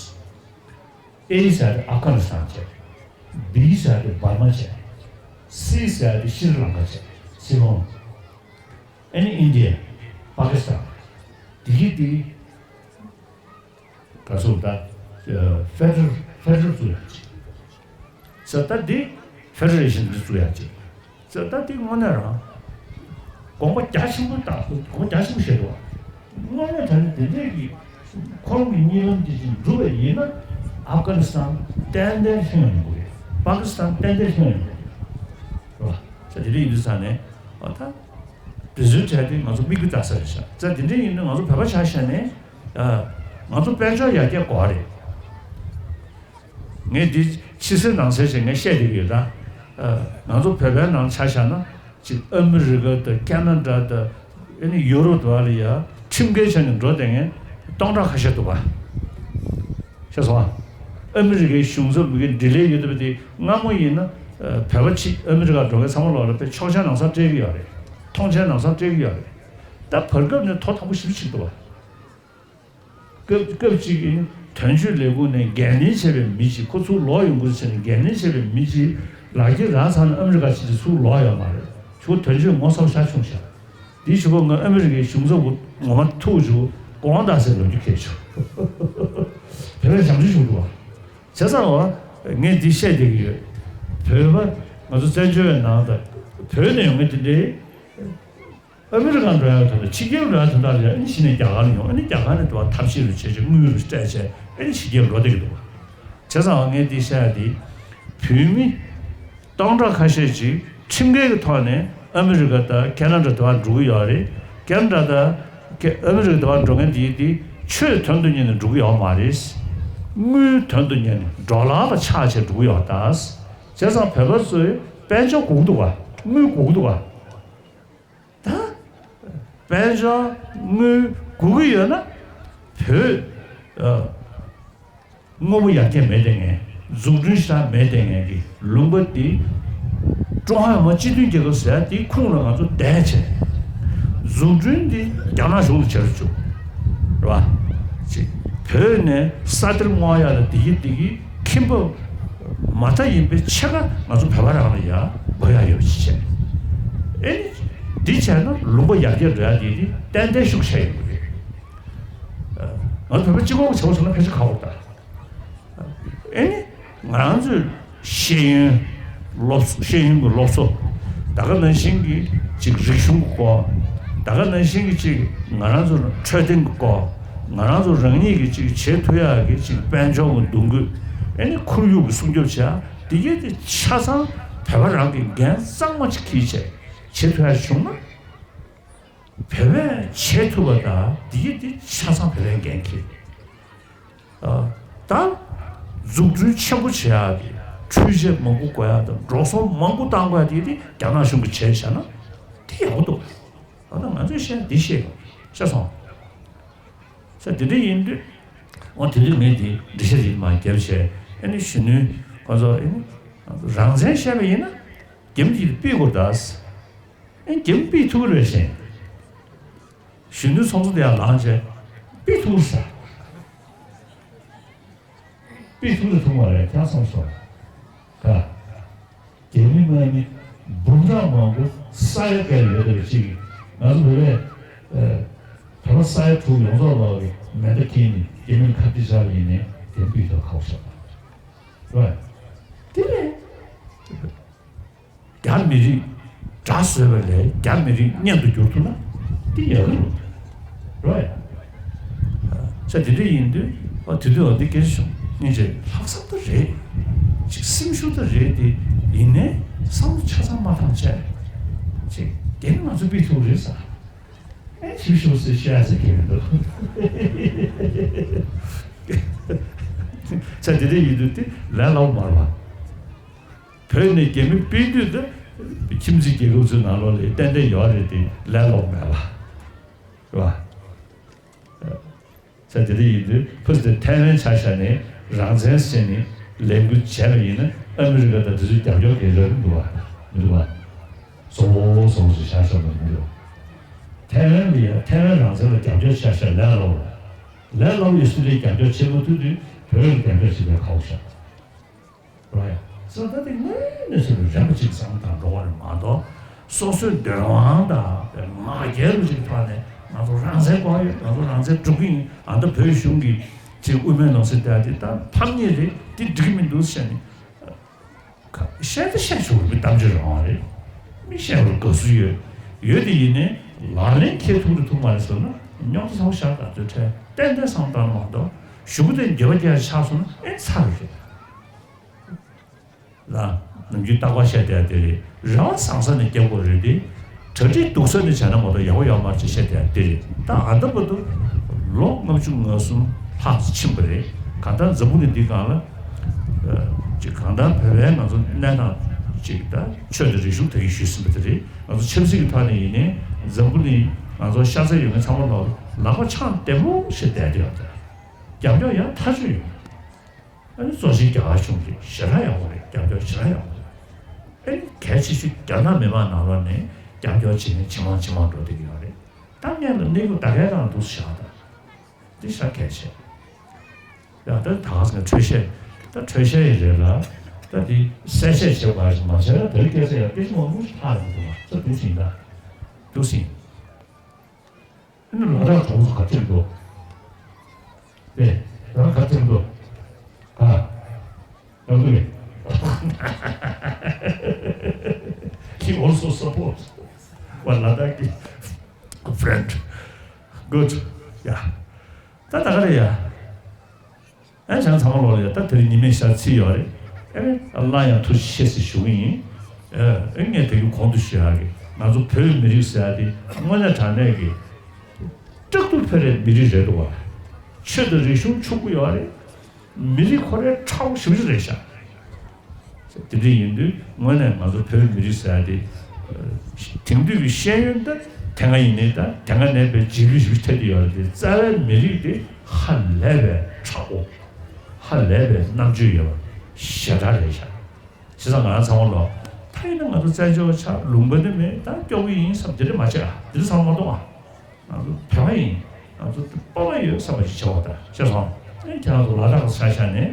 འདུག་ཨེ་ཟེར་དེ་ཨབ་གྷ་ནི་སི་ཐན་བྱས། བི་ཟེར་དེ་འབར་མ་བྱས། སི་ཟེར་དེ་ཤྲི་ལང་ཀ་བྱས། སི་ལོང་། ཨ་ནི་ཨིན་ཌི་ཡ། པ་ཀི་སི་ཐན། དེ་གི་དེ་ག་ཚོད་ད་ཕེ་ཌ་རལ་ཕེ་ཌ་རལ་བཙུགས་ཡག་ཅིག་ཟེར། ད་འདི་ཕེ་ཌ་རེ་ཤན་འདི་བཙུགས་ཡག་ཅིག་ཟེར། ད་འདི་དངོས་གནས་རང་དགོངས་པ་རྒྱ་ཆེན་པོ་དང་དགོངས་པ་རྒྱ་ཆེན་པོ་བཞེས་འདུག་དངོས་གནས་ད་ནི་དེ་འདྲས་ཀྱི་ཁོ་རང་གི་གཉིད་ལམ་འདི་ཅིག་འགྲུབ་པ་ཡིན་ན་ ཨབ་གྷ་ནི་སི་ཐན་ཏན་ཏན་ལྷིང་ཡོང་གི་རེད། པ་ཀི་སི་ཐན་ཏན་ཏན་ལྷིང་ཡོང་གི་རེད། རེད་བ། ས་དེ་འདྲ་ཡིན་དུས་ཙང་ནས་ཨ་ད་དེ་ཚོའི་གྲས་དེ་ང་ཚོ་མིག་དཔེ་ལྟ་ས་རེད་ཤག་ས་དེ་འདྲ་ཡིན་དུས་ང་ཚོ་བོད་པ་ཆ་བཞག་ནས་ཨ་ང་ཚོ་དཔལ་འབྱོར་ཡར་རྒྱས་དགོས་པ་རེད། ངས་འདི་ཕྱི་གསལ་ནང་གསལ་ཞིག་ངས་བཤད་བསྡད་ཀྱི་ཡོད་ད། ཨ་ང་ཚོ་བོད་པའི་ནང་ཆ་བཞག་ན་ཅིག་ཨ་མི་རི་ཀ་དང་ཁེ་ན་ཌ་དང་ཨ་ནི་ཡུ་རོབ་དང་ལ་ཡ་ཁྲིམས་འགལ་བྱས་ནས་འགྲོ་བསྡད་མཁན་སྟོང་ཕྲག་ཁ་ཤས་འདུག་པ། ཤེས་སོང་ཨ། ཨ་མི་རི་ཀའི་གཞུང་ཚབ་མི་གི་འབྲེལ་ལས་ཡོད་པ་དེ་སྔ་མོ་ཡིན་ན་ཨ་བོད་པ་ཕྱི་ཨ་མི་རི་ཀ་འགྲོ་མཁན་ཚང་མ་ལོག་ལ་དཔེ་ཆོག་མཆན་ལམ་སང་སྤྲད་ཀྱི་ཡོད་རེད། མཐོང་མཆན་ལམ་སང་སྤྲད་ཀྱི་ཡོད་རེད། ད་བར་སྐབས་ནས་ཐོ་དང་པོ་ཞིབ་ཕྱིན་འདུག་པ། སྐབས་སྐབས་གཅིག་གི་དོན་གཅོད་ལས་ཁུངས་ནས་འགན་ལེན་བྱས་པའི་མི་གཅིག་ཁོ་ཚུར་ལོག་ཡོང་དགོས་ཟེར་ནས་འགན་ལེན་བྱས་པའི་མི་གཅིག་ལག་འཁྱེར་རག་ཚར་ནས་ཨ་མི་རི་ཀ་ཕྱིན་ཏེ་ཚུར་ལོག་ཡོད་མ་རེད། ཁྱོད་དོན་གཅོད་ངོ་ཚ་པོ་ཞེ་དྲག་བྱུང་ཤག་འདི་ཞུ་བ་ང་ཨ་མི་རི་ཀའི་གཞུང་ཚབ་ངོ་མ་ཐུག་བྱུང་དགོངས་དག་ཟེར་ལབ་རྒྱུ་གལ་བྱུང་། བོད་པས་བྱང་ཆུབ་བྱུང་འདུག་བ། བྱས་ཙང་བ་ངས་འདི་བཤད་བསྡད་ཀྱི་ཡོད། བོད་པ་ང་ཚོ་བཙན་བྱོལ་བའི་ནང་དང་བོད་ནས་ཡོང་མཁན་དེ་འདྲའི། ཨ་མི་རི་ཀར་འགྲོ་ཡག་དོན་དག་ཕྱི་རྒྱལ་འགྲོ་ཡག་དོན་དག་ལ་ཨ་ནི་གཞི་ནས་རྒྱ་གར་ལ་ཡོང་། ཨ་ནི་རྒྱ་གར་ནས་དུ་བ་ཐབས་ཤེས་རུ་བྱས་བྱས་དངུལ་རུ་སྤྲད་བྱས་ཨ་ནི་ཕྱི་རྒྱལ་འགྲོ་བསྡད་ཀྱི་འདུག་བ། བྱས་ཙང་ངས་འདི་བཤད་ཡག་འདི། བོད་མི་སྟོང་ཕྲག་ཁ་ཤས་ཅིག་ཁྲིམས་འགལ་གྱི་ཐོག་ནས་ཨ་མི་རི་ཀ་དང་ཁེ་ན་ཌ་དུ་བ་འགྲོ་གི་ཡོད་རེད། ཁེ་ན་ཌ་དང་ཨ་མི་རི་ཀ་དུ་བ་འགྲོ་མཁན་དེ་དེ་ཆོས་དོན་དུ་གཉེར་ནས་འགྲོ་གི་ཡོད་མ་རེད། དངུལ་དོན་དུ་གཉེར་ནས་ཌོ་ལར་ལ་ཆགས་བྱས་འགྲོ་གི་ཡོད་ད། བྱས་ཙང་བོད་པ་ཚོས་དཔལ་འབྱོར་དགོས་ཀྱི་འདུག་བ། དངུལ་དགོས་ཀྱི་འདུག་བ། ད་དཔལ་འབྱོར་དངུལ་དགོས་ཀྱི་ཡོད་ན་བོད་ཨ་དངོས་པོ་ཡར་རྒྱས་མེད་བསྡད་མཁན། འཛུགས་སྐྲུན་ཞེ་དྲག་མེད་བསྡད་མཁན་གྱི་ལུང་པ་འདི་ཀྲུང་ཧྭ་མི་དམངས་སྤྱི་མཐུན་རྒྱལ་ཁབ་ཟེར་ཡག་འདིའི་ཁོངས་ལ་ང་ཚོ་བསྡད་བྱས། འཛུགས་སྐྲུན་འདི་རྒྱ་ནག་གཞུང་ལ་བྱེད་རུ་བཅུག་རེད་བ། ཅིག་བོད་ནས་ས་གཏེར་སྔོག་ཡག་ལ་འདི་གི་འདི་གི་ཁེ་འབབ་མ་མཐའ་ཡིན་པའི་ཕྱེད་ཀ་ང་ཚོ་བོད་པ་རང་ལ་ཡ་དགོས་ཡག་ཡོད་པ་ཅིག་བྱས། ཨེ་ནི་འདི་བྱས་ན་ལུང་པ་ཡར་རྒྱས་འགྲོ་ཡག་འདི་ནི་ཏན་ཏན་ཤུགས་ཆེ་ཡོང་གི་རེད། ང་ཚོ་བོད་པ་གཅིག་པོ་ཆེ་བོ་བྱུང་ན་ཕལ་ཆེར་ཁག་པོ་རེད་ད། ཨེ་ནི་ང་རང་ཚོའི་ཤེས་ཡོན་སློབ་གསོ། ཤེས་ཡོན་གྱི་སློབ་གསོ། ད་ག་ནང་བཞིན་གྱི་ཅིག་རིག་གཞུང་གི་སྐོར། ད་ག་ནང་བཞིན་གྱི་ཅིག་ང་རང་ཚོ་འཕྲོད་བསྟེན་གྱི་སྐོར། ང་རང་ཚོ་རང་ཉིད་ཀྱི་ཅིག་བྱེད་ཐུབ་ཡག་གི་ཅིག་དཔལ་འབྱོར་གྱི་འདུ་འགོད། ཨེ་ནི་ཁོར་ཡུག་གི་སྲུང་སྐྱོབ་བྱེད་ཡག་འདི་གས་དེ་ཆ་ཚང་བོད་པ་རང་གི་འགན་གཙང་མ་ཅིག་འཁྱེར་བྱས་བྱེད་ཐུབ་ཡག་བྱུང་ན། བོད་པས་བྱེད་ཐུབ་པ་དང་འདི་གས་དེ་ཆ་ཚང་བོད་པའི་འགན་འཁྱེར། ཨ། ད་འཛུགས་སྐྲུན་ཆེན་པོ་བྱེད་ཡག་གི་འཕྲུལ་ཆས་མང་པོ་དགོས་ཡག་དང་འགྲོ་སོང་མང་པོ་བཏང་དགོས་ཡག་དེ་དེ་རྒྱ་ནག་གཞུང་གིས་བྱས་བཞག་ན་དེ་ཡག་པོ་འདུག་ཨ་ད་ང་ཚོས་བཤད་འདི་བཤད་ཡོང་བཤད་སོང་། ས་དེ་འདྲ་ཡིན་དུས་འོ་དེ་དུས་ངས་དེ་འགྲེལ་བཤད་དེ་མ་བརྒྱབ་བྱས་ཨ་ནི་གཞོན་ནུ་ཁོ་ཚོ་ཨ་ནི་རང་བཙན་བཤད་པ་ཡིན་ན་རྒྱ་མི་དེ་ཕུད་དགོས་ད། ཨེ་རྒྱ་མི་ཕུད་ཐུབ་ཀྱི་རེད་ཟེར། གཞོན་ནུ་ཚོགས་གཙོ་དེ་ཡར་ལངས་བྱས་ཕུད་ཐུབ་ཀྱི་རེད་ཟེར། ཕུད་ཐུབ་ཀྱི་ཐུབ་མ་རེད་ཀྱང་བསམ་སོང་། ད་རྒྱ་མི་དམག་མི་འབུམ་ཕྲག་མང་པོ་ས་ཡ་བརྒལ་ཡོད་པའི་གཅིག་ང་ཚོ་བོད་པས་བོད་པ་ས་ཡ་དྲུག་ཡོངས་རྫོགས་ལོག་གི་མེ་མདའ་འཁྱེར་ནས་རྒྱ་མི་ལ་ཁ་གཏད་བཅག་པ་ཡིན་ནའི་དེ་ཕུད་ཐུབ་ཁག་པོ་ཞིག་རེད། དེ་ནས། རྒྱ་མི་རིགས་དགྲ་བཟོས་པ་ལས་རྒྱ་མི་རིགས་གཉེན་དུ་འགྱུར་ཐུབ་ན་དེ་ཡག་གི་རེད། རེད། ས་དེ་འདྲ་ཡིན་དུས་ཨ་དེ་དུས་ཨ་འདི་སྐད་ཆ་བྱུང་སྙིང་རྗེ་ལྷག་བསམ་ད་རེད། ཅིག་སེམས་ཤུགས་ད་རེད་དེ་ཡིན་ནའི་བསམ་བློ་ཆ་ཚང་མ་བཏང་བྱས་ཅིག་དེ་ནི་ང་ཚོ་ཕུད་ཐུབ་རེད་ས། ཨེ་ཆིབ་ཤོག་སེ་བཤད་ཟེར་གྱི་མི་འདུག་ས་དེ་འདྲ་ཡིན་དུས་དེ་ལས་སླ་པོ་མ་རེད་པ། བོད་ནས་རྒྱ་མི་ཕུད་དུས་དེ་ཁྱིམ་མཚེས་རྒྱལ་ཁབ་ཚོའི་ནང་ལོགས་ལ་ཏན་ཏན་ཡོད་རེད་དེ་ལས་སླ་པོ་མེད་པ། རེད་པ། ས་དེ་འདྲ་ཡིན་དུས་ཕུ་དེ་ཐའེ་ཝན་ཆ་བཞག་ནས་རང་བཙན་ཟེར་ནས་ལས་འགུལ་བྱས་པ་ཡིན་ན་ཨ་མི་རི་ཀ་དང་དེ་ཚོས་རྒྱབ་སྐྱོར་ག་རེ་རག་གི་འདུག་པ། མི་འདུག་པ། བཟོ་བོ་བཟོ་བོ་ཞིག་བཞག་ཆོག་པ་མི་འདུག་ཐའེ་ཝན་ལ་ཡང་ཐའེ་ཝན་རང་བཙན་ལ་རྒྱབ་སྐྱོར་བྱས་བཞག་ལས་སླ་པོ་རེད། ལས་སླ་པོ་ཡིན་སྲིད་ལས་རྒྱབ་སྐྱོར་བྱེད་མ་ཐུབ་དུས་བོད་ལ་རྒྱབ་སྐྱོར་བྱེད་པའི་ཁག་པོ་ཞིག་རེད། ས་ད་དེ་དངོས་གནས་སུ་རན་པོ་ཅིག་བསམ་བློ་བཏང་འགྲོ་བ་རེད་མ་གཏོགས་སོ་སོའི་འདོད་དབང་དང་ང་རྒྱལ་རུ་ཅིག་ཐོག་ནས་ང་ཚོ་རང་བཙན་དགོས་ཡོད། ང་ཚོ་རང་བཙན་སྒྲུབ་ཀྱི་ཡིན། ཨ་ད་བོད་གཞུང་གིས་ཅིག་དབུ་མའི་ལམ་སྲོལ་དེ་ཨ་དེ་ད་ཕམ་ཉེས་རེད། དེ་འགྲིག་གི་མི་འདུག་ཟེར་ནས་ཁ་བཤད་ད་བཤད་ཆོག་གི་གཏམ་བརྗོད་རང་རེད། མི་བཤད་པར་དགའ་བསུ་ཡོད། ཡོད་དེ་ཡིན་ནའི་ལག་ལེན་འཁེལ་ཐུབ་རེད་ཐུབ་མ་རེད་ཟེར་ན་རྙོག་དྲ་ཚ་བོ་ཤར་ག་ཚོད་འཕྲད་ཏན་ཏན་བསམ་བཏང་མ་གཏོགས་ གཞུག་གུ་དེ་འགྱོད་པ་སྐྱེ་ཡ་ཆགས་སོང་ན་ཨེ་ཚར་རེད། ལ། ནམ་རྒྱུན་རྟག་པར་བཤད་བསྡད་དེ་རེད། རེ་བ་བཟང་ས་ནས་རྒྱབ་དགོས་རེད་དེ། གྲ་སྒྲིག་སྡུག་ས་ནས་བྱས་ན་མ་གཏོགས་ཡག་པོ་ཡོད་མ་རེད་ཅེས་བཤད་བསྡད་དེ་རེད། ད་ཨ་ད་བར་དུ་ལོ་ལྔ་བཅུ་ང་གསུམ་ལྷག་ཙམ་ཕྱིན་པ་རེད། གང་ལྟར་འཛམ་བུ་གླིང་འདི་སྒང་ལ་ཅིག་གང་ལྟར་བོད་པའི་ང་ཚོ་གནས་སྟངས་ཅིག་ད་ཆོས་དང་རིག་གཞུང་ད་གིན་ཞུས་ཟིན་པ་དེ་རེད། ང་ཚོ་ཆབ་སྲིད་ཀྱི་ཐོག་ནས་ཡིན་ནའི་འཛམ་བུ་གླིང་ང་ཚོ་ཤ་ཚ་ཡོད་མཁན་ཚང་མ་ལ་ལག་པ་འཆང་བདེ་མོ་བྱས་བསྡད་དེ་ཡོད་རེད། རྒྱབ་སྐྱོར་ཡང་ཐག་ཆོད་ཡོད། ཨ་ནི་གཙོ་ཆེན་རྒྱ་གར་གཞུང་གིས་ཞེ་དྲག་ཡག་པོ་རེད། རྒྱབ་སྐྱོར་ཞེ་དྲག་ཡག་པོ་རེད། ཨ་ནི་གལ་ཆེ་ཤོས་རྒྱ་ནག་མི་མང་ནང་ལོགས་ནས་རྒྱབ་སྐྱོར་བྱེད་མཁན་ཇེ་མང་ཇེ་མང་འགྲོ་བསྡད་ཀྱི་ཡོད་རེད། ད་སྔོན་ལ་གནས་སྐབས་ད་གའི་རང་འདུག་བཞག་ད། འདི་ཞེ་དྲག་གལ་ཆེ། ཡང་ད་ད་ག་ཟེར་ན་འཕྲོས་བཤད། ད་འཕྲོས་བཤད་ཡིན་རེད་ལ། ད་འདི་གསལ་བཤད་བྱེད་པ་ཞིག་མ་བྱས་ན་དེ་རིང་སྐད་ཆ་ཡང་སྐད་ཆ་མང་པོ་ཞིག་ལྷག་ཡོང་འདུག་བ། ད་འདུག་སེ་ཡིན་ད། འདུག་སེ་ཡིན། ཨ་ནི་ལ་དྭགས་གྲོང་ཚོ་ག་ཚོད་འདུག་ཨེ། རང་ག་ཚོད་འདུག་ཨ། རང་འདུག་གས། He also supports one Ladakh friend. Good. Yeah. ད་ད་ག་རེད་ཡ། ཨ་ནི་བྱང་ཚང་མ་ལོག་ལ་ཡ་ད་དེ་རིང་ཉི་མའི་ཞག་ཚིག་ཡོད་རེད། ཨ་ནི་སླར་ཡང་ཐུགས་རྗེ་ཆེ་ཞུ་གི་ཡིན། ཨ་ངས་དེ་གི་གོང་དུ་ཞུ་ཡག་གི་ང་ཚོ་བོད་མི་རིགས་ཟེར་ཡག་དེ་དངོས་གནས་དྲང་གནས་ཀྱི་སྐྲག་ཐུབ་ཕེ་རེ་མི་རིགས་རེད་འདུག་བ། ཆོས་དང་རིག་གཞུང་ཕྱུག་པོ་ཡོད་རེད། མི་རིགས་ཁོ་རའི་ཕྲ་བོ་ཞེ་པོ་ཅིག་རེད་ཤག་དེ་འདྲ་ཡིན་དུས་དངོས་གནས་ང་ཚོ་བོད་མི་རིགས་ཟེར་ཡག་དེ་དེང་དུས་ཀྱི་ཤེས་ཡོན་ད་དེ་སྔ་ཡིན་ནའི་ད་དེ་སྔ་ནས་བས་རྗེས་ལུས་ཞེ་པོ་ཅིག་ཐེབས་ཀྱི་ཡོད་རེད་དེ། རྩ་བའི་མི་རིགས་དེ་ཧ་ལས་པའི་ཕྲ་བོ། ཧ་ལས་པའི་རྣམ་དཔྱོད་ཡོད་པ་ཞེ་དྲག་རེད་ཤག་བྱས་ཙང་ང་རང་ཚང་མ་ལོ། ད་ཡིན་ན་ང་ཚོ་བཙན་བྱོལ་བ་ཆགས་ལུང་པ་འདི་མེད་ད་སྐྱོ་པོ་ཡིན་བསམ་དེ་འདྲ་མ་བྱེད་ཨ། དེ་འདྲ་བསམ་མ་གཏོང་ཨ། ང་ཚོ་བོད་པ་ཡིན། ང་ཚོ་སྤོབས་པ་ཡོད་བསམ་པ་ཞིག་བྱེད་དགོས་ད། ཤེས་སོང་། ཨེ་ཁྱེད་རང་ཚོ་ལ་དྭགས་ལ་ཆ་བཞག་ནས་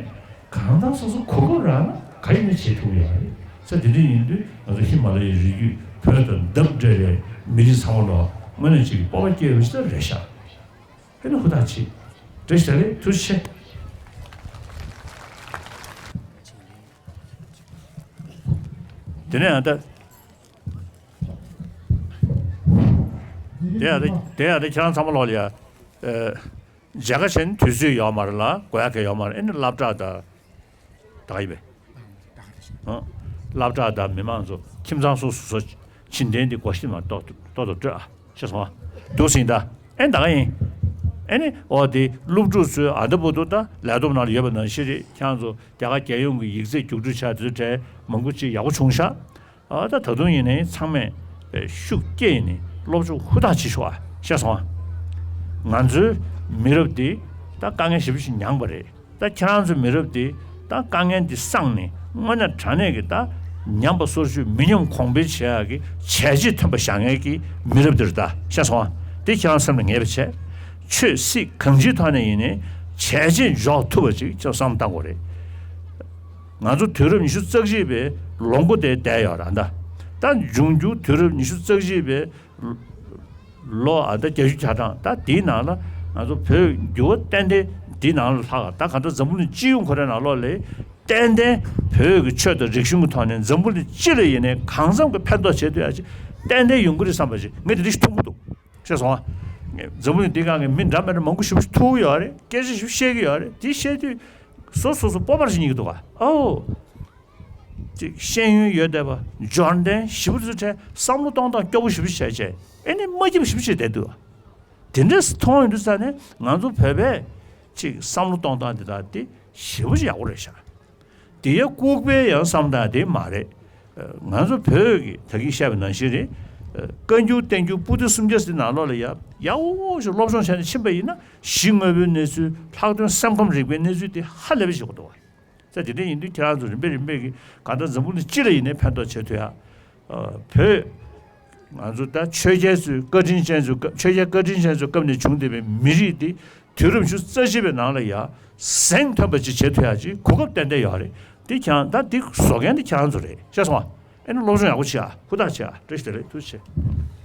གང་ལྟར་སོ་སོ་གོ་སྐབས་རག་ན་ག་ཡིན་ན་བྱེད་ཐུབ་ཡོད་རེད། ས་དེ་འདྲ་ཡིན་དུས་ང་ཚོ་ཧི་མ་ལ་ཡའི་རི་རྒྱུད་བོད་དང་འདབས་འབྲེལ་བའི་མི་རིགས་ཚང་མ་ལ་དངོས་གནས་ཅིག་སྤོབས་པ་སྐྱེ་ཡོད་ཞིག་ད་རེད་ཤག་ཨེ་ནི་ཧུར་ཐག་བྱེད། བཀྲ་ཤིས་བདེ་ལེགས། ཐུགས་རྗེ་ཆེ། དེ་ནས་ཨ་ད། དེ་ཡང་དེ་དེ་ཡང་དེ་ཁྱེད་རང་ཚང་མ་ལོག་ལ་ཡ། ཨ། མཇལ་ཁ་བྱས་ན་དུས་ཚོད་ཡོད་མ་རེད་ལ་དགོས་ཡག་གི་ཡོད་མ་རེད། ཨེ་ནི་སློབ་གྲྭ་དང་། ད་ག་ཡིན་པས། ཨ། སློབ་གྲྭ་དང་མི་མང་ཚོ་ཁྱིམ་ཚང་སོ་སོ་སོ་ཕྱིན་དྲན་དེ་སྒོ་ཕྱི་མ་ཏོག་ཏོག་ཏོག་སྤྲོད་ཨ། ཤེས་སོང་ཨ། འདུག་སེ་ཡིན་ད། ཨེ་ད་ག་ཡིན། ཨེ་ནི་འོ་དེ་སློབ་ཕྲུག་ཚོས་ཨ་ད་བར་དུ་ད་ལས་ཐོག་ནང་ལ་ཡོད་པ་ནང་བཞིན་རེད། ཁྱེད་རང་ཚོ་རྒྱ་གར་རྒྱལ་ཡོངས་ཀྱི་ཡིག་ཚད་རྒྱུགས་སྤྲོད་བྱ་དུས་གྲས་མང་པོ་ཅིག་ཡག་པོ་བྱུང་ཤག་ཨ་ད་ད་དུང་ཡིན་ནའི་ཚང་མས་ཤུགས་བསྐྱེད་ནས་སློབ་སྦྱོང་ཧུར་ཐག་བྱེད་ཤོག་ཨ། ཤེས་སོང་ཨ། ང་ཚོའི་མི་རབས་འདི་ད་དཀའ་ངལ་ཞེ་པོ་ཅིག་མྱངས་པ་རེད། ད་ཁྱེད་རང་ཚོའི་མི་རབས་འདི་ད་དཀའ་ངལ་འདི་སངས་ནས་དངོས་གནས་དྲང་གནས་ཀྱི་ད་ཉམས་པ་སོར་ཆུད་མི་ཉམས་གོང་འཕེལ་བྱེད་ཡག་གི་བྱས་རྗེས་ཐོན་པ་བཞག་མཁན་གྱི་མི་རབས་འདི་རེད་ད། ཤེས་སོང་ཨ། འདི་ཁྱེད་རང་སེམས་ལ་ངེས་པ་བྱས། ཆོས་སྲིད་གང་ཅིའི་ཐོག་ནས་ཡིན་ནའི་བྱས་རྗེས་འཇོག་ཐུབ་པ་ཅིག་ཁྱེད་བསམ་བློ་བཏང་དགོས་རེད། ང་ཚོ་དུས་རབས་ཉི་ཤུ་རྩ་གཅིག་པའི་ལོ་མགོ་དེ་བསྡད་ཡོད་རེད་ད། ད་འབྱུང་འགྱུར་དུས་རབས་ཉི་ཤུ་རྩ་གཅིག་པའི་ལོ་ཨ་ད་བརྒྱད་ཅུ་གྱ་གྲངས་ད་དེའི་ནང་ལ་ང་ཚོ་བོད་འགྱུར་བ་ཏན་ཏན་འདིའི་ནང་ལ་ལྷག་ད་ག་འདྲ་འཛམ་བུ་གླིང་སྤྱི་ཡོངས་ཁོ་རའི་ནང་ལོགས་ལ་ཏན་ཏན་བོད་ཀྱི་ཆོས་དང་རིག་གཞུང་གི་ཐོག་ནས་འཛམ་བུ་གླིང་སྤྱི་ལ་ཡིན་ནའི་གང་འཚམ་གྱི་ཕན་ཐོགས་བྱེད་ཐུབ་ཡ་ཅིག་ཏན་ཏན་ཡོང་གི་རེད་བསམ་པ་ཅིག་ངས་དེ་འདྲ་ཞིག་མཐོང་གི་འདུག་ཤེས་སོང་ཨ། འཛམ་བུ་གླིང་འདི་སྒང་གི་མི་འདྲ་མི་འདྲ་མང་པོ་ཞེ་པོ་ཞིག་ཐུག་ཡོད་རེད། སྐད་ཆ་ཞིག་བཤད་ཀྱི་ཡོད་རེད། དེ་བཤད་དུས་སོ་སོ་སོ་སྤོབས་པ་ཞིག་རྙེད་ཀྱི་འདུག་ག་ཨོ། ཅིག་ཤེས་ཡོན་ཡོད་བསྡད་པ་འབྱོར་ལྡན་ཞེ་པོ་ཅིག་གྲས་བསམ་བློ་གཏོང་སྟངས་སྐྱོ་པོ་ཞེ་པོ་ཞིག་བྱས་བྱས་ཨེ་ནི་མ་སྐྱིད་པ་ཞེ་པོ་ཞིག་བསྡད་འདུག་དེ་འདྲས་མཐོང་ཡོང་དུས་ཙ་ནས་ང་ཚོ་བོད་པས་ཅིག་བསམ་བློ་གཏོང་སྟངས་འདི་དག་དེ་ཞེ་པོ་ཅིག་ཡག་པོ་རེད་ཤག་དེ་ཡང་ལྐུགས་པའི་ཡང་བསམ་སྟངས་དེ་མ་རེད། ང་ཚོ་བོད་ཀྱི་ད་གིན་བཤད་པ་ནང་བཞིན་རེད། བཀའ་འགྱུར་བསྟན་འགྱུར་པོ་ཏི་སུམ་བརྒྱ་ཟེར་ནང་ལོགས་ལ་ཡ་ཡག་པོ་ཞིག་སློབ་སྦྱོང་བྱས་ནས་ཕྱིན་པ་ཡིན་ན་གཞི་དངོས་པོའི་གནས་ཚུལ་ལྷག་དོན་སེམས་ཁམས་རིག་པའི་གནས་ཚུལ་དེ་ཧ་ལས་པ་ཞིག་ཡོད་འདུག་བ། ས་དེ་འདྲ་ཡིན་དུས་ཁྱེད་རང་ཚོ་རིམ་པས་རིམ་པས་ཀྱིས་གང་ལྟར་འཛམ་བུ་གླིང་སྤྱི་ལ་ཡིན་ནའི་ཕན་ཐོགས་བྱེད་ཐུབ་ཡ། བོད། ང་ཚོ་ད་ཆོས་རྒྱལ་ཚོའི་བཀའ་དྲིན་ཅན་ཚོའི་སྐབས་ཆོས་རྒྱལ་བཀའ་དྲིན་ཅན་ཚོའི་སྐབས་ནས་བྱུང་བསྡད་པའི་མི་རིགས་འདི་དུས་རབས་ཉི་ཤུ་རྩ་གཅིག་པའི་ནང་ལ་ཡ་གཟེངས་ཐོན་པ་ཅིག་བྱེད་ཐུབ་ཡ་ཅིག་གོ་སྐབས་ཏན་ཏན་ཡོད་རེད། འདི་ཁྱེད་རང་ད་འདི་བཟོ་མཁན་འདི་ཁྱེད་རང་ཚོ་རེད། ཤེས་སོང་ཨ། ཨེ་ནི་སློབ་སྦྱོང་ཡག་པོ་བྱེད་ཨ། ཧུར་ཐག་བྱེད་ཨ། བཀྲ་ཤིས་བདེ་ལེགས། ཐུགས་རྗེ་ཆེ།